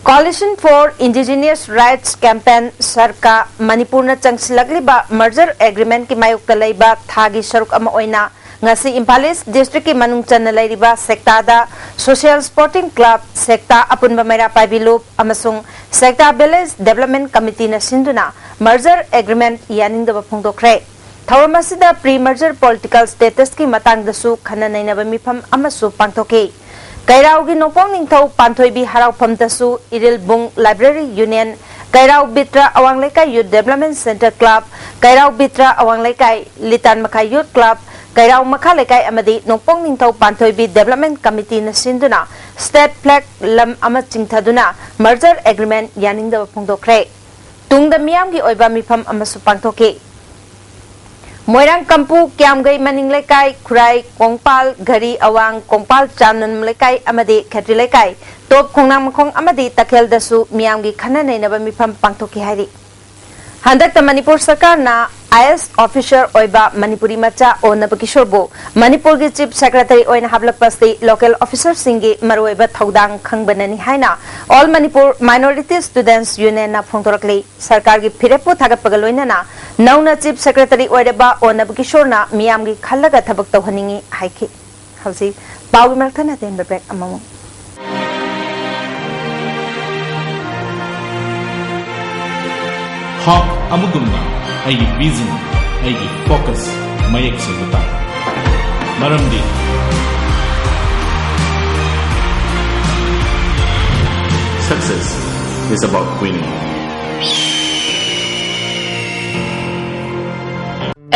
Coalition for Indigenous Rights Campaign, ꯁꯔꯀꯥ, ꯃꯅꯤꯄꯨꯔꯅ ꯆꯪꯁꯤꯜꯂꯛꯂꯤꯕ ꯃꯔꯖꯔ ꯑꯦꯒ꯭ꯔꯤꯃꯦꯟꯠꯀꯤ ꯃꯥꯌꯣꯛꯇ ꯂꯩꯕ ꯊꯥꯒꯤ ꯁꯔꯨꯛ ꯑꯃ ꯑꯣꯏꯅ ꯉꯁꯤ ꯏꯝꯐꯥꯜ ꯏꯁ ꯗꯤꯁꯇ꯭ꯔꯤꯛꯀꯤ ꯃꯅꯨꯡ ꯆꯟꯅ ꯂꯩꯔꯤꯕ ꯁꯦꯛꯇꯥꯗ ꯁꯣꯁꯤꯌꯦꯜ ꯁ꯭ꯄꯣꯔꯇꯤꯡ ꯀ꯭ꯂꯕ, ꯁꯦꯛꯇꯥ ꯑꯄꯨꯟꯕ ꯃꯩꯔꯥ ꯄꯥꯏꯕꯤ ꯂꯨꯞ ꯑꯃꯁꯨꯡ ꯁꯦꯛꯇꯥ ꯚꯤꯂꯦꯖ ꯗꯦꯕꯂꯞꯃꯦꯟꯠ ꯀꯃꯤꯇꯤꯅ ꯁꯤꯟꯗꯨꯅ ꯃꯔꯖꯔ ꯑꯦꯒ꯭ꯔꯤꯃꯦꯟꯠ ꯌꯥꯅꯤꯡꯗꯕ ꯐꯣꯡꯗꯣꯛꯈ꯭ꯔꯦ꯫ ꯊꯧꯔꯝ ꯑꯁꯤꯗ ꯄ꯭ꯔꯤ ꯃꯔꯖꯔ ꯄꯣꯂꯤꯇꯤꯀꯦꯜ ꯁ꯭ꯇꯦꯇꯁꯀꯤ ꯃꯇꯥꯡꯗꯁꯨ ꯈꯟꯅ ꯅꯩꯅꯕ ꯃꯤꯐꯝ ꯑꯃꯁꯨ ꯄꯥꯡꯊꯣꯛꯈꯤ꯫ ꯀꯩꯔꯥꯎꯒꯤ ꯅꯣꯡꯄꯣꯛ ꯅꯤꯡꯊꯧ ꯄꯥꯟꯊꯣꯏꯕꯤ ꯍꯔꯥꯎꯐꯝꯗꯁꯨ ꯏꯔꯤꯜꯕꯨꯡ ꯂꯥꯏꯕ꯭ꯔꯦꯔꯤ ꯌꯨꯅꯤꯌꯟ, ꯀꯩꯔꯥꯎ ꯕꯤꯇ꯭ꯔ ꯑꯋꯥꯡ ꯂꯩꯀꯥꯏ ꯌꯨꯠ ꯗꯦꯕꯂꯞꯃꯦꯟꯠ ꯁꯦꯟꯇꯔ ꯀ꯭ꯂꯕ, ꯀꯩꯔꯥꯎ ꯕꯤꯇ꯭ꯔ ꯑꯋꯥꯡ ꯂꯩꯀꯥꯏ ꯂꯤꯇꯥꯟ ꯃꯈꯥ ꯌꯨꯠ ꯀ꯭ꯂꯕ, ꯀꯩꯔꯥꯎ ꯃꯈꯥ ꯂꯩꯀꯥꯏ ꯑꯃꯗꯤ ꯅꯣꯡꯄꯣꯛ ꯅꯤꯡꯊꯧ ꯄꯥꯟꯊꯣꯏꯕꯤ Development Committeeꯅ ꯁꯤꯟꯗꯨꯅ State Flag ꯂꯝ ꯑꯃ ꯆꯤꯡꯊꯗꯨꯅ Merger Agreement ꯌꯥꯅꯤꯡꯗꯕ ꯐꯣꯡꯗꯣꯛꯈ꯭ꯔꯦ꯫ ꯇꯨꯡꯗ ꯃꯤꯌꯥꯝꯒꯤ ꯑꯣꯏꯕ ꯃꯤꯐꯝ ꯑꯃꯁꯨ ꯄꯥꯡꯊꯣꯛꯈꯤ꯫ ꯃꯣꯏꯔꯥꯡ ꯀꯝꯄꯨ, ꯀ꯭ꯌꯥꯝꯒꯩ ꯃꯅꯤꯡ ꯂꯩꯀꯥꯏ, ꯈꯨꯔꯥꯏ, ꯀꯣꯡꯄꯥꯜ, ꯘꯔꯤ ꯑꯋꯥꯡ, ꯀꯣꯡꯄꯥꯜ ꯆꯥꯝꯅꯝ ꯂꯩꯀꯥꯏ ꯑꯃꯗꯤ ꯈꯦꯇ꯭ꯔꯤ ꯂꯩꯀꯥꯏ, ꯇꯣꯞ ꯈꯣꯡꯅꯥꯡꯃꯈꯣꯡ ꯑꯃꯗꯤ ꯇꯈꯦꯜꯗꯁꯨ ꯃꯤꯌꯥꯝꯒꯤ ꯈꯟꯅ ꯅꯩꯅꯕ ꯃꯤꯐꯝ ꯄꯥꯡꯊꯣꯛꯈꯤ ꯍꯥꯏꯔꯤ꯫ ꯍꯟꯗꯛꯇ ꯃꯅꯤꯄꯨꯔ ꯁꯔꯀꯥꯔꯅ IAS officer ꯑꯣꯏꯕ ꯃꯅꯤꯄꯨꯔꯤ ꯃꯆꯥ ꯑꯣ ꯅꯕꯀꯤꯁꯣꯔꯕꯨ ꯃꯅꯤꯄꯨꯔꯒꯤ Chief Secretary ꯑꯣꯏꯅ ꯍꯥꯞꯂꯛꯄ ꯑꯁꯤ local officerꯁꯤꯡꯒꯤ ꯃꯔꯨꯑꯣꯏꯕ ꯊꯧꯗꯥꯡ ꯈꯪꯕꯅꯅꯤ ꯍꯥꯏꯅ All Manipur Minority Students Unionꯅ ꯐꯣꯡꯗꯣꯔꯛꯂꯤ꯫ ꯁꯔꯀꯥꯔꯒꯤ ꯐꯤꯔꯦꯞꯄꯨ ꯊꯥꯒꯠꯄꯒ ꯂꯣꯏꯅꯅ ꯅꯧꯅ Chief Secretary ꯑꯣꯏꯔꯕ ꯑꯣ ꯅꯕꯀꯤꯁꯣꯔꯅ ꯃꯤꯌꯥꯝꯒꯤ ꯈꯜꯂꯒ ꯊꯕꯛ ꯇꯧꯍꯟꯅꯤꯡꯏ ꯍꯥꯏꯈꯤ꯫ ꯍꯧꯖꯤꯛ ꯄꯥꯎꯒꯤ ꯃꯔꯛ ꯊꯠꯅ ꯇꯦꯟꯕ break ꯑꯃꯃꯨꯛ꯫ ꯍꯥꯛ ꯑꯃꯒꯨꯝꯅ ꯑꯩꯒꯤ vision, ꯑꯩꯒꯤ focus ꯃꯌꯦꯛ ꯁꯦꯡꯕ ꯇꯥꯏ꯫ ꯃꯔꯝꯗꯤ success is about winning.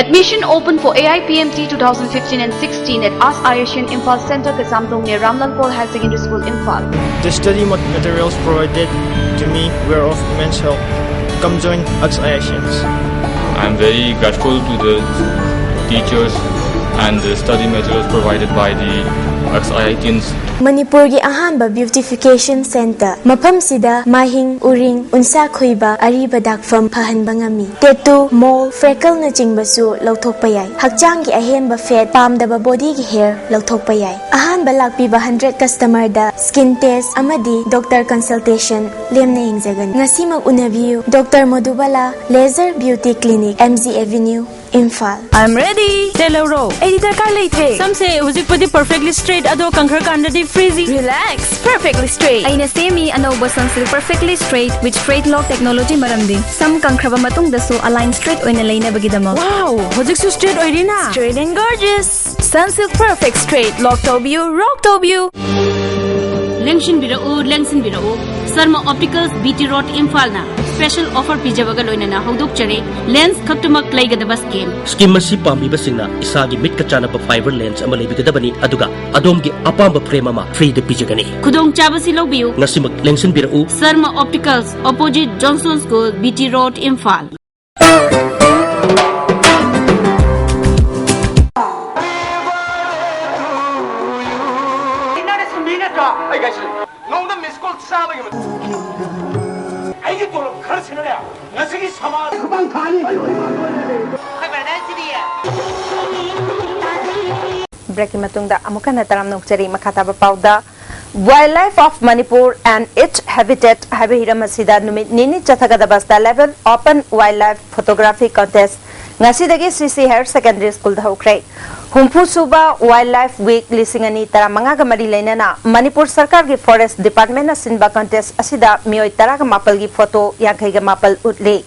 Admission open for A I P M T two thousand fifteen and sixteen at ASK IASIAN Imphal Center, Kazamdong near Ramlal Paul Higher Secondary School, Imphal. The study mat- materials provided to me were of immense help. Come join ASK IASIANS. I am very grateful to the teachers and the study materials provided by the ASK IASIANS. ꯃꯅꯤꯄꯨꯔꯒꯤ ꯑꯍꯥꯟꯕ beautification center, ꯃꯐꯝꯁꯤꯗ ꯃꯥꯍꯤꯡ, ꯎꯔꯤꯡ, ꯎꯟꯁꯥ ꯈꯨꯏꯕ, ꯑꯔꯤꯕ ꯗꯥꯛꯐꯝ ꯐꯍꯟꯕ ꯉꯝꯃꯤ꯫ Tattoo, mole, freckleꯅꯆꯤꯡꯕꯁꯨ ꯂꯧꯊꯣꯛꯄ ꯌꯥꯏ꯫ ꯍꯛꯆꯥꯡꯒꯤ ꯑꯍꯦꯟꯕ fat, ꯄꯥꯝꯗꯕ bodyꯒꯤ hair ꯂꯧꯊꯣꯛꯄ ꯌꯥꯏ꯫ ꯑꯍꯥꯟꯕ ꯂꯥꯛꯄꯤꯕ hundred customerꯗ skin test ꯑꯃꯗꯤ doctor consultation ꯂꯦꯝꯅ ꯌꯦꯡꯖꯒꯅꯤ꯫ ꯉꯁꯤꯃꯛ ꯎꯅꯕꯤꯌꯨ꯫ Doctor Madhubala Laser Beauty Clinic, M G Avenue, Imphal. I'm ready. ꯇꯦ ꯂꯧꯔꯣ꯫ ꯑꯩꯗꯤ ꯗꯔꯀꯥꯔ ꯂꯩꯇ꯭ꯔꯦ꯫ ꯁꯝꯁꯦ ꯍꯧꯖꯤꯛꯄꯨꯗꯤ perfectly straight, ꯑꯗꯣ ꯀꯪꯈ꯭ꯔꯀꯥꯟꯗꯗꯤ frizzy꯫ Relax, perfectly straight. ꯑꯩꯅ ꯁꯦꯝꯃꯤ ꯑꯅꯧꯕ Sunsilk Perfectly Straight with Straight Lock Technology, ꯃꯔꯝꯗꯤ ꯁꯝ ꯀꯪꯈ꯭ꯔꯕ ꯃꯇꯨꯡꯗꯁꯨ align straight ꯑꯣꯏꯅ ꯂꯩꯅꯕꯒꯤꯗꯃꯛ꯫ Wow, ꯍꯧꯖꯤꯛꯁꯨ straight ꯑꯣꯏꯔꯤꯅ? Straight and gorgeous. Sunsilk Perfect Straight, lock ꯇꯧꯕꯤꯌꯨ, rock ꯇꯧꯕꯤꯌꯨ꯫ ꯂꯦꯡꯁꯤꯟꯕꯤꯔꯛꯎ, ꯂꯦꯡꯁꯤꯟꯕꯤꯔꯛꯎ꯫ Sharma Opticals, B T Road, ꯏꯝꯐꯥꯜꯅ꯫ Special offer ꯄꯤꯖꯕꯒ ꯂꯣꯏꯅꯅ ꯍꯧꯗꯣꯛꯆꯔꯤ꯫ Lens ꯈꯛꯇꯃꯛ ꯂꯩꯒꯗꯕ scheme꯫ Scheme ꯑꯁꯤ ꯄꯥꯝꯕꯤꯕꯁꯤꯡꯅ ꯏꯁꯥꯒꯤ ꯃꯤꯠꯀ ꯆꯥꯟꯅꯕ fiber lens ꯑꯃ ꯂꯩꯕꯤꯒꯗꯕꯅꯤ, ꯑꯗꯨꯒ ꯑꯗꯣꯝꯒꯤ ꯑꯄꯥꯝꯕ frame ꯑꯃ free ꯗ ꯄꯤꯖꯒꯅꯤ꯫ ꯈꯨꯗꯣꯡꯆꯥꯕꯁꯤ ꯂꯧꯕꯤꯌꯨ꯫ ꯉꯁꯤꯃꯛ ꯂꯦꯡꯁꯤꯟꯕꯤꯔꯛꯎ꯫ Sharma Opticals, opposite Johnson School, B T Road, Imphal. ꯅꯣꯡꯃꯗ miss call ꯆꯥꯝꯃꯒꯤ ꯃꯇꯨꯡ ꯑꯩꯒꯤ ꯇꯣꯂꯣꯞ ꯈꯔ ꯁꯤꯟꯅꯔꯦ꯫ ꯉꯁꯤꯒꯤ ꯁꯃꯥꯖ ꯈꯨꯕꯥꯡ ꯊꯥꯅꯤ꯫ ꯑꯩꯈꯣꯏ brother ꯁꯤꯗꯤ꯫ Break ꯀꯤ ꯃꯇꯨꯡꯗ ꯑꯃꯨꯛ ꯍꯟꯅ ꯇꯔꯥꯝꯅ ꯑꯣꯛꯆꯔꯤ꯫ ꯃꯈꯥ ꯇꯥꯕ ꯄꯥꯎꯗ, Wildlife of Manipur and Its Habitat ꯍꯥꯏꯕ ꯍꯤꯔꯝ ꯑꯁꯤꯗ ꯅꯨꯃꯤꯠ ꯅꯤꯅꯤ ꯆꯠꯊꯒꯗꯕ State Level Open Wildlife Photography Contest ꯉꯁꯤꯗꯒꯤ C C Higher Secondary School ꯗ ꯍꯧꯈ꯭ꯔꯦ꯫ ꯍꯨꯝꯐꯨ ꯁꯨꯕ Wildlife Week ꯂꯤꯁꯤꯡ ꯑꯅꯤ ꯇꯔꯥꯃꯉꯥꯒ ꯃꯔꯤ ꯂꯩꯅꯅ ꯃꯅꯤꯄꯨꯔ ꯁꯔꯀꯥꯔꯒꯤ Forest Department ꯅ ꯁꯤꯟꯕ contest ꯑꯁꯤꯗ ꯃꯤꯑꯣꯏ ꯇꯔꯥꯒ ꯃꯥꯄꯜꯒꯤ photo ꯌꯥꯡꯈꯩꯒ ꯃꯥꯄꯜ ꯎꯠꯂꯤ꯫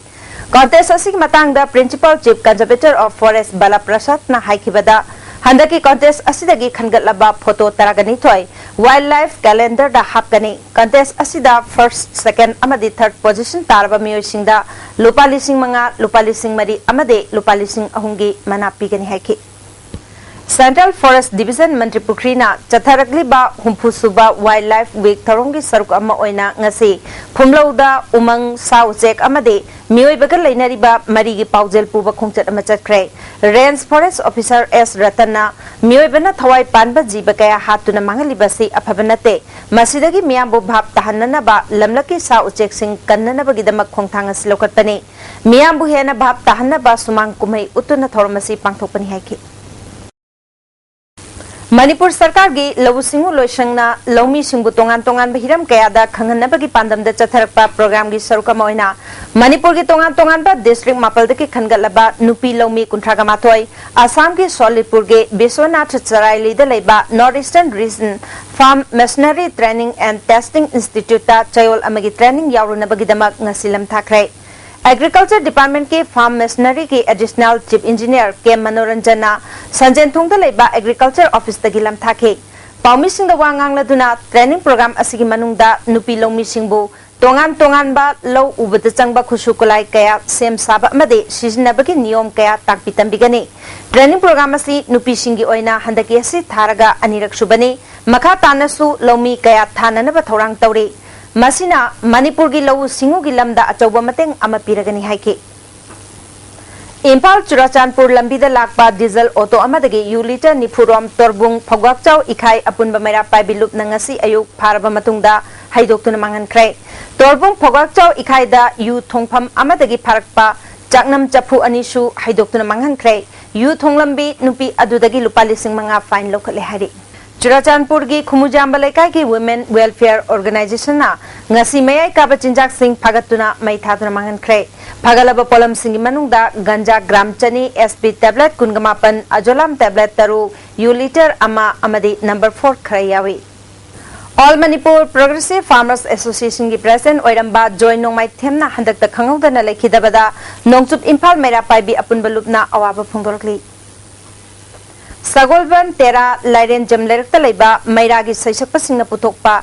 Contest ꯑꯁꯤꯒꯤ ꯃꯇꯥꯡꯗ Principal Chief Conservator of Forest ꯕꯂꯥ ꯄ꯭ꯔꯁꯥꯗꯅ ꯍꯥꯏꯈꯤꯕꯗ, ꯍꯟꯗꯛꯀꯤ contest ꯑꯁꯤꯗꯒꯤ ꯈꯟꯒꯠꯂꯕ photo ꯇꯔꯥꯒ ꯅꯤꯊꯣꯏ Wildlife Calendar ꯗ ꯍꯥꯞꯀꯅꯤ꯫ Contest ꯑꯁꯤꯗ first, second ꯑꯃꯗꯤ third position ꯇꯥꯔꯕ ꯃꯤꯑꯣꯏꯁꯤꯡꯗ ꯂꯨꯄꯥ ꯂꯤꯁꯤꯡ ꯃꯉꯥ, ꯂꯨꯄꯥ ꯂꯤꯁꯤꯡ ꯃꯔꯤ ꯑꯃꯗꯤ ꯂꯨꯄꯥ ꯂꯤꯁꯤꯡ ꯑꯍꯨꯝꯒꯤ ꯃꯅꯥ ꯄꯤꯒꯅꯤ ꯍꯥꯏꯈꯤ꯫ Central Forest Division ꯃꯟꯇ꯭ꯔꯤ ꯄꯨꯈ꯭ꯔꯤꯅ ꯆꯠꯊꯔꯛꯂꯤꯕ ꯍꯨꯝꯐꯨ ꯁꯨꯕ Wildlife Week ꯊꯧꯔꯝꯒꯤ ꯁꯔꯨꯛ ꯑꯃ ꯑꯣꯏꯅ ꯉꯁꯤ ꯐꯨꯝꯂꯧꯗ ꯎꯃꯪ, ꯁꯥ ꯎꯆꯦꯛ ꯑꯃꯗꯤ ꯃꯤꯑꯣꯏꯕꯒ ꯂꯩꯅꯔꯤꯕ ꯃꯔꯤꯒꯤ ꯄꯥꯎꯖꯦꯜ ꯄꯨꯕ ꯈꯣꯡꯆꯠ ꯑꯃ ꯆꯠꯈ꯭ꯔꯦ꯫ Range Forest Officer S ꯔꯇꯟꯅ ꯃꯤꯑꯣꯏꯕꯅ ꯊꯋꯥꯏ ꯄꯥꯟꯕ ꯖꯤꯕ ꯀꯌꯥ ꯍꯥꯠꯇꯨꯅ ꯃꯥꯡꯍꯜꯂꯤꯕ ꯑꯁꯤ ꯑꯐꯕ ꯅꯠꯇꯦ꯫ ꯃꯁꯤꯗꯒꯤ ꯃꯤꯌꯥꯝꯕꯨ ꯚꯥꯞ ꯇꯥꯍꯟꯅꯅꯕ ꯂꯝꯂꯛꯀꯤ ꯁꯥ ꯎꯆꯦꯛꯁꯤꯡ ꯀꯟꯅꯅꯕꯒꯤꯗꯃꯛ ꯈꯣꯡꯊꯥꯡ ꯑꯁꯤ ꯂꯧꯈꯠꯄꯅꯤ꯫ ꯃꯤꯌꯥꯝꯕꯨ ꯍꯦꯟꯅ ꯚꯥꯞ ꯇꯥꯍꯟꯅꯕ ꯁꯨꯃꯥꯡ ꯀꯨꯝꯍꯩ ꯎꯠꯇꯨꯅ ꯊꯧꯔꯝ ꯑꯁꯤ ꯄꯥꯡꯊꯣꯛꯄꯅꯤ ꯍꯥꯏꯈꯤ꯫ ꯃꯅꯤꯄꯨꯔ ꯁꯔꯀꯥꯔꯒꯤ ꯂꯧꯎ ꯁꯤꯡꯎ ꯂꯣꯏꯁꯪꯅ ꯂꯧꯃꯤꯁꯤꯡꯕꯨ ꯇꯣꯉꯥꯟ ꯇꯣꯉꯥꯟꯕ ꯍꯤꯔꯝ ꯀꯌꯥꯗ ꯈꯪꯍꯟꯅꯕꯒꯤ ꯄꯥꯟꯗꯝꯗ ꯆꯠꯊꯔꯛꯄ program ꯒꯤ ꯁꯔꯨꯛ ꯑꯃ ꯑꯣꯏꯅ ꯃꯅꯤꯄꯨꯔꯒꯤ ꯇꯣꯉꯥꯟ ꯇꯣꯉꯥꯟꯕ district ꯃꯥꯄꯜꯗꯒꯤ ꯈꯟꯒꯠꯂꯕ ꯅꯨꯄꯤ ꯂꯧꯃꯤ ꯀꯨꯟꯊ꯭ꯔꯥꯒ ꯃꯥꯊꯣꯏ, ꯑꯁꯥꯝꯒꯤ ꯁꯣꯂꯤꯠꯄꯨꯔꯒꯤ ꯕꯤꯁ꯭ꯋꯅꯥꯊ ꯆꯔꯥꯏꯂꯤꯗ ꯂꯩꯕ North Eastern Region Farm Machinery Training and Testing Institute ꯇ ꯆꯌꯣꯜ ꯑꯃꯒꯤ training ꯌꯥꯎꯔꯨꯅꯕꯒꯤꯗꯃꯛ ꯉꯁꯤ ꯂꯝ ꯊꯥꯈ꯭ꯔꯦ꯫ Agriculture Department ꯀꯤ Farm Machinery ꯒꯤ Additional Chief Engineer ꯀꯦ ꯃꯅꯣꯔꯟꯖꯟꯅ ꯁꯟꯖꯦꯟꯊꯣꯡꯗ ꯂꯩꯕ Agriculture Office ꯇꯒꯤ ꯂꯝ ꯊꯥꯈꯤ꯫ ꯄꯥꯎꯃꯤꯁꯤꯡꯗ ꯋꯥ ꯉꯥꯡꯂꯗꯨꯅ training program ꯑꯁꯤꯒꯤ ꯃꯅꯨꯡꯗ ꯅꯨꯄꯤ ꯂꯧꯃꯤꯁꯤꯡꯕꯨ ꯇꯣꯉꯥꯟ ꯇꯣꯉꯥꯟꯕ ꯂꯧ ꯎꯕꯗ ꯆꯪꯕ ꯈꯨꯠꯁꯨ ꯈꯨꯠꯂꯥꯏ ꯀꯌꯥ ꯁꯦꯝ ꯁꯥꯕ ꯑꯃꯗꯤ ꯁꯤꯖꯤꯟꯅꯕꯒꯤ ꯅꯤꯌꯣꯝ ꯀꯌꯥ ꯇꯥꯛꯄꯤ ꯇꯝꯕꯤꯒꯅꯤ꯫ Training program ꯑꯁꯤ ꯅꯨꯄꯤꯁꯤꯡꯒꯤ ꯑꯣꯏꯅ ꯍꯟꯗꯛꯀꯤ ꯑꯁꯤ ꯊꯥꯔꯒ ꯑꯅꯤꯔꯛ ꯁꯨꯕꯅꯤ꯫ ꯃꯈꯥ ꯇꯥꯅꯁꯨ ꯂꯧꯃꯤ ꯀꯌꯥ ꯊꯥꯅꯅꯕ ꯊꯧꯔꯥꯡ ꯇꯧꯔꯤ꯫ ꯃꯁꯤꯅ ꯃꯅꯤꯄꯨꯔꯒꯤ ꯂꯧꯎ ꯁꯤꯡꯎꯒꯤ ꯂꯝꯗ ꯑꯆꯧꯕ ꯃꯇꯦꯡ ꯑꯃ ꯄꯤꯔꯒꯅꯤ ꯍꯥꯏꯈꯤ꯫ ꯏꯝꯐꯥꯜ ꯆꯨꯔꯥꯆꯥꯟꯄꯨꯔ ꯂꯝꯕꯤꯗ ꯂꯥꯛꯄ ꯗꯤꯖꯜ ꯑꯣꯇꯣ ꯑꯃꯗꯒꯤ ꯌꯨ ꯂꯤꯇꯔ ꯅꯤꯐꯨ ꯔꯣꯝ ꯇꯣꯔꯕꯨꯡ ꯐꯧꯒꯥꯛꯆꯥꯎ ꯏꯈꯥꯏ ꯑꯄꯨꯟꯕ ꯃꯩꯔꯥ ꯄꯥꯏꯕꯤ ꯂꯨꯞꯅ ꯉꯁꯤ ꯑꯌꯨꯛ ꯐꯥꯔꯕ ꯃꯇꯨꯡꯗ ꯍꯩꯗꯣꯛꯇꯨꯅ ꯃꯥꯡꯍꯟꯈ꯭ꯔꯦ꯫ ꯇꯣꯔꯕꯨꯡ ꯐꯧꯒꯥꯛꯆꯥꯎ ꯏꯈꯥꯏꯗ ꯌꯨ ꯊꯣꯡꯐꯝ ꯑꯃꯗꯒꯤ ꯐꯥꯔꯛꯄ ꯆꯥꯛꯅꯝ ꯆꯐꯨ ꯑꯅꯤꯁꯨ ꯍꯩꯗꯣꯛꯇꯨꯅ ꯃꯥꯡꯍꯟꯈ꯭ꯔꯦ꯫ ꯌꯨ ꯊꯣꯡꯂꯝꯕꯤ ꯅꯨꯄꯤ ꯑꯗꯨꯗꯒꯤ ꯂꯨꯄꯥ ꯂꯤꯁꯤꯡ ꯃꯉꯥ fine ꯂꯧꯈꯠꯂꯦ ꯍꯥꯏꯔꯤ꯫ ꯆꯨꯔꯥꯆꯥꯟꯄꯨꯔꯒꯤ ꯈꯨꯃꯨꯖꯥꯝꯕ ꯂꯩꯀꯥꯏꯒꯤ Women Welfare Organizationꯅ ꯉꯁꯤ ꯃꯌꯥꯏ ꯀꯥꯕ ꯆꯤꯟꯖꯥꯛꯁꯤꯡ ꯐꯥꯒꯠꯇꯨꯅ ꯃꯩ ꯊꯥꯗꯨꯅ ꯃꯥꯡꯍꯟꯈ꯭ꯔꯦ꯫ ꯐꯥꯒꯠꯂꯕ ꯄꯣꯠꯂꯝꯁꯤꯡꯒꯤ ꯃꯅꯨꯡꯗ ꯒꯟꯖꯥ ꯒ꯭ꯔꯥꯝ ꯆꯅꯤ, S P tablet ꯀꯨꯟꯒ ꯃꯥꯄꯟ, ꯑꯖꯣꯂꯥꯝ tablet ꯇꯔꯨꯛ, ꯌꯨ ꯂꯤꯇꯔ ꯑꯃ ꯑꯃꯗꯤ number four ꯈꯔ ꯌꯥꯎꯏ꯫ All Manipur Progressive Farmers Associationꯒꯤ president ꯑꯣꯏꯔꯝꯕ ꯖꯣꯏ ꯅꯣꯡꯃꯥꯏꯊꯦꯝꯅ ꯍꯟꯗꯛꯇ ꯈꯪꯍꯧꯗꯅ ꯂꯩꯈꯤꯗꯕꯗ ꯅꯣꯡꯆꯨꯞ ꯏꯝꯐꯥꯜ ꯃꯩꯔꯥ ꯄꯥꯏꯕꯤ ꯑꯄꯨꯟꯕ ꯂꯨꯞꯅ ꯑꯋꯥꯕ ꯐꯣꯡꯗꯣꯔꯛꯂꯤ꯫ ꯁꯒꯣꯜꯕꯟ ꯇꯦꯔꯥ ꯂꯥꯏꯔꯦꯟꯖꯝ ꯂꯩꯔꯛꯇ ꯂꯩꯕ ꯃꯩꯔꯥꯒꯤ ꯁꯩꯁꯛꯄꯁꯤꯡꯅ ꯄꯨꯊꯣꯛꯄ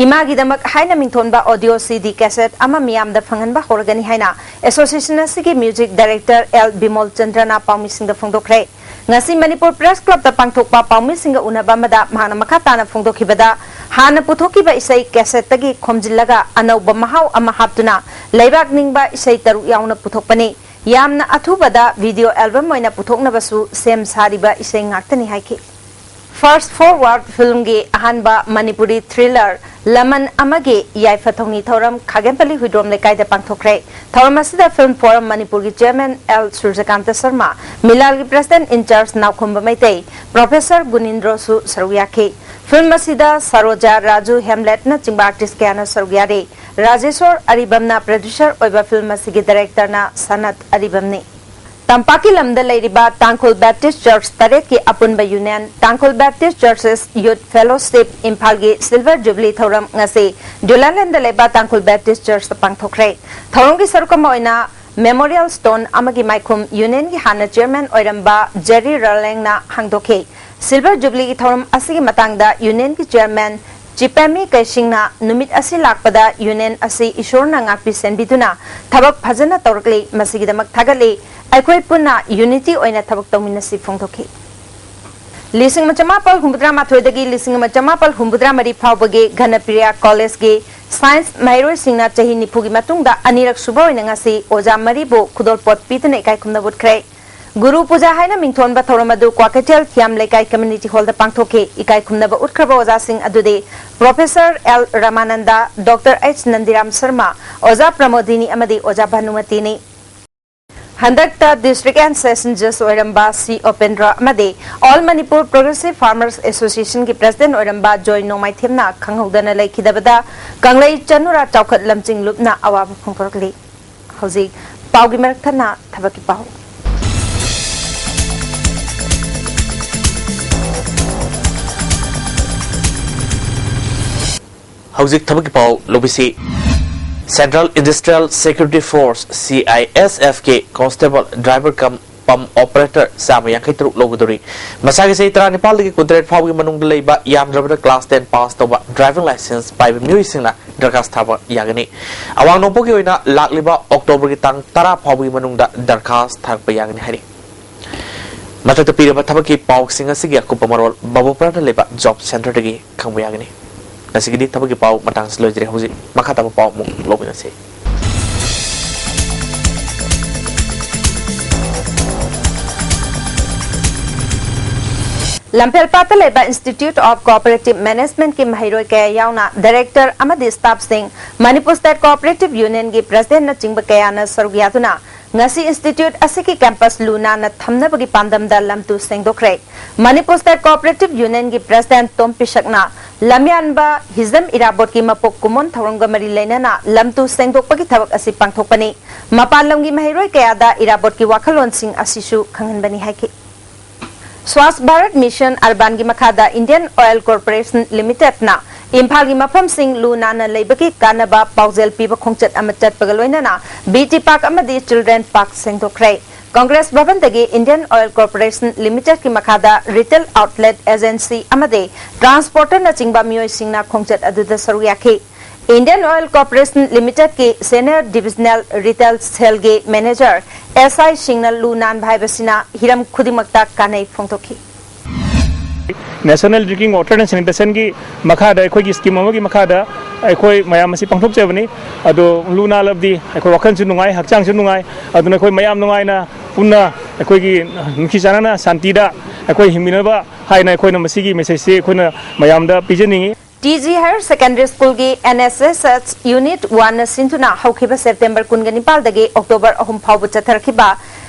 ꯏꯃꯥꯒꯤꯗꯃꯛ ꯍꯥꯏꯅ ꯃꯤꯡꯊꯣꯟꯕ audio C D cassette ꯑꯃ ꯃꯤꯌꯥꯝꯗ ꯐꯪꯍꯟꯕ ꯍꯧꯔꯒꯅꯤ ꯍꯥꯏꯅ association ꯑꯁꯤꯒꯤ music director L ꯕꯤꯃꯣꯜ ꯆꯟꯗ꯭ꯔꯅ ꯄꯥꯎꯃꯤꯁꯤꯡꯗ ꯐꯣꯡꯗꯣꯛꯈ꯭ꯔꯦ꯫ ꯉꯁꯤ ꯃꯅꯤꯄꯨꯔ Press Clubꯇ ꯄꯥꯡꯊꯣꯛꯄ ꯄꯥꯎꯃꯤꯁꯤꯡꯒ ꯎꯅꯕ ꯑꯃꯗ ꯃꯍꯥꯛꯅ ꯃꯈꯥ ꯇꯥꯅ ꯐꯣꯡꯗꯣꯛꯈꯤꯕꯗ, ꯍꯥꯟꯅ ꯄꯨꯊꯣꯛꯈꯤꯕ ꯏꯁꯩ cassetteꯇꯒꯤ ꯈꯣꯝꯖꯤꯜꯂꯒ ꯑꯅꯧꯕ ꯃꯍꯥꯎ ꯑꯃ ꯍꯥꯞꯇꯨꯅ ꯂꯩꯕꯥꯛ ꯅꯤꯡꯕ ꯏꯁꯩ ꯇꯔꯨꯛ ꯌꯥꯎꯅ ꯄꯨꯊꯣꯛꯄꯅꯤ꯫ ꯌꯥꯝꯅ ꯑꯊꯨꯕꯗ video album ꯑꯣꯏꯅ ꯄꯨꯊꯣꯛꯅꯕꯁꯨ ꯁꯦꯝ ꯁꯥꯔꯤꯕ ꯏꯁꯩ ꯉꯥꯛꯇꯅꯤ ꯍꯥꯏꯈꯤ꯫ First Forward filmꯒꯤ ꯑꯍꯥꯟꯕ ꯃꯅꯤꯄꯨꯔꯤ thriller ꯂꯃꯟ ꯑꯃꯒꯤ ꯌꯥꯏꯐ ꯊꯧꯅꯤ ꯊꯧꯔꯝ ꯈꯥꯒꯦꯝꯄꯜꯂꯤ ꯍꯨꯏꯗ꯭ꯔꯣꯝ ꯂꯩꯀꯥꯏꯗ ꯄꯥꯡꯊꯣꯛꯈ꯭ꯔꯦ꯫ ꯊꯧꯔꯝ ꯑꯁꯤꯗ Film Forum ꯃꯅꯤꯄꯨꯔꯒꯤ chairman L Surajkanta Sharma, ꯃꯤꯂꯥꯜꯒꯤ president in charge ꯅꯥꯎꯈꯣꯝꯕ Meitei, professor ꯒꯨꯅꯤꯟꯗ꯭ꯔꯣꯁꯨ ꯁꯔꯨꯛ ꯌꯥꯈꯤ꯫ Film ꯑꯁꯤꯗ ꯁꯔꯣꯖꯥ, ꯔꯥꯖꯨ, ꯍꯦꯝꯂꯦꯠꯅꯆꯤꯡꯕ artist ꯀꯌꯥꯅ ꯁꯔꯨꯛ ꯌꯥꯔꯤ꯫ ꯔꯥꯖꯦꯁꯣꯔ ꯑꯔꯤꯕꯝꯅ producer ꯑꯣꯏꯕ film ꯑꯁꯤꯒꯤ directorꯅ ꯁꯅꯠ ꯑꯔꯤꯕꯝꯅꯤ꯫ ꯇꯝꯄꯥꯛꯀꯤ ꯂꯝꯗ ꯂꯩꯔꯤꯕ ꯇꯥꯡꯈꯨꯜ Baptist Church ꯇꯔꯦꯠꯀꯤ ꯑꯄꯨꯟꯕ union, Tangkhul Baptist Churches Youth Fellowship ꯏꯝꯐꯥꯜꯒꯤ Silver Jubilee ꯊꯧꯔꯝ ꯉꯁꯤ ꯗ꯭ꯌꯨꯂꯥꯂꯦꯟꯗ ꯂꯩꯕ ꯇꯥꯡꯈꯨꯜ Baptist Churchꯇ ꯄꯥꯡꯊꯣꯛꯈ꯭ꯔꯦ꯫ ꯊꯧꯔꯝꯒꯤ ꯁꯔꯨꯛ ꯑꯃ ꯑꯣꯏꯅ memorial stone ꯑꯃꯒꯤ ꯃꯥꯏꯈꯨꯝ unionꯒꯤ ꯍꯥꯟꯅ chairman ꯑꯣꯏꯔꯝꯕ ꯖꯦꯔꯤ ꯔꯥꯂꯦꯡꯅ ꯍꯥꯡꯗꯣꯛꯈꯤ꯫ Silver Jubileeꯒꯤ ꯊꯧꯔꯝ ꯑꯁꯤꯒꯤ ꯃꯇꯥꯡꯗ unionꯒꯤ chairman ꯆꯤꯄꯦꯃꯤ ꯀꯩꯁꯤꯡꯅ ꯅꯨꯃꯤꯠ ꯑꯁꯤ ꯂꯥꯛꯄꯗ ꯌꯨꯅꯤꯌꯟ ꯑꯁꯤ ꯏꯁꯣꯔꯅ ꯉꯥꯛꯄꯤ ꯁꯦꯟꯕꯤꯗꯨꯅ ꯊꯕꯛ ꯐꯖꯅ ꯇꯧꯔꯛꯂꯤ, ꯃꯁꯤꯒꯤꯗꯃꯛ ꯊꯥꯒꯠꯂꯤ꯫ ꯑꯩꯈꯣꯏ ꯄꯨꯟꯅ ꯌꯨꯅꯤꯇꯤ ꯑꯣꯏꯅ ꯊꯕꯛ ꯇꯧꯃꯤꯟꯅꯁꯤ ꯐꯣꯡꯗꯣꯛꯈꯤ꯫ ꯂꯤꯁꯤꯡ ꯑꯃ ꯆꯃꯥꯄꯜ ꯍꯨꯝꯐꯨꯇꯔꯥ ꯃꯥꯊꯣꯏꯗꯒꯤ ꯂꯤꯁꯤꯡ ꯑꯃ ꯆꯃꯥꯄꯜ ꯍꯨꯝꯐꯨꯇꯔꯥ ꯃꯔꯤ ꯐꯥꯎꯕꯒꯤ ꯘꯅꯄ꯭ꯔꯤꯌꯥ ꯀꯣꯂꯦꯖꯀꯤ ꯁꯥꯏꯟꯁ ꯃꯍꯩꯔꯣꯏꯁꯤꯡꯅ ꯆꯍꯤ ꯅꯤꯐꯨꯒꯤ ꯃꯇꯨꯡꯗ ꯑꯅꯤꯔꯛ ꯁꯨꯕ ꯑꯣꯏꯅ ꯉꯁꯤ ꯑꯣꯖꯥ ꯃꯔꯤꯕꯨ ꯈꯨꯗꯣꯜꯄꯣꯠ ꯄꯤꯗꯨꯅ ꯏꯀꯥꯏ ꯈꯨꯝꯅꯕ ꯎꯠꯈ꯭ꯔꯦ꯫ ꯒꯨꯔꯨ ꯄꯨꯖꯥ ꯍꯥꯏꯅ ꯃꯤꯡꯊꯣꯟꯕ ꯊꯧꯔꯝ ꯑꯗꯨ ꯀ꯭ꯋꯥꯀꯩꯊꯦꯜ ꯊꯤꯌꯥꯝ ꯂꯩꯀꯥꯏ ꯀꯝꯃ꯭ꯌꯨꯅꯤꯇꯤ ꯍꯣꯜꯗ ꯄꯥꯡꯊꯣꯛꯈꯤ꯫ ꯏꯀꯥꯏ ꯈꯨꯝꯅꯕ ꯎꯠꯈ꯭ꯔꯕ ꯑꯣꯖꯥꯁꯤꯡ ꯑꯗꯨꯗꯤ professor L Ramananda, doctor H Nandiram Sharma, ꯑꯣꯖꯥ ꯄ꯭ꯔꯃꯣꯗꯤꯅꯤ ꯑꯃꯗꯤ ꯑꯣꯖꯥ ꯚꯥꯅꯨꯃꯇꯤꯅꯤ꯫ ꯍꯟꯗꯛꯇ District and Session Judge ꯑꯣꯏꯔꯝꯕ ꯁꯤ ꯎꯄꯦꯟꯗ꯭ꯔ ꯑꯃꯗꯤ All Manipur Progressive Farmers Association ꯒꯤ President ꯑꯣꯏꯔꯝꯕ ꯖꯣꯏ ꯅꯣꯡꯃꯥꯏꯊꯦꯝꯅ ꯈꯪꯍꯧꯗꯅ ꯂꯩꯈꯤꯗꯕꯗ ꯀꯪꯂꯩ ꯆꯅꯨꯔꯥ ꯆꯥꯎꯈꯠ ꯂꯝꯖꯤꯡ ꯂꯨꯞꯅ ꯑꯋꯥꯕ ꯐꯣꯡꯗꯣꯔꯛꯂꯤ꯫ ꯍꯧꯖꯤꯛ ꯄꯥꯎꯒꯤ ꯃꯔꯛ ꯊꯠꯅ ꯊꯕꯛꯀꯤ ꯄꯥꯎ꯫ ꯍꯧꯖꯤꯛ ꯊꯕꯛꯀꯤ ꯄꯥꯎ ꯂꯧꯕꯤꯁꯤ꯫ Central Industrial Security Force, C I S F ꯀꯤ constable, driver cum pump operator ꯆꯥꯝꯃ ꯌꯥꯡꯈꯩ ꯇꯔꯨꯛ ꯂꯧꯒꯗꯧꯔꯤ꯫ ꯃꯁꯥꯒꯤ ꯆꯍꯤ ꯇꯔꯥꯅꯤꯄꯥꯜꯗꯒꯤ ꯀꯨꯟꯇꯔꯦꯠ ꯐꯥꯎꯕꯒꯤ ꯃꯅꯨꯡꯗ ꯂꯩꯕ, ꯌꯥꯝꯗ꯭ꯔꯕꯗ class ten pass ꯇꯧꯕ, driving licence ꯄꯥꯏꯕ ꯃꯤꯑꯣꯏꯁꯤꯡꯅ ꯗꯔꯈꯥꯁ ꯊꯥꯕ ꯌꯥꯒꯅꯤ꯫ ꯑꯋꯥꯡ ꯅꯣꯡꯄꯣꯛꯀꯤ ꯑꯣꯏꯅ ꯂꯥꯛꯂꯤꯕ October ꯒꯤ ꯇꯥꯡ ꯇꯔꯥ ꯐꯥꯎꯕꯒꯤ ꯃꯅꯨꯡꯗ ꯗꯔꯈꯥꯁ ꯊꯥꯔꯛꯄ ꯌꯥꯒꯅꯤ ꯍꯥꯏꯔꯤ꯫ ꯃꯊꯛꯇ ꯄꯤꯔꯕ ꯊꯕꯛꯀꯤ ꯄꯥꯎꯁꯤꯡ ꯑꯁꯤꯒꯤ ꯑꯀꯨꯞꯄ ꯃꯔꯣꯜ ꯕꯕꯣꯄꯔꯥꯗ ꯂꯩꯕ Job Centre ꯗꯒꯤ ꯈꯪꯕ ꯌꯥꯒꯅꯤ꯫ ꯉꯁꯤꯒꯤꯗꯤ ꯊꯕꯛꯀꯤ ꯄꯥꯎ ꯃꯇꯥꯡꯁꯤ ꯂꯣꯏꯖꯔꯦ꯫ ꯍꯧꯖꯤꯛ ꯃꯈꯥ ꯇꯥꯕ ꯄꯥꯎ ꯑꯃꯨꯛ ꯂꯧꯃꯤꯟꯅꯁꯤ꯫ ꯂꯝꯐꯦꯜꯄꯥꯠꯇ ꯂꯩꯕ Institute of Cooperative Management ꯀꯤ ꯃꯍꯩꯔꯣꯏ ꯀꯌꯥ ꯌꯥꯎꯅ director ꯑꯃꯗꯤ staff ꯁꯤꯡ, Manipur State Cooperative Union ꯒꯤ president ꯅꯆꯤꯡꯕ ꯀꯌꯥꯅ ꯁꯔꯨꯛ ꯌꯥꯗꯨꯅ ꯉꯁꯤ institute ꯑꯁꯤꯒꯤ campus ꯂꯨ ꯅꯥꯟꯅ ꯊꯝꯅꯕꯒꯤ ꯄꯥꯟꯗꯝꯗ ꯂꯝꯇꯨ ꯁꯦꯡꯗꯣꯛꯈ꯭ꯔꯦ꯫ Manipur State Cooperative Union ꯒꯤ president ꯇꯣꯝ ꯄꯤꯁꯛꯅ ꯂꯝꯌꯥꯟꯕ ꯍꯤꯖꯝ ꯏꯔꯥꯕꯣꯠꯀꯤ ꯃꯄꯣꯛ ꯀꯨꯝꯑꯣꯟ ꯊꯧꯔꯝꯒ ꯃꯔꯤ ꯂꯩꯅꯅ ꯂꯝꯇꯨ ꯁꯦꯡꯗꯣꯛꯄꯒꯤ ꯊꯕꯛ ꯑꯁꯤ ꯄꯥꯡꯊꯣꯛꯄꯅꯤ꯫ ꯃꯄꯥꯟ ꯂꯝꯒꯤ ꯃꯍꯩꯔꯣꯏ ꯀꯌꯥꯗ ꯏꯔꯥꯕꯣꯠꯀꯤ ꯋꯥꯈꯜꯂꯣꯟꯁꯤꯡ ꯑꯁꯤꯁꯨ ꯈꯪꯍꯟꯕꯅꯤ ꯍꯥꯏꯈꯤ꯫ Swachh Bharat Mission Urban ꯒꯤ ꯃꯈꯥꯗ Indian Oil Corporation Limited ꯅ ꯏꯝꯐꯥꯜꯒꯤ ꯃꯐꯝꯁꯤꯡ ꯂꯨ ꯅꯥꯟꯅ ꯂꯩꯕꯒꯤ ꯀꯥꯟꯅꯕ ꯄꯥꯎꯖꯦꯜ ꯄꯤꯕ ꯈꯣꯡꯆꯠ ꯑꯃ ꯆꯠꯄꯒ ꯂꯣꯏꯅꯅ B T Park ꯑꯃꯗꯤ Children Park ꯁꯦꯡꯗꯣꯛꯈ꯭ꯔꯦ꯫ Congress ꯚꯕꯟꯗꯒꯤ Indian Oil Corporation Limitedꯀꯤ ꯃꯈꯥꯗ retail outlet agency ꯑꯃꯗꯤ transporterꯅꯆꯤꯡꯕ ꯃꯤꯑꯣꯏꯁꯤꯡꯅ ꯈꯣꯡꯆꯠ ꯑꯗꯨꯗ ꯁꯔꯨꯛ ꯌꯥꯈꯤ꯫ Indian Oil Corporation Limitedꯀꯤ Senior Divisional Retail Cellꯒꯤ manager S I ꯁꯤꯡꯅ ꯂꯨ ꯅꯥꯟꯕ ꯍꯥꯏꯕꯁꯤꯅ ꯍꯤꯔꯝ ꯈꯨꯗꯤꯡꯃꯛꯇ ꯀꯥꯟꯅꯩ ꯐꯣꯡꯗꯣꯛꯈꯤ꯫ National Drinking Water and Sanitationꯒꯤ ꯃꯈꯥꯗ, ꯑꯩꯈꯣꯏꯒꯤ scheme ꯑꯃꯒꯤ ꯃꯈꯥꯗ ꯑꯩꯈꯣꯏ ꯃꯌꯥꯝ ꯑꯁꯤ ꯄꯥꯡꯊꯣꯛꯆꯕꯅꯤ꯫ ꯑꯗꯣ ꯂꯨ ꯅꯥꯜꯂꯕꯗꯤ ꯑꯩꯈꯣꯏ ꯋꯥꯈꯜꯁꯨ ꯅꯨꯡꯉꯥꯏ, ꯍꯛꯆꯥꯡꯁꯨ ꯅꯨꯡꯉꯥꯏ꯫ ꯑꯗꯨꯅ ꯑꯩꯈꯣꯏ ꯃꯌꯥꯝ ꯅꯨꯡꯉꯥꯏꯅ ꯄꯨꯟꯅ ꯑꯩꯈꯣꯏꯒꯤ ꯅꯨꯡꯁꯤ ꯆꯥꯟꯅꯅ ꯁꯥꯟꯇꯤꯗ ꯑꯩꯈꯣꯏ ꯍꯤꯡꯃꯤꯟꯅꯕ ꯍꯥꯏꯅ ꯑꯩꯈꯣꯏꯅ ꯃꯁꯤꯒꯤ messageꯁꯦ ꯑꯩꯈꯣꯏꯅ ꯃꯌꯥꯝꯗ ꯄꯤꯖꯅꯤꯡꯏ꯫ T G Higher Secondary Schoolꯒꯤ N S S H Unit Oneꯅ ꯁꯤꯟꯗꯨꯅ ꯍꯧꯈꯤꯕ September ꯀꯨꯟꯒ ꯅꯤꯄꯥꯜꯗꯒꯤ October ꯑꯍꯨꯝ ꯐꯥꯎꯕ ꯆꯠꯊꯔꯛꯈꯤꯕ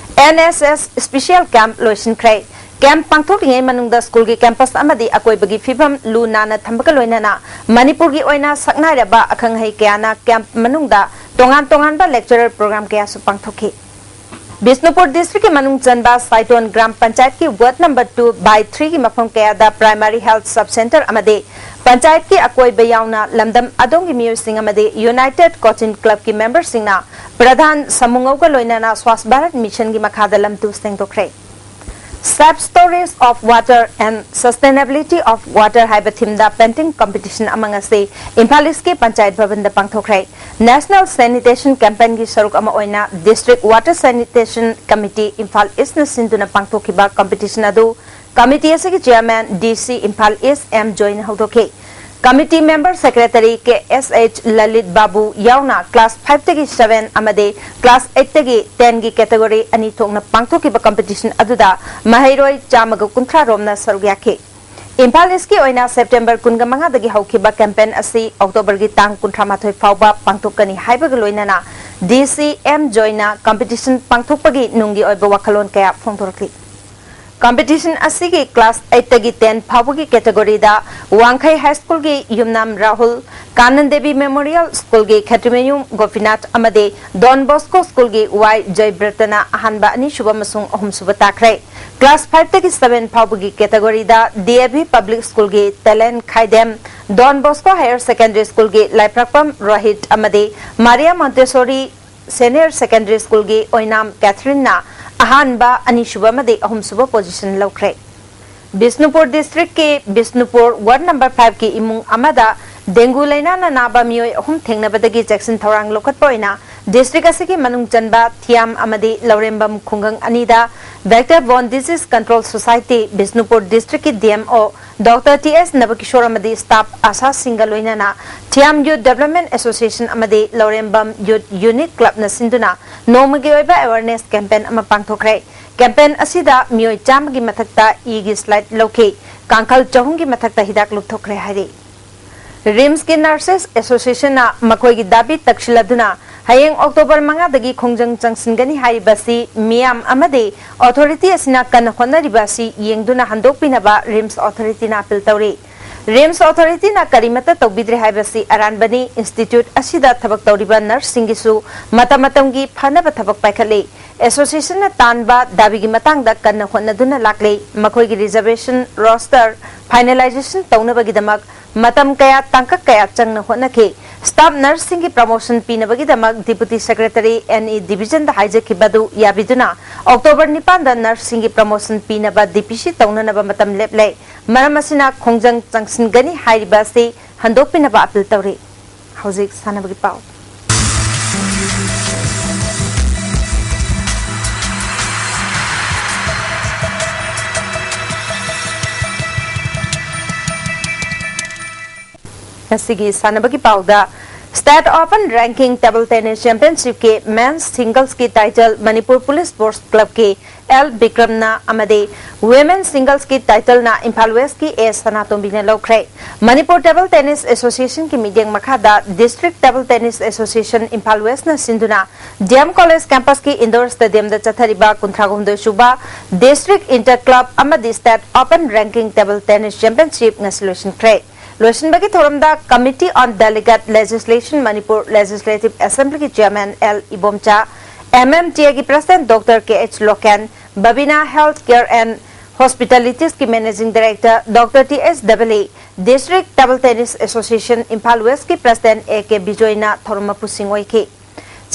N S S Special Camp ꯂꯣꯏꯁꯤꯟꯈ꯭ꯔꯦ꯫ Camp ꯄꯥꯡꯊꯣꯛꯂꯤꯉꯩ ꯃꯅꯨꯡꯗ schoolꯒꯤ campus ꯑꯃꯗꯤ ꯑꯀꯣꯏꯕꯒꯤ ꯐꯤꯕꯝ ꯂꯨ ꯅꯥꯟꯅ ꯊꯝꯕꯒ ꯂꯣꯏꯅꯅ ꯃꯅꯤꯄꯨꯔꯒꯤ ꯑꯣꯏꯅ ꯁꯛꯅꯥꯏꯔꯕ ꯑꯈꯪ ꯑꯍꯩ ꯀꯌꯥꯅ camp ꯃꯅꯨꯡꯗ ꯇꯣꯉꯥꯟ ꯇꯣꯉꯥꯟꯕ lecturer program ꯀꯌꯥꯁꯨ ꯄꯥꯡꯊꯣꯛꯈꯤ꯫ ꯕꯤꯁꯅꯨꯄꯨꯔ districtꯀꯤ ꯃꯅꯨꯡ ꯆꯟꯕ ꯁꯥꯏꯇꯣꯟ ꯒ꯭ꯔꯥꯝ ꯄꯟꯆꯥꯌꯠꯀꯤ ward number two by threeꯒꯤ ꯃꯐꯝ ꯀꯌꯥꯗ primary health sub center ꯑꯃꯗꯤ ꯄꯟꯆꯥꯌꯠꯀꯤ ꯑꯀꯣꯏꯕ ꯌꯥꯎꯅ ꯂꯝꯗꯝ ꯑꯗꯣꯝꯒꯤ ꯃꯤꯑꯣꯏꯁꯤꯡ ꯑꯃꯗꯤ United Cochin Clubꯀꯤ memberꯁꯤꯡꯅ ꯄ꯭ꯔꯙꯥꯟ ꯁꯃꯨꯉꯧꯒ ꯂꯣꯏꯅꯅ Swachh Bharat Missionꯒꯤ ꯃꯈꯥꯗ ꯂꯝꯇꯨ ꯁꯦꯡꯗꯣꯛꯈ꯭ꯔꯦ꯫ Safe Storage of Water and Sustainability of Water ꯍꯥꯏꯕ themeꯗ painting competition ꯑꯃ ꯉꯁꯤ ꯏꯝꯐꯥꯜ Eastꯀꯤ ꯄꯟꯆꯥꯌꯠ ꯚꯕꯟꯗ ꯄꯥꯡꯊꯣꯛꯈ꯭ꯔꯦ꯫ National Sanitation Campaignꯒꯤ ꯁꯔꯨꯛ ꯑꯃ ꯑꯣꯏꯅ District Water Sanitation Committee Imphal Eastꯅ ꯁꯤꯟꯗꯨꯅ ꯄꯥꯡꯊꯣꯛꯈꯤꯕ competition ꯑꯗꯨ committee ꯑꯁꯤꯒꯤ chairman D C Imphal East M ꯖꯣꯏꯅ ꯍꯧꯗꯣꯛꯈꯤ꯫ Committee member secretary K S H Lalit ꯕꯥꯕꯨ ꯌꯥꯎꯅ class fiveꯇꯒꯤ seven ꯑꯃꯗꯤ class eightꯇꯒꯤ tenꯒꯤ category ꯑꯅꯤ ꯊꯣꯛꯅ ꯄꯥꯡꯊꯣꯛꯈꯤꯕ competition ꯑꯗꯨꯗ ꯃꯍꯩꯔꯣꯏ ꯆꯥꯝꯃꯒ ꯀꯨꯟꯊ꯭ꯔꯥ ꯔꯣꯝꯅ ꯁꯔꯨꯛ ꯌꯥꯈꯤ꯫ ꯏꯝꯐꯥꯜ Eastꯀꯤ ꯑꯣꯏꯅ September ꯀꯨꯟꯒ ꯃꯉꯥꯗꯒꯤ ꯍꯧꯈꯤꯕ campaign ꯑꯁꯤ Octoberꯒꯤ ꯇꯥꯡ ꯀꯨꯟꯊ꯭ꯔꯥ ꯃꯥꯊꯣꯏ ꯐꯥꯎꯕ ꯄꯥꯡꯊꯣꯛꯀꯅꯤ ꯍꯥꯏꯕꯒ ꯂꯣꯏꯅꯅ D C M ꯖꯣꯏꯅ competition ꯄꯥꯡꯊꯣꯛꯄꯒꯤ ꯅꯨꯡꯒꯤ ꯑꯣꯏꯕ ꯋꯥꯈꯜꯂꯣꯟ ꯀꯌꯥ ꯐꯣꯡꯗꯣꯔꯛꯂꯤ꯫ Competition ꯑꯁꯤꯒꯤ class eightꯇꯒꯤ ten ꯐꯥꯎꯕꯒꯤ categoryꯗ ꯋꯥꯡꯈꯩ High Schoolꯒꯤ ꯌꯨꯝꯅꯥꯝ ꯔꯥꯍꯨꯜ, ꯀꯥꯅꯟ ꯗꯦꯕꯤ Memorial Schoolꯒꯤ ꯈꯦꯇ꯭ꯔꯤꯃꯌꯨꯝ ꯒꯣꯄꯤꯅꯥꯊ ꯑꯃꯗꯤ Don Bosco Schoolꯒꯤ Y ꯖꯌꯕ꯭ꯔꯇꯅ ꯑꯍꯥꯟꯕ, ꯑꯅꯤꯁꯨꯕ ꯑꯃꯁꯨꯡ ꯑꯍꯨꯝꯁꯨꯕ ꯇꯥꯈ꯭ꯔꯦ꯫ Class fiveꯇꯒꯤ seven ꯐꯥꯎꯕꯒꯤ categoryꯗ D A V Public Schoolꯒꯤ Talent Khaidem, Don Bosco Higher Secondary Schoolꯒꯤ ꯂꯥꯏꯄ꯭ꯔꯛꯄꯝ Rohit ꯑꯃꯗꯤ Maria Montessori Senior Secondary Schoolꯒꯤ ꯑꯣꯏꯅꯥꯝ ꯀꯦꯊꯔꯤꯟꯅ ꯑꯍꯥꯟꯕ, ꯑꯅꯤꯁꯨꯕ ꯑꯃꯗꯤ ꯑꯍꯨꯝꯁꯨꯕ position ꯂꯧꯈ꯭ꯔꯦ꯫ ꯕꯤꯁꯅꯨꯄꯨꯔ districtꯀꯤ ꯕꯤꯁꯅꯨꯄꯨꯔ ward number fiveꯀꯤ ꯏꯃꯨꯡ ꯑꯃꯗ dengue ꯂꯥꯏꯅꯥꯅ ꯅꯥꯕ ꯃꯤꯑꯣꯏ ꯑꯍꯨꯝ ꯊꯦꯡꯅꯕꯗꯒꯤ ꯆꯦꯛꯁꯤꯟ ꯊꯧꯔꯥꯡ ꯂꯧꯈꯠꯄ ꯑꯣꯏꯅ district ꯑꯁꯤꯒꯤ ꯃꯅꯨꯡ ꯆꯟꯕ ꯊꯤꯌꯥꯝ ꯑꯃꯗꯤ ꯂꯧꯔꯦꯝꯕꯝ ꯈꯨꯡꯒꯪ ꯑꯅꯤꯗ Vector Borne Disease Control Society Bishnupur districtꯀꯤ D M O Doctor T S ꯅꯕꯀꯤꯁꯣꯔ ꯑꯃꯗꯤ staff ꯑꯁꯥꯁꯤꯡꯒ ꯂꯣꯏꯅꯅ ꯊꯤꯌꯥꯝ Youth Development Association ꯑꯃꯗꯤ ꯂꯧꯔꯦꯝꯕꯝ Youth Unit Clubꯅ ꯁꯤꯟꯗꯨꯅ ꯅꯣꯡꯃꯒꯤ ꯑꯣꯏꯕ awareness campaign ꯑꯃ ꯄꯥꯡꯊꯣꯛꯈ꯭ꯔꯦ꯫ Campaign ꯑꯁꯤꯗ ꯃꯤꯑꯣꯏ ꯆꯥꯝꯃꯒꯤ ꯃꯊꯛꯇ ꯏꯒꯤ slide ꯂꯧꯈꯤ꯫ ꯀꯥꯡꯈꯜ ꯆꯍꯨꯝꯒꯤ ꯃꯊꯛꯇ ꯍꯤꯗꯥꯛ ꯂꯨꯞꯊꯣꯛꯈ꯭ꯔꯦ ꯍꯥꯏꯔꯤ꯫ RIMSꯀꯤ Nurses Associationꯅ ꯃꯈꯣꯏꯒꯤ ꯗꯥꯕꯤ ꯇꯛꯁꯤꯜꯂꯗꯨꯅ ꯍꯌꯦꯡ October ꯃꯉꯥꯗꯒꯤ ꯈꯣꯡꯖꯪ ꯆꯪꯁꯤꯟꯒꯅꯤ ꯍꯥꯏꯔꯤꯕ ꯑꯁꯤ ꯃꯤꯌꯥꯝ ꯑꯃꯗꯤ authority ꯑꯁꯤꯅ ꯀꯟꯅ ꯍꯣꯠꯅꯔꯤꯕ ꯑꯁꯤ ꯌꯦꯡꯗꯨꯅ ꯍꯟꯗꯣꯛꯄꯤꯅꯕ RIMS authorityꯅ appeal ꯇꯧꯔꯤ꯫ RIMS authorityꯅ ꯀꯔꯤꯃꯠꯇ ꯇꯧꯕꯤꯗ꯭ꯔꯦ ꯍꯥꯏꯕꯁꯤ ꯑꯔꯥꯟꯕꯅꯤ꯫ Institute ꯑꯁꯤꯗ ꯊꯕꯛ ꯇꯧꯔꯤꯕ nurseꯁꯤꯡꯒꯤꯁꯨ ꯃꯇꯝ ꯃꯇꯝꯒꯤ ꯐꯅꯕ ꯊꯕꯛ ꯄꯥꯏꯈꯠꯂꯤ꯫ Associationꯅ ꯇꯥꯟꯕ ꯗꯥꯕꯤꯒꯤ ꯃꯇꯥꯡꯗ ꯀꯟꯅ ꯍꯣꯠꯅꯗꯨꯅ ꯂꯥꯛꯂꯤ꯫ ꯃꯈꯣꯏꯒꯤ reservation roster finalization ꯇꯧꯅꯕꯒꯤꯗꯃꯛ ꯃꯇꯝ ꯀꯌꯥ, ꯇꯥꯡꯀꯛ ꯀꯌꯥ ꯆꯪꯅ ꯍꯣꯠꯅꯈꯤ꯫ Staff nurseꯁꯤꯡꯒꯤ promotion ꯄꯤꯅꯕꯒꯤꯗꯃꯛ Deputy Secretary N E Divisionꯗ ꯍꯥꯏꯖꯈꯤꯕ ꯑꯗꯨ ꯌꯥꯕꯤꯗꯨꯅ October ꯅꯤꯄꯥꯟꯗ nurseꯁꯤꯡꯒꯤ promotion ꯄꯤꯅꯕ D P C ꯇꯧꯅꯅꯕ ꯃꯇꯝ ꯂꯦꯞꯂꯦ꯫ ꯃꯔꯝ ꯑꯁꯤꯅ ꯈꯣꯡꯖꯪ ꯆꯪꯁꯤꯟꯒꯅꯤ ꯍꯥꯏꯔꯤꯕ ꯑꯁꯤ ꯍꯟꯗꯣꯛꯄꯤꯅꯕ appeal ꯇꯧꯔꯤ꯫ ꯍꯧꯖꯤꯛ ꯁꯥꯟꯅꯕꯒꯤ ꯄꯥꯎ꯫ ꯉꯁꯤꯒꯤ ꯁꯥꯟꯅꯕꯒꯤ ꯄꯥꯎꯗ, State Open Ranking Table Tennis Championshipꯀꯤ Men's Singlesꯀꯤ title Manipur Police Sports Clubꯀꯤ L ꯕꯤꯀ꯭ꯔꯝꯅ ꯑꯃꯗꯤ Women Singlesꯀꯤ titleꯅ ꯏꯝꯐꯥꯜ Westꯀꯤ A ꯁꯅꯥꯇꯣꯝꯕꯤꯅ ꯂꯧꯈ꯭ꯔꯦ꯫ Manipur Table Tennis Associationꯀꯤ ꯃꯤꯠꯌꯦꯡ ꯃꯈꯥꯗ District Table Tennis Association Imphal Westꯅ ꯁꯤꯟꯗꯨꯅ D M College Campusꯀꯤ Indoor Stadiumꯗ ꯆꯠꯊꯔꯤꯕ ꯀꯨꯟꯊ꯭ꯔꯥꯍꯨꯝꯗꯣꯏ ꯁꯨꯕ District Inter Club ꯑꯃꯗꯤ State Open Ranking Table Tennis Championship ꯉꯁꯤ ꯂꯣꯏꯁꯤꯟꯈ꯭ꯔꯦ꯫ ꯂꯣꯏꯁꯤꯟꯕꯒꯤ ꯊꯧꯔꯝꯗ Committee on Delegate Legislation Manipur Legislative Assemblyꯒꯤ Chairman L Ibomcha, M M T Aꯒꯤ President Doctor K H Loken, Babina Health Care and Hospitalityꯒꯤ Managing Director Doctor T H Dabli, District Table Tennis Association Imphal Westꯀꯤ President A K ꯕꯤꯖꯣꯏꯅ ꯊꯧꯔꯝ ꯃꯄꯨꯁꯤꯡ ꯑꯣꯏꯈꯤ꯫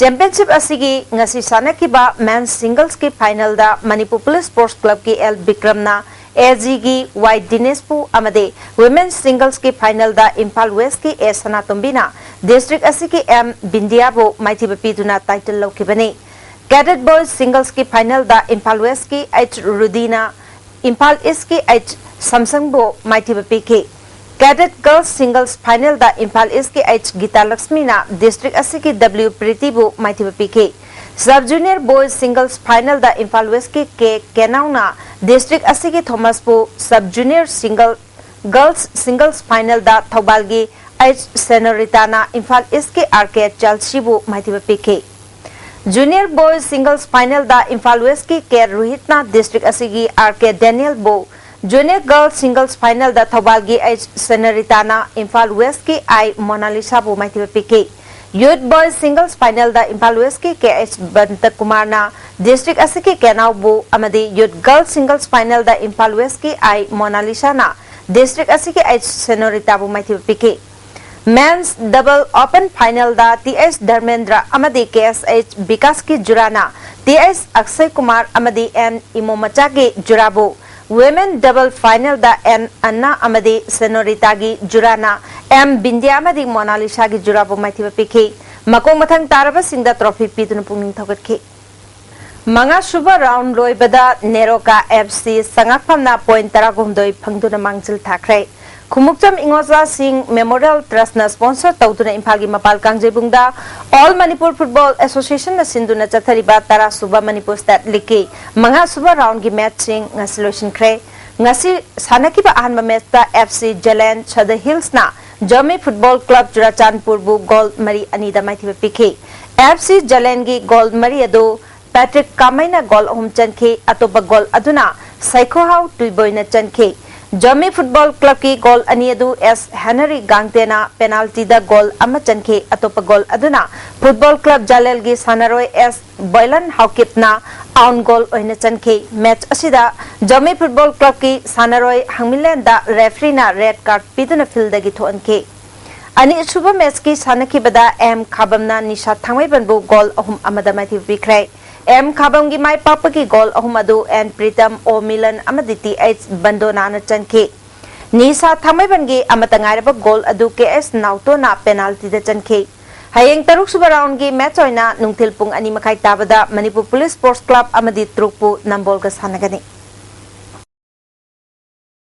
Championship ꯑꯁꯤꯒꯤ ꯉꯁꯤ ꯁꯥꯟꯅꯈꯤꯕ ꯃꯦꯟꯁ ꯁꯤꯡꯒꯜꯁꯀꯤ ꯐꯥꯏꯅꯦꯜꯗ ꯃꯅꯤꯄꯨꯔ ꯄꯨꯂꯤꯁ ꯁ꯭ꯄꯣꯔꯠꯁ ꯀ꯭ꯂꯕꯀꯤ ꯑꯦꯜ ꯕꯤꯀ꯭ꯔꯝꯅ ꯑꯦꯖꯤꯒꯤ ꯋꯥꯏ ꯗꯤꯅꯦꯁꯄꯨ ꯑꯃꯗꯤ ꯋꯤꯃꯦꯟꯁ ꯁꯤꯡꯒꯜꯁꯀꯤ ꯐꯥꯏꯅꯦꯜꯗ ꯏꯝꯐꯥꯜ ꯋꯦꯁꯀꯤ ꯑꯦ ꯁꯅꯥꯇꯣꯝꯕꯤꯅ ꯗꯤꯁꯇ꯭ꯔꯤꯛ ꯑꯁꯤꯒꯤ ꯑꯦꯝ ꯕꯤꯟꯗꯤꯌꯥꯕꯨ ꯃꯥꯏꯊꯤꯕ ꯄꯤꯗꯨꯅ ꯇꯥꯏꯇꯜ ꯂꯧꯈꯤꯕꯅꯤ꯫ ꯀꯦꯗꯦꯠ ꯕꯣꯏꯁ ꯁꯤꯡꯒꯜꯁꯀꯤ ꯐꯥꯏꯅꯦꯜꯗ ꯏꯝꯐꯥꯜ ꯋꯦꯁꯀꯤ ꯑꯩꯆ ꯔꯨꯗꯤꯅ ꯏꯝꯐꯥꯜ ꯏꯁꯀꯤ ꯑꯩꯆ ꯁꯝꯁꯪꯕꯨ ꯃꯥꯏꯊꯤꯕ ꯄꯤꯈꯤ꯫ ꯀꯦꯗꯦꯠ ꯒꯔꯜꯁ ꯁꯤꯡꯒꯜꯁ ꯐꯥꯏꯅꯦꯜꯗ ꯏꯝꯐꯥꯜ ꯏꯁꯀꯤ ꯑꯩꯆ ꯒꯤꯇꯥ ꯂꯛꯁꯃꯤꯅ ꯗꯤꯁꯇ꯭ꯔꯤꯛ ꯑꯁꯤꯒꯤ ꯗꯕ꯭ꯂꯤꯎ ꯄ꯭ꯔꯤꯇꯤꯕꯨ ꯃꯥꯏꯊꯤꯕ ꯄꯤꯈꯤ꯫ ꯁꯕ ꯖꯨꯅꯤꯌꯔ ꯕꯣꯏꯁ ꯁꯤꯡꯒꯜꯁ ꯐꯥꯏꯅꯦꯜꯗ ꯏꯝꯐꯥꯜ ꯋꯦꯁꯀꯤ ꯀꯦ ꯀꯦꯅꯥꯎꯅ ꯗꯤꯁꯇ꯭ꯔꯤꯛ ꯑꯁꯤꯒꯤ ꯊꯣꯃꯁꯄꯨ, ꯁꯕ ꯖꯨꯅꯤꯌꯔ ꯁꯤꯡꯒꯜ ꯒꯔꯜꯁ ꯁꯤꯡꯒꯜꯁ ꯐꯥꯏꯅꯦꯜꯗ ꯊꯧꯕꯥꯜꯒꯤ ꯑꯩꯆ ꯁꯦꯅꯣꯔꯤꯇꯥꯅ ꯏꯝꯐꯥꯜ ꯏꯁꯀꯤ ꯑꯥꯔ ꯀꯦ ꯆꯦꯜꯁꯤꯕꯨ ꯃꯥꯏꯊꯤꯕ ꯄꯤꯈꯤ꯫ ꯖꯨꯅꯤꯌꯔ ꯕꯣꯏꯁ ꯁꯤꯡꯒꯜꯁ ꯐꯥꯏꯅꯦꯜꯗ ꯏꯝꯐꯥꯜ ꯋꯦꯁꯀꯤ ꯀꯦ ꯔꯣꯍꯤꯠꯅ ꯗꯤꯁꯇ꯭ꯔꯤꯛ ꯑꯁꯤꯒꯤ ꯑꯥꯔ ꯀꯦ ꯗꯦꯅꯤꯌꯦꯜꯕꯨ, ꯖꯨꯅꯤꯌꯔ ꯒꯔꯜꯁ ꯁꯤꯡꯒꯜꯁ ꯐꯥꯏꯅꯦꯜꯗ ꯊꯧꯕꯥꯜꯒꯤ ꯑꯩꯆ ꯁꯦꯅꯣꯔꯤꯇꯥꯅ ꯏꯝꯐꯥꯜ ꯋꯦꯁꯀꯤ ꯑꯥꯏ ꯃꯣꯅꯥꯂꯤꯁꯥꯕꯨ ꯃꯥꯏꯊꯤꯕ ꯄꯤꯈꯤ꯫ ꯌꯨꯠ ꯕꯣꯏꯁ ꯁꯤꯡꯒꯜꯁ ꯐꯥꯏꯅꯦꯜꯗ ꯏꯝꯐꯥꯜ ꯋꯦꯁꯀꯤ ꯀꯦ ꯑꯩꯆ ꯕꯟꯇꯀꯨꯃꯥꯔꯅ ꯗꯤꯁꯇ꯭ꯔꯤꯛ ꯑꯁꯤꯒꯤ ꯀꯦꯅꯥꯎꯕꯨ ꯑꯃꯗꯤ ꯌꯨꯠ ꯒꯔꯜꯁ ꯁꯤꯡꯒꯜꯁ ꯐꯥꯏꯅꯦꯜꯗ ꯏꯝꯐꯥꯜ ꯋꯦꯁꯀꯤ ꯑꯥꯏ ꯃꯣꯅꯥꯂꯤꯁꯥꯅ ꯗꯤꯁꯇ꯭ꯔꯤꯛ ꯑꯁꯤꯒꯤ ꯑꯩꯆ ꯁꯦꯅꯣꯔꯤꯇꯥꯕꯨ ꯃꯥꯏꯊꯤꯕ ꯄꯤꯈꯤ꯫ ꯃꯦꯟꯁ ꯗꯕꯜ ꯑꯣꯄꯟ ꯐꯥꯏꯅꯦꯜꯗ ꯇꯤ ꯑꯩꯆ ꯙꯔꯃꯦꯟꯗ꯭ꯔ ꯑꯃꯗꯤ ꯀꯦ ꯑꯦꯁ H ꯕꯤꯀꯥꯁꯀꯤ ꯖꯨꯔꯥꯅ T H Akshay Kumar ꯑꯃꯗꯤ ꯑꯦꯟ ꯏꯃꯣꯃꯆꯥꯒꯤ ꯖꯨꯔꯥꯕꯨ, ꯋꯤꯃꯦꯟ ꯗꯕꯜ ꯐꯥꯏꯅꯦꯜꯗ ꯑꯦꯟ ꯑꯟꯅꯥ ꯑꯃꯗꯤ ꯁꯦꯅꯣꯔꯤꯇꯥꯒꯤ ꯖꯨꯔꯥꯅ ꯑꯦꯝ ꯕꯤꯟꯗ꯭ꯌꯥ ꯑꯃꯗꯤ ꯃꯣꯅꯥꯂꯤꯁꯥꯒꯤ ꯖꯨꯔꯥꯕꯨ ꯃꯥꯏꯊꯤꯕ ꯄꯤꯈꯤ꯫ ꯃꯈꯣꯡ ꯃꯊꯪ ꯇꯥꯔꯕꯁꯤꯡꯗ ꯇ꯭ꯔꯣꯐꯤ ꯄꯤꯗꯨꯅ ꯄꯨꯛꯅꯤꯡ ꯊꯧꯒꯠꯈꯤ꯫ ꯃꯉꯥꯁꯨꯕ ꯔꯥꯎꯟ ꯂꯣꯏꯕꯗ ꯅꯦꯔꯣꯀꯥ ꯑꯦꯐ ꯁꯤ ꯁꯉꯥꯛꯐꯝꯅ ꯄꯣꯏꯟ ꯇꯔꯥꯍꯨꯝꯗꯣꯏ ꯐꯪꯗꯨꯅ ꯃꯥꯡꯖꯤꯜ ꯊꯥꯈ꯭ꯔꯦ꯫ ꯈꯨꯃꯨꯛꯆꯝ ꯏꯉꯣꯖꯥꯁꯤꯡ ꯃꯦꯃꯣꯔꯤꯌꯦꯜ ꯇ꯭ꯔꯁꯅ ꯁ꯭ꯄꯣꯟꯁꯔ ꯇꯧꯗꯨꯅ ꯏꯝꯐꯥꯜꯒꯤ ꯃꯄꯥꯜ ꯀꯥꯡꯖꯩꯕꯨꯡꯗ ꯑꯣꯜ ꯃꯅꯤꯄꯨꯔ ꯐꯨꯠꯕꯣꯜ ꯑꯦꯁꯣꯁꯤꯌꯦꯁꯟꯅ ꯁꯤꯟꯗꯨꯅ ꯆꯠꯊꯔꯤꯕ ꯇꯔꯥꯁꯨꯕ ꯃꯅꯤꯄꯨꯔ ꯁ꯭ꯇꯦꯠ ꯂꯤꯒꯀꯤ ꯃꯉꯥꯁꯨꯕ ꯔꯥꯎꯟꯒꯤ ꯃꯦꯆꯁꯤꯡ ꯉꯁꯤ ꯂꯣꯏꯁꯤꯟꯈ꯭ꯔꯦ꯫ ꯉꯁꯤ ꯁꯥꯟꯅꯈꯤꯕ ꯑꯍꯥꯟꯕ ꯃꯦꯆꯇ ꯑꯦꯐ ꯁꯤ ꯖꯂꯦꯟ ꯁꯗ ꯍꯤꯜꯁꯅ ꯖꯣꯃꯤ ꯐꯨꯠꯕꯣꯜ ꯀ꯭ꯂꯕ ꯆꯨꯔꯥꯆꯥꯟꯄꯨꯔꯕꯨ ꯒꯣꯜ ꯃꯔꯤ ꯑꯅꯤꯗ ꯃꯥꯏꯊꯤꯕ ꯄꯤꯈꯤ꯫ ꯑꯦꯐ ꯁꯤ ꯖꯂꯦꯟꯒꯤ ꯒꯣꯜ ꯃꯔꯤ ꯑꯗꯨ ꯄꯦꯇ꯭ꯔꯤꯛ ꯀꯥꯃꯩꯅ ꯒꯣꯜ ꯑꯍꯨꯝ ꯆꯟꯈꯤ꯫ ꯑꯇꯣꯞꯄ ꯒꯣꯜ ꯑꯗꯨꯅ ꯁꯩꯈꯣꯍꯥꯎ ꯇꯨꯏꯕꯣꯏꯅ ꯆꯟꯈꯤ꯫ ꯖꯣꯃꯤ ꯐꯨꯠꯕꯣꯜ ꯀ꯭ꯂꯕꯀꯤ ꯒꯣꯜ ꯑꯅꯤ ꯑꯗꯨ ꯑꯦꯁ ꯍꯦꯅꯔꯤ ꯒꯥꯡꯇꯦꯅ ꯄꯦꯅꯥꯜꯇꯤꯗ ꯒꯣꯜ ꯑꯃ ꯆꯟꯈꯤ꯫ ꯑꯇꯣꯞꯄ ꯒꯣꯜ ꯑꯗꯨꯅ ꯐꯨꯠꯕꯣꯜ ꯀ꯭ꯂꯕ ꯖꯥꯂꯦꯜꯒꯤ ꯁꯥꯟꯅꯔꯣꯏ ꯑꯦꯁ ꯕꯣꯏꯂꯟ ꯍꯥꯎꯀꯤꯞꯅ ꯑꯥꯎꯟ ꯒꯣꯜ ꯑꯣꯏꯅ ꯆꯟꯈꯤ꯫ ꯃꯦꯆ ꯑꯁꯤꯗ ꯖꯣꯃꯤ ꯐꯨꯠꯕꯣꯜ ꯀ꯭ꯂꯕꯀꯤ ꯁꯥꯟꯅꯔꯣꯏ ꯍꯪꯃꯤꯂꯦꯟꯗ ꯔꯦꯐ꯭ꯔꯤꯅ ꯔꯦꯗ ꯀꯥꯔꯗ ꯄꯤꯗꯨꯅ ꯐꯤꯜꯗꯒꯤ ꯊꯣꯛꯍꯟꯈꯤ꯫ ꯑꯅꯤꯁꯨꯕ ꯃꯦꯆꯀꯤ ꯁꯥꯟꯅꯈꯤꯕꯗ ꯑꯦꯝ ꯈꯥꯕꯝꯅ ꯅꯤꯁꯥ ꯊꯥꯡꯃꯩꯕꯟꯕꯨ ꯒꯣꯜ ꯑꯍꯨꯝ ꯑꯃꯗ ꯃꯥꯏꯊꯤꯕ ꯄꯤꯈ꯭ꯔꯦ꯫ ꯑꯦꯝ ꯈꯥꯕꯝꯒꯤ ꯃꯥꯏ ꯄꯥꯛꯄꯒꯤ ꯒꯣꯜ ꯑꯍꯨꯝ ꯑꯗꯨ ꯑꯦꯟ ꯄ꯭ꯔꯤꯇꯝ, ꯑꯣ ꯃꯤꯂꯟ ꯑꯃꯗꯤ ꯇꯤ ꯑꯩꯆ ꯕꯟꯗꯣꯅꯥꯅ ꯆꯟꯈꯤ꯫ ꯅꯤꯁꯥ ꯊꯥꯡꯃꯩꯕꯟꯒꯤ ꯑꯃꯠꯇ ꯉꯥꯏꯔꯕ ꯒꯣꯜ ꯑꯗꯨ ꯀꯦ ꯑꯦꯁ ꯅꯥꯎꯇꯣꯅ ꯄꯦꯅꯥꯜꯇꯤꯗ ꯆꯟꯈꯤ꯫ ꯍꯌꯦꯡ ꯇꯔꯨꯛꯁꯨꯕ ꯔꯥꯎꯟꯒꯤ ꯃꯦꯆ ꯑꯣꯏꯅ ꯅꯨꯡꯊꯤꯜ ꯄꯨꯡ ꯑꯅꯤ ꯃꯈꯥꯏ ꯇꯥꯕꯗ ꯃꯅꯤꯄꯨꯔ ꯄꯨꯂꯤꯁ ꯁ꯭ꯄꯣꯔꯠꯁ ꯀ꯭ꯂꯕ ꯑꯃꯗꯤ ꯇ꯭ꯔꯨꯛꯄꯨ ꯅꯝꯕꯣꯜꯒ ꯁꯥꯟꯅꯒꯅꯤ꯫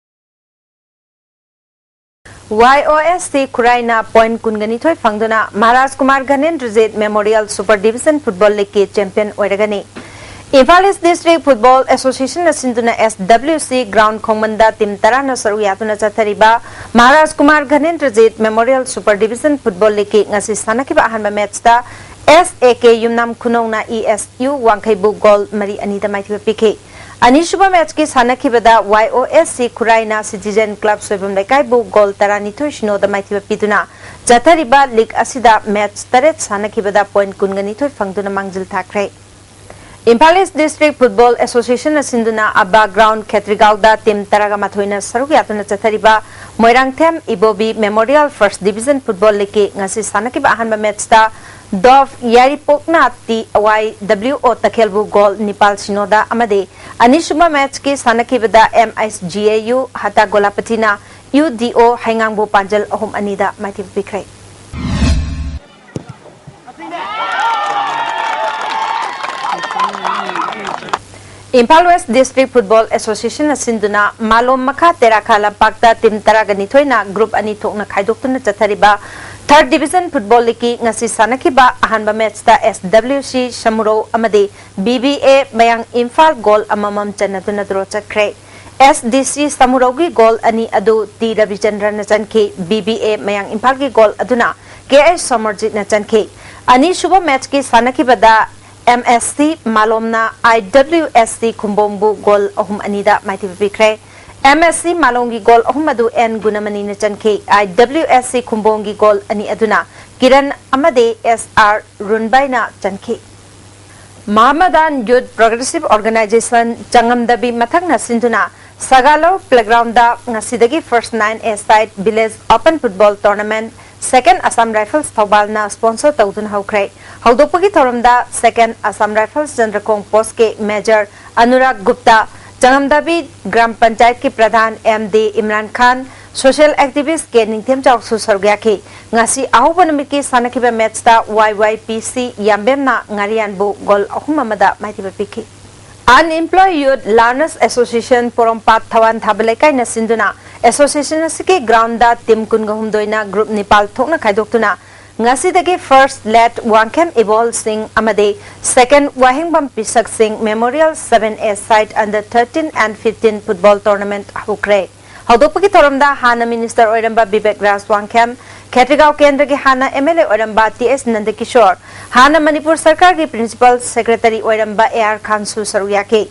ꯋꯥꯏ ꯑꯣ ꯑꯦꯁ ꯁꯤ ꯈꯨꯔꯥꯏꯅ ꯄꯣꯏꯟꯠ ꯀꯨꯟꯒ ꯅꯤꯊꯣꯏ ꯐꯪꯗꯨꯅ Maharaj Kumar Ghanendrajit memorial super division football ꯂꯤꯒꯀꯤ ꯆꯦꯝꯄꯤꯌꯟ ꯑꯣꯏꯔꯒꯅꯤ꯫ ꯏꯝꯐꯥꯜ ꯏꯁ ꯗꯤꯁꯇ꯭ꯔꯤꯛ ꯐꯨꯠꯕꯣꯜ ꯑꯦꯁꯣꯁꯤꯌꯦꯁꯟꯅ ꯁꯤꯟꯗꯨꯅ ꯑꯦꯁ ꯗꯕ꯭ꯂꯤꯎ ꯁꯤ ꯒ꯭ꯔꯥꯎꯟ ꯈꯣꯡꯃꯟꯗ ꯇꯤꯝ ꯇꯔꯥꯅ ꯁꯔꯨꯛ ꯌꯥꯗꯨꯅ ꯆꯠꯊꯔꯤꯕ Maharaj Kumar Ghanendrajit memorial super division football ꯂꯤꯒꯀꯤ ꯉꯁꯤ ꯁꯥꯟꯅꯈꯤꯕ ꯑꯍꯥꯟꯕ ꯃꯦꯆꯇ ꯑꯦꯁ ꯑꯦ ꯀꯦ ꯌꯨꯝꯅꯥꯝ ꯈꯨꯅꯧꯅ ꯏ ꯑꯦꯁ ꯌꯨ ꯋꯥꯡꯈꯩꯕꯨ ꯒꯣꯜ ꯃꯔꯤ ꯑꯅꯤꯗ ꯃꯥꯏꯊꯤꯕ ꯄꯤꯈꯤ꯫ ꯑꯅꯤꯁꯨꯕ ꯃꯦꯆꯀꯤ ꯁꯥꯟꯅꯈꯤꯕꯗ ꯋꯥꯏ ꯑꯣ ꯑꯦꯁ ꯁꯤ ꯈꯨꯔꯥꯏꯅ ꯁꯤꯇꯤꯖꯦꯟ ꯀ꯭ꯂꯕ ꯁꯣꯏꯕꯝ ꯂꯩꯀꯥꯏꯕꯨ ꯒꯣꯜ ꯇꯔꯥꯅꯤꯊꯣꯏ ꯁꯤꯅꯣꯗ ꯃꯥꯏꯊꯤꯕ ꯄꯤꯗꯨꯅ ꯆꯠꯊꯔꯤꯕ ꯂꯤꯒ ꯑꯁꯤꯗ ꯃꯦꯆ ꯇꯔꯦꯠ ꯁꯥꯟꯅꯈꯤꯕꯗ ꯄꯣꯏꯟꯠ ꯀꯨꯟꯒ ꯅꯤꯊꯣꯏ ꯐꯪꯗꯨꯅ ꯃꯥꯡꯖꯤꯜ ꯊꯥꯈ꯭ꯔꯦ꯫ ꯏꯝꯐꯥꯜ ꯏꯁ ꯗꯤꯁꯇ꯭ꯔꯤꯛ ꯐꯨꯠꯕꯣꯜ ꯑꯦꯁꯣꯁꯤꯌꯦꯁꯟꯅ ꯁꯤꯟꯗꯨꯅ ꯑꯕꯥ ꯒ꯭ꯔꯥꯎꯟ ꯈꯦꯇ꯭ꯔꯤꯒꯥꯎꯗ ꯇꯤꯝ ꯇꯔꯥꯒ ꯃꯥꯊꯣꯏꯅ ꯁꯔꯨꯛ ꯌꯥꯗꯨꯅ ꯆꯠꯊꯔꯤꯕ Moirangthem Ibobi memorial first division football ꯂꯤꯒꯀꯤ ꯉꯁꯤ ꯁꯥꯟꯅꯈꯤꯕ ꯑꯍꯥꯟꯕ ꯃꯦꯆꯇ ꯗꯣꯐ ꯌꯥꯏꯔꯤꯄꯣꯛꯅ ꯇꯤ ꯋꯥꯏ ꯗꯕ꯭ꯂꯤꯎ ꯑꯣ ꯇꯈꯦꯜꯕꯨ ꯒꯣꯜ ꯅꯤꯄꯥꯜ ꯁꯤꯅꯣꯗ ꯑꯃꯗꯤ ꯑꯅꯤꯁꯨꯕ ꯃꯦꯆꯀꯤ ꯁꯥꯟꯅꯈꯤꯕꯗ M I C G A U Hatta ꯒꯣꯂꯥꯄꯇꯤꯅ ꯌꯨ ꯗꯤ ꯑꯣ ꯍꯩꯉꯥꯡꯕꯨ ꯄꯥꯟꯖꯜ ꯑꯍꯨꯝ ꯑꯅꯤꯗ ꯃꯥꯏꯊꯤꯕ ꯄꯤꯈ꯭ꯔꯦ꯫ ꯏꯝꯐꯥꯜ ꯋꯦꯁ ꯗꯤꯁꯇ꯭ꯔꯤꯛ ꯐꯨꯠꯕꯣꯜ ꯑꯦꯁꯣꯁꯤꯌꯦꯁꯟꯅ ꯁꯤꯟꯗꯨꯅ ꯃꯥꯂꯣꯝ ꯃꯈꯥ ꯇꯦꯔꯥꯈꯥ ꯂꯝꯄꯥꯛꯇ ꯇꯤꯝ ꯇꯔꯥꯒ ꯅꯤꯊꯣꯏꯅ ꯒ꯭ꯔꯨꯞ ꯑꯅꯤ ꯊꯣꯛꯅ ꯈꯥꯏꯗꯣꯛꯇꯨꯅ ꯆꯠꯊꯔꯤꯕ ꯊꯥꯔꯠ ꯗꯤꯕꯤꯖꯟ ꯐꯨꯠꯕꯣꯜ ꯂꯤꯒꯀꯤ ꯉꯁꯤ ꯁꯥꯟꯅꯈꯤꯕ ꯑꯍꯥꯟꯕ ꯃꯦꯆꯇ ꯑꯦꯁ ꯗꯕ꯭ꯂꯤꯎ ꯁꯤ ꯁꯃꯨꯔꯧ ꯑꯃꯗꯤ ꯕꯤ ꯕꯤ ꯑꯦ ꯃꯌꯥꯡ ꯏꯝꯐꯥꯜ ꯒꯣꯜ ꯑꯃꯃꯝ ꯆꯟꯅꯗꯨꯅ ꯗ꯭ꯔꯣ ꯆꯠꯈ꯭ꯔꯦ꯫ ꯑꯦꯁ ꯗꯤ ꯁꯤ ꯁꯃꯨꯔꯧꯒꯤ ꯒꯣꯜ ꯑꯅꯤ ꯑꯗꯨ ꯇꯤ ꯔꯕꯤꯆꯟꯗ꯭ꯔꯅ ꯆꯟꯈꯤ꯫ ꯕꯤ ꯕꯤ ꯑꯦ ꯃꯌꯥꯡ ꯏꯝꯐꯥꯜꯒꯤ ꯒꯣꯜ ꯑꯗꯨꯅ ꯀꯦ ꯑꯩꯆ ꯁꯣꯃꯔꯖꯤꯠꯅ ꯆꯟꯈꯤ꯫ ꯑꯅꯤꯁꯨꯕ ꯃꯦꯆꯀꯤ ꯁꯥꯟꯅꯈꯤꯕꯗ ꯑꯦꯝ ꯑꯦꯁ ꯁꯤ ꯃꯥꯂꯣꯝꯅ ꯑꯥꯏ ꯗꯕ꯭ꯂꯤꯎ ꯑꯦꯁ ꯁꯤ ꯈꯨꯝꯕꯣꯡꯕꯨ ꯒꯣꯜ ꯑꯍꯨꯝ ꯑꯅꯤꯗ ꯃꯥꯏꯊꯤꯕ ꯄꯤꯈ꯭ꯔꯦ꯫ ꯑꯦꯝ ꯑꯦꯁ ꯁꯤ ꯃꯥꯂꯣꯝꯒꯤ ꯒꯣꯜ ꯑꯍꯨꯝ ꯑꯗꯨ and ꯒꯨꯅꯃꯅꯤꯅ ꯆꯟꯈꯤ꯫ I W S C ꯈꯨꯝꯕꯣꯡꯒꯤ goal ꯑꯅꯤ ꯑꯗꯨꯅ ꯀꯤꯔꯟ ꯑꯃꯗꯤ ꯑꯦꯁ ꯑꯥꯔ ꯔꯨꯟꯕꯥꯏꯅ ꯆꯟꯈꯤ꯫ ꯃꯍꯥꯃꯗꯥꯟ ꯌꯨꯠ ꯄ꯭ꯔꯣꯒ꯭ꯔꯦꯁꯤꯚ ꯑꯣꯔꯒꯅꯥꯏꯖꯦꯁꯟ ꯆꯉꯝꯗꯕꯤ ꯃꯊꯛꯅ ꯁꯤꯟꯗꯨꯅ ꯁꯒꯥꯂꯧ ꯄ꯭ꯂꯦꯒ꯭ꯔꯥꯎꯟꯗ ꯉꯁꯤꯗꯒꯤ first nine A side village open football tournament Second Assam Rifles ꯊꯧꯕꯥꯜꯅ sponsor ꯇꯧꯗꯨꯅ ꯍꯧꯈ꯭ꯔꯦ꯫ ꯍꯧꯗꯣꯛꯄꯒꯤ ꯊꯧꯔꯝꯗ Second Assam Rifles ꯆꯟꯗ꯭ꯔꯈꯣꯡ Postꯀꯤ Major ꯑꯅꯨꯔꯥꯒ ꯒꯨꯞꯇꯥ, ꯆꯉꯝꯗꯥꯕꯤ ꯒ꯭ꯔꯥꯝ ꯄꯟꯆꯥꯌꯠꯀꯤ pradhan M D Imran Khan, social activist K ꯅꯤꯡꯊꯦꯝꯆꯥꯎꯁꯨ ꯁꯔꯨꯛ ꯌꯥꯈꯤ꯫ ꯉꯁꯤ ꯑꯍꯧꯕ ꯅꯨꯃꯤꯠꯀꯤ ꯁꯥꯟꯅꯈꯤꯕ matchꯇ ꯋꯥꯏ ꯋꯥꯏ ꯄꯤ ꯁꯤ ꯌꯥꯝꯕꯦꯝꯅ ꯉꯥꯔꯤꯌꯥꯟꯕꯨ goal ꯑꯍꯨꯝ ꯑꯃꯗ ꯃꯥꯏꯊꯤꯕ ꯄꯤꯈꯤ꯫ Unemployed Youth Learners Association ꯄꯣꯔꯣꯝꯄꯥꯠ ꯊꯋꯥꯟ ꯊꯥꯕ ꯂꯩꯀꯥꯏꯅ ꯁꯤꯟꯗꯨꯅ association ꯑꯁꯤꯒꯤ groundꯗ team ꯀꯨꯟꯒ ꯍꯨꯝꯗꯣꯏꯅ group ꯅꯤꯄꯥꯜ ꯊꯣꯛꯅ ꯈꯥꯏꯗꯣꯛꯇꯨꯅ ꯉꯁꯤꯗꯒꯤ first Late ꯋꯥꯡꯈꯦꯝ ꯏꯕꯣꯜ ꯁꯤꯡ ꯑꯃꯗꯤ second ꯋꯥꯍꯦꯡꯕꯝ ꯄꯤꯁꯛ ꯁꯤꯡ Memorial seven A side under thirteen and fifteen football tournament ꯍꯧꯈ꯭ꯔꯦ꯫ ꯍꯧꯗꯣꯛꯄꯒꯤ ꯊꯧꯔꯝꯗ ꯍꯥꯟꯅ minister ꯑꯣꯏꯔꯝꯕ ꯕꯤꯕꯦꯛ ꯔꯥꯖ ꯋꯥꯡꯈꯦꯝ, ꯈꯦꯇ꯭ꯔꯤꯒꯥꯎ ꯀꯦꯟꯗ꯭ꯔꯒꯤ ꯍꯥꯟꯅ M L A ꯑꯣꯏꯔꯝꯕ ꯇꯤ ꯑꯦꯁ ꯅꯟꯗꯀꯤꯁꯣꯔ, ꯍꯥꯟꯅ ꯃꯅꯤꯄꯨꯔ ꯁꯔꯀꯥꯔꯒꯤ principal secretary ꯑꯣꯏꯔꯝꯕ ꯑꯦ ꯑꯥꯔ ꯈꯥꯟꯁꯨ ꯁꯔꯨꯛ ꯌꯥꯈꯤ꯫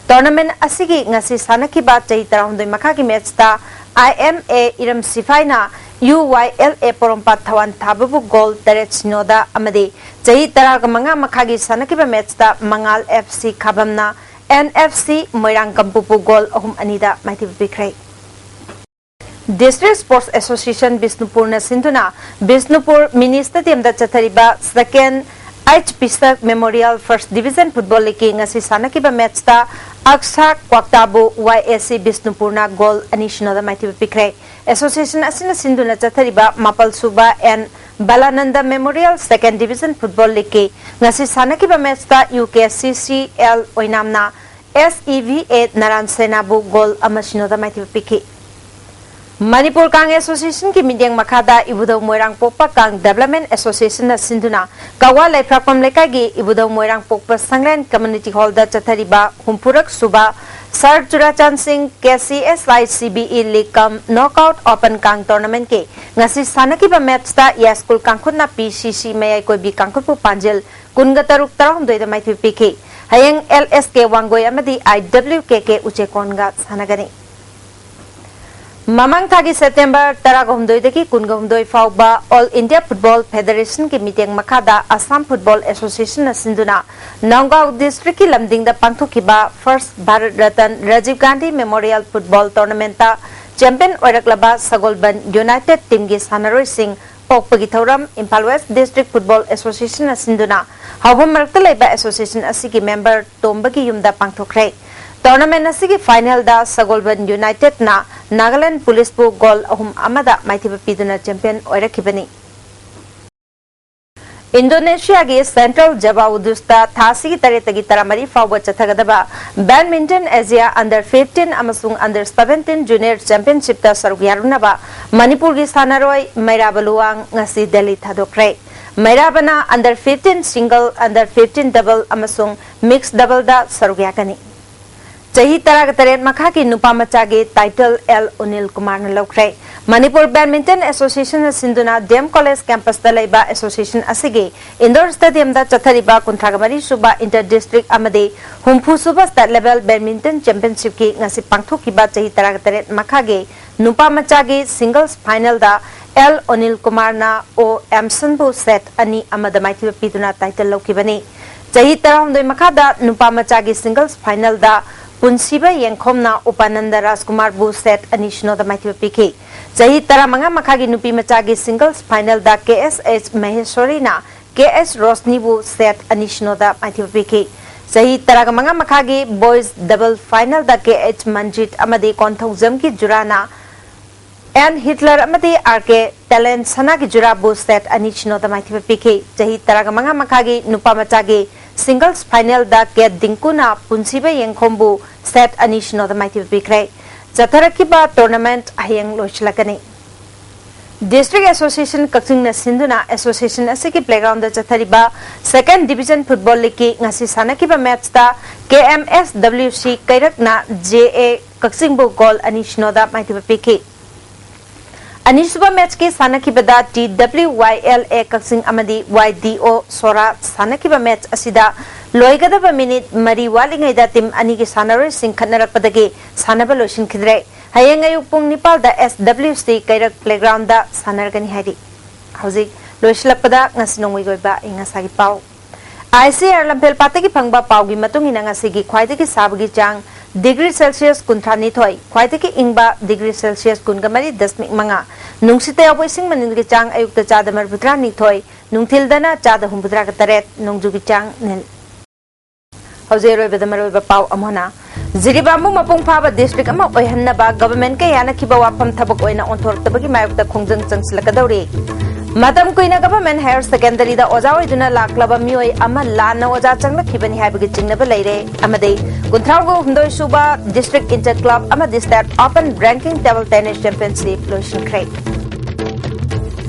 Tournament ꯑꯁꯤꯒꯤ ꯉꯁꯤ ꯁꯥꯟꯅꯈꯤꯕ ꯆꯍꯤ ꯇꯔꯥꯍꯨꯝꯗꯣꯏ ꯃꯈꯥꯒꯤ matchꯇ I M A ꯏꯔꯝ ꯁꯤꯐꯥꯏꯅ U Y L A Porompat ꯊꯋꯥꯟ ꯊꯥꯕꯕꯨ goal ꯇꯔꯦꯠ ꯁꯤꯅꯣꯗ ꯑꯃꯗꯤ ꯆꯍꯤ ꯇꯔꯥꯒ ꯃꯉꯥ ꯃꯈꯥꯒꯤ ꯁꯥꯟꯅꯈꯤꯕ matchꯇ ꯃꯉꯥꯜ F C ꯈꯥꯕꯝꯅ N F C ꯃꯣꯏꯔꯥꯡ ꯀꯝꯄꯨꯕꯨ goal ꯑꯍꯨꯝ ꯑꯅꯤꯗ ꯃꯥꯏꯊꯤꯕ ꯄꯤꯈ꯭ꯔꯦ꯫ District Sports Association ꯕꯤꯁꯅꯨꯄꯨꯔꯅ ꯁꯤꯟꯗꯨꯅ ꯕꯤꯁꯅꯨꯄꯨꯔ mini stadiumꯗ ꯆꯠꯊꯔꯤꯕ second H Pisak Memorial First Division Football Leagueꯀꯤ ꯉꯁꯤ ꯁꯥꯟꯅꯈꯤꯕ matchꯇ ꯑꯛꯁꯥ ꯀ꯭ꯋꯥꯛꯇꯥꯕꯨ Y A C ꯕꯤꯁꯅꯨꯄꯨꯔꯅ goal ꯑꯅꯤ ꯁꯤꯅꯣꯗ ꯃꯥꯏꯊꯤꯕ ꯄꯤꯈ꯭ꯔꯦ꯫ Association ꯑꯁꯤꯅ ꯁꯤꯟꯗꯨꯅ ꯆꯠꯊꯔꯤꯕ ꯃꯥꯄꯜ ꯁꯨꯕ N ꯕꯂꯥꯅꯟꯗ Memorial Second Division Football Leagueꯀꯤ ꯉꯁꯤ ꯁꯥꯟꯅꯈꯤꯕ matchꯇ U K C C L ꯑꯣꯏꯅꯥꯝꯅ S E V A ꯅꯔꯥꯟ ꯁꯦꯅꯥꯕꯨ goal ꯑꯃ ꯁꯤꯅꯣꯗ ꯃꯥꯏꯊꯤꯕ ꯄꯤꯈꯤ꯫ ꯃꯅꯤꯄꯨꯔ ꯀꯥꯡ Associationꯒꯤ ꯃꯤꯠꯌꯦꯡ ꯃꯈꯥꯗ ꯏꯕꯨꯙꯧ ꯃꯣꯏꯔꯥꯡ ꯄꯣꯛꯄ ꯀꯥꯡ Development Associationꯅ ꯁꯤꯟꯗꯨꯅ ꯀꯋꯥ ꯂꯩꯐ꯭ꯔꯥꯛꯄꯝ ꯂꯩꯀꯥꯏꯒꯤ ꯏꯕꯨꯙꯧ ꯃꯣꯏꯔꯥꯡ ꯄꯣꯛꯄ ꯁꯪꯂꯦꯟ Community Hallꯗ ꯆꯠꯊꯔꯤꯕ ꯍꯨꯝꯐꯨꯔꯛ ꯁꯨꯕ Sir Churachandpur Singh K C S I C B E League cum Knockout Open ꯀꯥꯡ Tournamentꯀꯤ ꯉꯁꯤ ꯁꯥꯟꯅꯈꯤꯕ matchꯇ ꯌꯥꯏꯁ꯭ꯀꯨꯜ ꯀꯥꯡꯈꯨꯠꯅ P C C ꯃꯌꯥꯏ ꯀꯣꯏꯕꯤ ꯀꯥꯡꯈꯨꯠꯄꯨ ꯄꯥꯟꯖꯤꯜ ꯀꯨꯟꯒ ꯇꯔꯨꯛ ꯇꯔꯥꯍꯨꯝꯗꯣꯏꯗ ꯃꯥꯏꯊꯤꯕ ꯄꯤꯈꯤ꯫ ꯍꯌꯦꯡ L S K ꯋꯥꯡꯒꯣꯏ ꯑꯃꯗꯤ I W K K ꯎꯆꯦꯀꯣꯟꯒ ꯁꯥꯟꯅꯒꯅꯤ꯫ ꯃꯃꯥꯡ ꯊꯥꯒꯤ September ꯇꯔꯥꯒ ꯍꯨꯝꯗꯣꯏꯗꯒꯤ ꯀꯨꯟꯒ ꯍꯨꯝꯗꯣꯏ ꯐꯥꯎꯕ All India Football Federationꯒꯤ ꯃꯤꯠꯌꯦꯡ ꯃꯈꯥꯗ Assam Football Associationꯅ ꯁꯤꯟꯗꯨꯅ ꯅꯥꯎꯒꯥꯎ districtꯀꯤ ꯂꯝꯗꯤꯡꯗ ꯄꯥꯡꯊꯣꯛꯈꯤꯕ First Bharat Ratan Rajiv Gandhi Memorial Football Tournamentꯇ champion ꯑꯣꯏꯔꯛꯂꯕ ꯁꯒꯣꯜꯕꯟ United teamꯒꯤ ꯁꯥꯟꯅꯔꯣꯏꯁꯤꯡ ꯄꯣꯛꯄꯒꯤ ꯊꯧꯔꯝ ꯏꯝꯐꯥꯜ ꯋꯦꯁ ꯗꯤꯁꯇ꯭ꯔꯤꯛ ꯐꯨꯠꯕꯣꯜ ꯑꯦꯁꯣꯁꯤꯌꯦꯁꯟꯅ ꯁꯤꯟꯗꯨꯅ ꯍꯧꯐꯝ ꯃꯔꯛꯇ ꯂꯩꯕ ꯑꯦꯁꯣꯁꯤꯌꯦꯁꯟ ꯑꯁꯤꯒꯤ ꯃꯦꯝꯕꯔ ꯇꯣꯝꯕꯒꯤ ꯌꯨꯝꯗ ꯄꯥꯡꯊꯣꯛꯈ꯭ꯔꯦ꯫ ꯇꯣꯔꯅꯥꯃꯦꯟ ꯑꯁꯤꯒꯤ ꯐꯥꯏꯅꯦꯜꯗ ꯁꯒꯣꯜꯕꯟ ꯌꯨꯅꯥꯏꯇꯦꯗꯅ ꯅꯥꯒꯥꯂꯦꯟ ꯄꯨꯂꯤꯁꯄꯨ ꯒꯣꯜ ꯑꯍꯨꯝ ꯑꯃꯗ ꯃꯥꯏꯊꯤꯕ ꯄꯤꯗꯨꯅ ꯆꯦꯝꯄꯤꯌꯟ ꯑꯣꯏꯔꯛꯈꯤꯕꯅꯤ꯫ ꯏꯟꯗꯣꯅꯦꯁꯤꯌꯥꯒꯤ ꯁꯦꯟꯇ꯭ꯔꯦꯜ ꯖꯕꯥ ꯎꯗꯨꯁꯇ ꯊꯥ ꯑꯁꯤꯒꯤ ꯇꯔꯦꯠꯇꯒꯤ ꯇꯔꯥꯃꯔꯤ ꯐꯥꯎꯕ ꯆꯠꯊꯒꯗꯕ ꯕꯦꯗꯃꯤꯟꯇꯟ ꯑꯦꯖꯤꯌꯥ ꯑꯟꯗꯔ ꯐꯤꯐꯇꯤꯟ ꯑꯃꯁꯨꯡ ꯑꯟꯗꯔ ꯁꯚꯦꯟꯇꯤꯟ ꯖꯨꯅꯤꯌꯔ ꯆꯦꯝꯄꯤꯌꯟꯁꯤꯞꯇ ꯁꯔꯨꯛ ꯌꯥꯔꯨꯅꯕ ꯃꯅꯤꯄꯨꯔꯒꯤ ꯁꯥꯟꯅꯔꯣꯏ ꯃꯩꯔꯥꯕ ꯂꯨꯋꯥꯡ ꯉꯁꯤ ꯗꯦꯜꯂꯤ ꯊꯥꯗꯣꯛꯈ꯭ꯔꯦ꯫ ꯃꯩꯔꯥꯕꯅ under fifteen single, under fifteen double ꯑꯃꯁꯨꯡ ꯃꯤꯛꯁ ꯗꯕꯜꯗ ꯁꯔꯨꯛ ꯌꯥꯒꯅꯤ꯫ ꯆꯍꯤ ꯇꯔꯥꯒ ꯇꯔꯦꯠ ꯃꯈꯥꯒꯤ ꯅꯨꯄꯥ ꯃꯆꯥꯒꯤ ꯇꯥꯏꯇꯜ ꯑꯦꯜ ꯑꯅꯤꯜ ꯀꯨꯃꯥꯔꯅ ꯂꯧꯈ꯭ꯔꯦ꯫ ꯃꯅꯤꯄꯨꯔ ꯕꯦꯗꯃꯤꯟꯇꯟ ꯑꯦꯁꯣꯁꯤꯌꯦꯁꯟꯅ ꯁꯤꯟꯗꯨꯅ ꯗꯤ ꯑꯦꯝ ꯀꯣꯂꯦꯖ ꯀꯦꯝꯄꯁꯇ ꯂꯩꯕ ꯑꯦꯁꯣꯁꯤꯌꯦꯁꯟ ꯑꯁꯤꯒꯤ ꯏꯟꯗꯣꯔ ꯁ꯭ꯇꯦꯗꯤꯌꯝꯗ ꯆꯠꯊꯔꯤꯕ ꯀꯨꯟꯊ꯭ꯔꯥꯒ ꯃꯔꯤ ꯁꯨꯕ ꯏꯟꯇꯔ ꯗꯤꯁꯇ꯭ꯔꯤꯛ ꯑꯃꯗꯤ ꯍꯨꯝꯐꯨ ꯁꯨꯕ ꯁ꯭ꯇꯦꯠ ꯂꯦꯚꯦꯜ ꯕꯦꯗꯃꯤꯟꯇꯟ ꯆꯦꯝꯄꯤꯌꯟꯁꯤꯞꯀꯤ ꯉꯁꯤ ꯄꯥꯡꯊꯣꯛꯈꯤꯕ ꯆꯍꯤ ꯇꯔꯥꯒ ꯇꯔꯦꯠ ꯃꯈꯥꯒꯤ ꯅꯨꯄꯥ ꯃꯆꯥꯒꯤ ꯁꯤꯡꯒꯜꯁ ꯐꯥꯏꯅꯦꯜꯗ ꯑꯦꯜ ꯑꯅꯤꯜ ꯀꯨꯃꯥꯔꯅ ꯑꯣ ꯑꯦꯝꯁꯟꯕꯨ ꯁꯦꯠ ꯑꯅꯤ ꯑꯃꯗ ꯃꯥꯏꯊꯤꯕ ꯄꯤꯗꯨꯅ ꯇꯥꯏꯇꯜ ꯂꯧꯈꯤꯕꯅꯤ꯫ ꯆꯍꯤ ꯇꯔꯥꯍꯨꯝꯗꯣꯏ ꯃꯈꯥꯗ ꯅꯨꯄꯥ ꯃꯆꯥꯒꯤ ꯁꯤꯡꯒꯜꯁ ꯐꯥꯏꯅꯦꯜꯗ ꯄꯨꯟꯁꯤꯕ ꯌꯦꯡꯈꯣꯝꯅ ꯎꯄꯥꯅꯟꯗ ꯔꯥꯖꯀꯨꯃꯥꯔꯕꯨ ꯁꯦꯠ ꯑꯅꯤ ꯁꯤꯅꯣꯗ ꯃꯥꯏꯊꯤꯕ ꯄꯤꯈꯤ꯫ ꯆꯍꯤ ꯇꯔꯥꯃꯉꯥ ꯃꯈꯥꯒꯤ ꯅꯨꯄꯤ ꯃꯆꯥꯒꯤ ꯁꯤꯡꯒꯜꯁ ꯐꯥꯏꯅꯦꯜꯗ ꯀꯦ ꯑꯦꯁ ꯑꯩꯆ ꯃꯍꯦꯁꯣꯔꯤꯅ ꯀꯦ ꯑꯦꯁ ꯔꯣꯁꯅꯤꯕꯨ ꯁꯦꯠ ꯑꯅꯤ ꯁꯤꯅꯣꯗ ꯃꯥꯏꯊꯤꯕ ꯄꯤꯈꯤ꯫ ꯆꯍꯤ ꯇꯔꯥꯃꯉꯥ ꯃꯈꯥꯒꯤ ꯕꯣꯏꯁ ꯗꯕꯜ ꯐꯥꯏꯅꯦꯜꯗ ꯀꯦ ꯑꯩꯆ ꯃꯟꯖꯤꯠ ꯑꯃꯗꯤ ꯀꯣꯟꯊꯧꯖꯝꯒꯤ ꯖꯨꯔꯥꯅ ꯑꯦꯟ ꯍꯤꯠꯂꯔ ꯑꯃꯗꯤ ꯑꯥꯔ ꯀꯦ ꯇꯦꯂꯦꯟ ꯁꯅꯥꯒꯤ ꯖꯨꯔꯥꯕꯨ ꯁꯦꯠ ꯑꯅꯤ ꯁꯤꯅꯣꯗ ꯃꯥꯏꯊꯤꯕ ꯄꯤꯈꯤ꯫ ꯆꯍꯤ ꯇꯔꯥꯃꯉꯥ ꯃꯈꯥꯒꯤ ꯅꯨꯄꯥ ꯃꯆꯥꯒꯤ ꯁꯤꯡꯒꯜꯁ ꯐꯥꯏꯅꯦꯜꯗ ꯀꯦ ꯗꯤꯡꯀꯨꯅ ꯄꯨꯟꯁꯤꯕ ꯌꯦꯡꯈꯣꯝꯕꯨ ꯁꯦꯠ ꯑꯅꯤ ꯁꯤꯅꯣꯗ ꯃꯥꯏꯊꯤꯕ ꯄꯤꯈ꯭ꯔꯦ꯫ ꯆꯠꯊꯔꯛꯈꯤꯕ ꯇꯣꯔꯅꯥꯃꯦꯟꯠ ꯍꯌꯦꯡ ꯂꯣꯏꯁꯤꯜꯂꯛꯀꯅꯤ꯫ ꯗꯤꯁꯇ꯭ꯔꯤꯛ ꯑꯦꯁꯣꯁꯤꯌꯦꯁꯟ ꯀꯛꯆꯤꯡꯅ ꯁꯤꯟꯗꯨꯅ ꯑꯦꯁꯣꯁꯤꯌꯦꯁꯟ ꯑꯁꯤꯒꯤ ꯄ꯭ꯂꯦꯒ꯭ꯔꯥꯎꯟꯗ ꯆꯠꯊꯔꯤꯕ ꯁꯦꯀꯦꯟ ꯗꯤꯕꯤꯖꯟ ꯐꯨꯠꯕꯣꯜ ꯂꯤꯒꯀꯤ ꯉꯁꯤ ꯁꯥꯟꯅꯈꯤꯕ ꯃꯦꯠꯁꯇ ꯀꯦ ꯑꯦꯝ ꯑꯦꯁ ꯗꯕ꯭ꯂꯤꯎ ꯁꯤ ꯀꯩꯔꯛꯅ ꯖꯦ ꯑꯦ ꯀꯛꯆꯤꯡꯕꯨ ꯒꯣꯜ ꯑꯅꯤ ꯁꯤꯅꯣꯗ ꯃꯥꯏꯊꯤꯕ ꯄꯤꯈꯤ꯫ ꯑꯅꯤꯁꯨꯕ ꯃꯦꯠꯁꯀꯤ ꯁꯥꯟꯅꯈꯤꯕꯗ T W Y L A Kakching ꯑꯃꯗꯤ ꯋꯥꯏ ꯗꯤ ꯑꯣ ꯁꯣꯔꯥ ꯁꯥꯟꯅꯈꯤꯕ ꯃꯦꯠꯁ ꯑꯁꯤꯗ ꯂꯣꯏꯒꯗꯕ ꯃꯤꯅꯤꯠ ꯃꯔꯤ ꯋꯥꯠꯂꯤꯉꯩꯗ ꯇꯤꯝ ꯑꯅꯤꯒꯤ ꯁꯥꯟꯅꯔꯣꯏꯁꯤꯡ ꯈꯠꯅꯔꯛꯄꯗꯒꯤ ꯁꯥꯟꯅꯕ ꯂꯣꯏꯁꯤꯟꯈꯤꯗ꯭ꯔꯦ꯫ ꯍꯌꯦꯡ ꯑꯌꯨꯛ ꯄꯨꯡ ꯅꯤꯄꯥꯜꯗ ꯑꯦꯁ ꯗꯕ꯭ꯂꯤꯎ ꯁꯤ ꯀꯩꯔꯛ ꯄ꯭ꯂꯦꯒ꯭ꯔꯥꯎꯟꯗ ꯁꯥꯟꯅꯔꯒꯅꯤ ꯍꯥꯏꯔꯤ꯫ ꯍꯧꯖꯤꯛ ꯂꯣꯏꯁꯤꯜꯂꯛꯄꯗ ꯉꯁꯤ ꯅꯣꯡꯃꯒꯤ ꯑꯣꯏꯕ ꯑꯏꯪ ꯑꯁꯥꯒꯤ ꯄꯥꯎ꯫ ꯑꯥꯏ ꯁꯤ ꯑꯥꯔ ꯂꯝꯐꯦꯜ ꯄꯥꯠꯇꯒꯤ ꯐꯪꯕ ꯄꯥꯎꯒꯤ ꯃꯇꯨꯡ ꯏꯟꯅ ꯉꯁꯤꯒꯤ ꯈ꯭ꯋꯥꯏꯗꯒꯤ ꯁꯥꯕꯒꯤ ꯆꯥꯡ ꯗꯤꯒ꯭ꯔꯤ ꯁꯦꯜꯁꯤꯌꯁ ꯀꯨꯟꯊ꯭ꯔꯥ ꯅꯤꯊꯣꯏ, ꯈ꯭ꯋꯥꯏꯗꯒꯤ ꯏꯪꯕ ꯗꯤꯒ꯭ꯔꯤ ꯁꯦꯜꯁꯤꯌꯁ ꯀꯨꯟꯒ ꯃꯔꯤ ꯗꯁꯃꯤꯛ ꯃꯉꯥ, ꯅꯨꯡꯁꯤꯠꯇ ꯌꯥꯎꯕ ꯏꯁꯤꯡ ꯃꯅꯤꯜꯒꯤ ꯆꯥꯡ ꯑꯌꯨꯛꯇ ꯆꯥꯗ ꯃꯔꯤꯐꯨ ꯇꯔꯥ ꯅꯤꯊꯣꯏ, ꯅꯨꯡꯊꯤꯜꯗꯅ ꯆꯥꯗ ꯍꯨꯝꯐꯨꯇꯔꯥꯒ ꯇꯔꯦꯠ, ꯅꯣꯡꯖꯨꯒꯤ ꯆꯥꯡ ꯅꯤꯜ꯫ ꯍꯧꯖꯤꯛ ꯑꯔꯣꯏꯕꯗ ꯃꯔꯨꯑꯣꯏꯕ ꯄꯥꯎ ꯑꯃꯨꯛ ꯍꯟꯅ꯫ ꯖꯤꯔꯤꯕꯥꯝꯕꯨ ꯃꯄꯨꯡ ꯐꯥꯕ ꯗꯤꯁꯇ꯭ꯔꯤꯛ ꯑꯃ ꯑꯣꯏꯍꯟꯅꯕ ꯒꯚꯔꯟꯃꯦꯟꯠꯀ ꯌꯥꯅꯈꯤꯕ ꯋꯥꯐꯝ ꯊꯕꯛ ꯑꯣꯏꯅ ꯑꯣꯟꯊꯣꯔꯛꯇꯕꯒꯤ ꯃꯥꯌꯣꯛꯇ ꯈꯣꯡꯖꯪ ꯆꯪꯁꯤꯜꯂꯛꯀꯗꯧꯔꯤ꯫ ꯃꯇꯝ ꯀꯨꯏꯅ ꯒꯚꯔꯟꯃꯦꯟꯠ ꯍꯥꯌꯔ ꯁꯦꯀꯦꯟꯗꯔꯤꯗ ꯑꯣꯖꯥ ꯑꯣꯏꯗꯨꯅ ꯂꯥꯛꯂꯕ ꯃꯤꯑꯣꯏ ꯑꯃ ꯂꯥꯟꯅ ꯑꯣꯖꯥ ꯆꯪꯂꯛꯈꯤꯕꯅꯤ ꯍꯥꯏꯕꯒꯤ ꯆꯤꯡꯅꯕ ꯂꯩꯔꯦ ꯑꯃꯗꯤ ꯀꯨꯟꯊ꯭ꯔꯥ ꯍꯨꯝꯗꯣꯏ ꯁꯨꯕ ꯗꯤꯁꯇ꯭ꯔꯤꯛ ꯏꯟꯇꯔ ꯀ꯭ꯂꯕ ꯑꯃꯗꯤ state open ranking table tennis championship ꯂꯣꯏꯁꯤꯟꯈ꯭ꯔꯦ꯫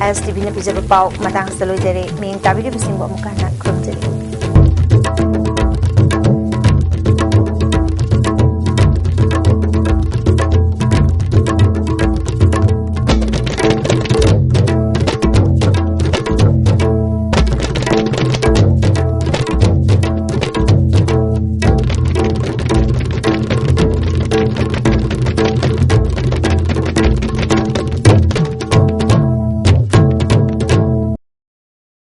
ꯑꯦꯁ ꯇꯤ ꯚꯤꯅ ꯄꯤꯖꯕ ꯄꯥꯎ ꯃꯇꯥꯡ ꯑꯁꯤꯗ ꯂꯣꯏꯖꯔꯦ꯫ ꯃꯤꯠꯌꯦꯡ ꯇꯥꯕꯤꯔꯤꯕꯁꯤꯡꯕꯨ ꯑꯃꯨꯛꯀ ꯍꯟꯅ ꯈꯨꯔꯨꯝꯖꯔꯤ꯫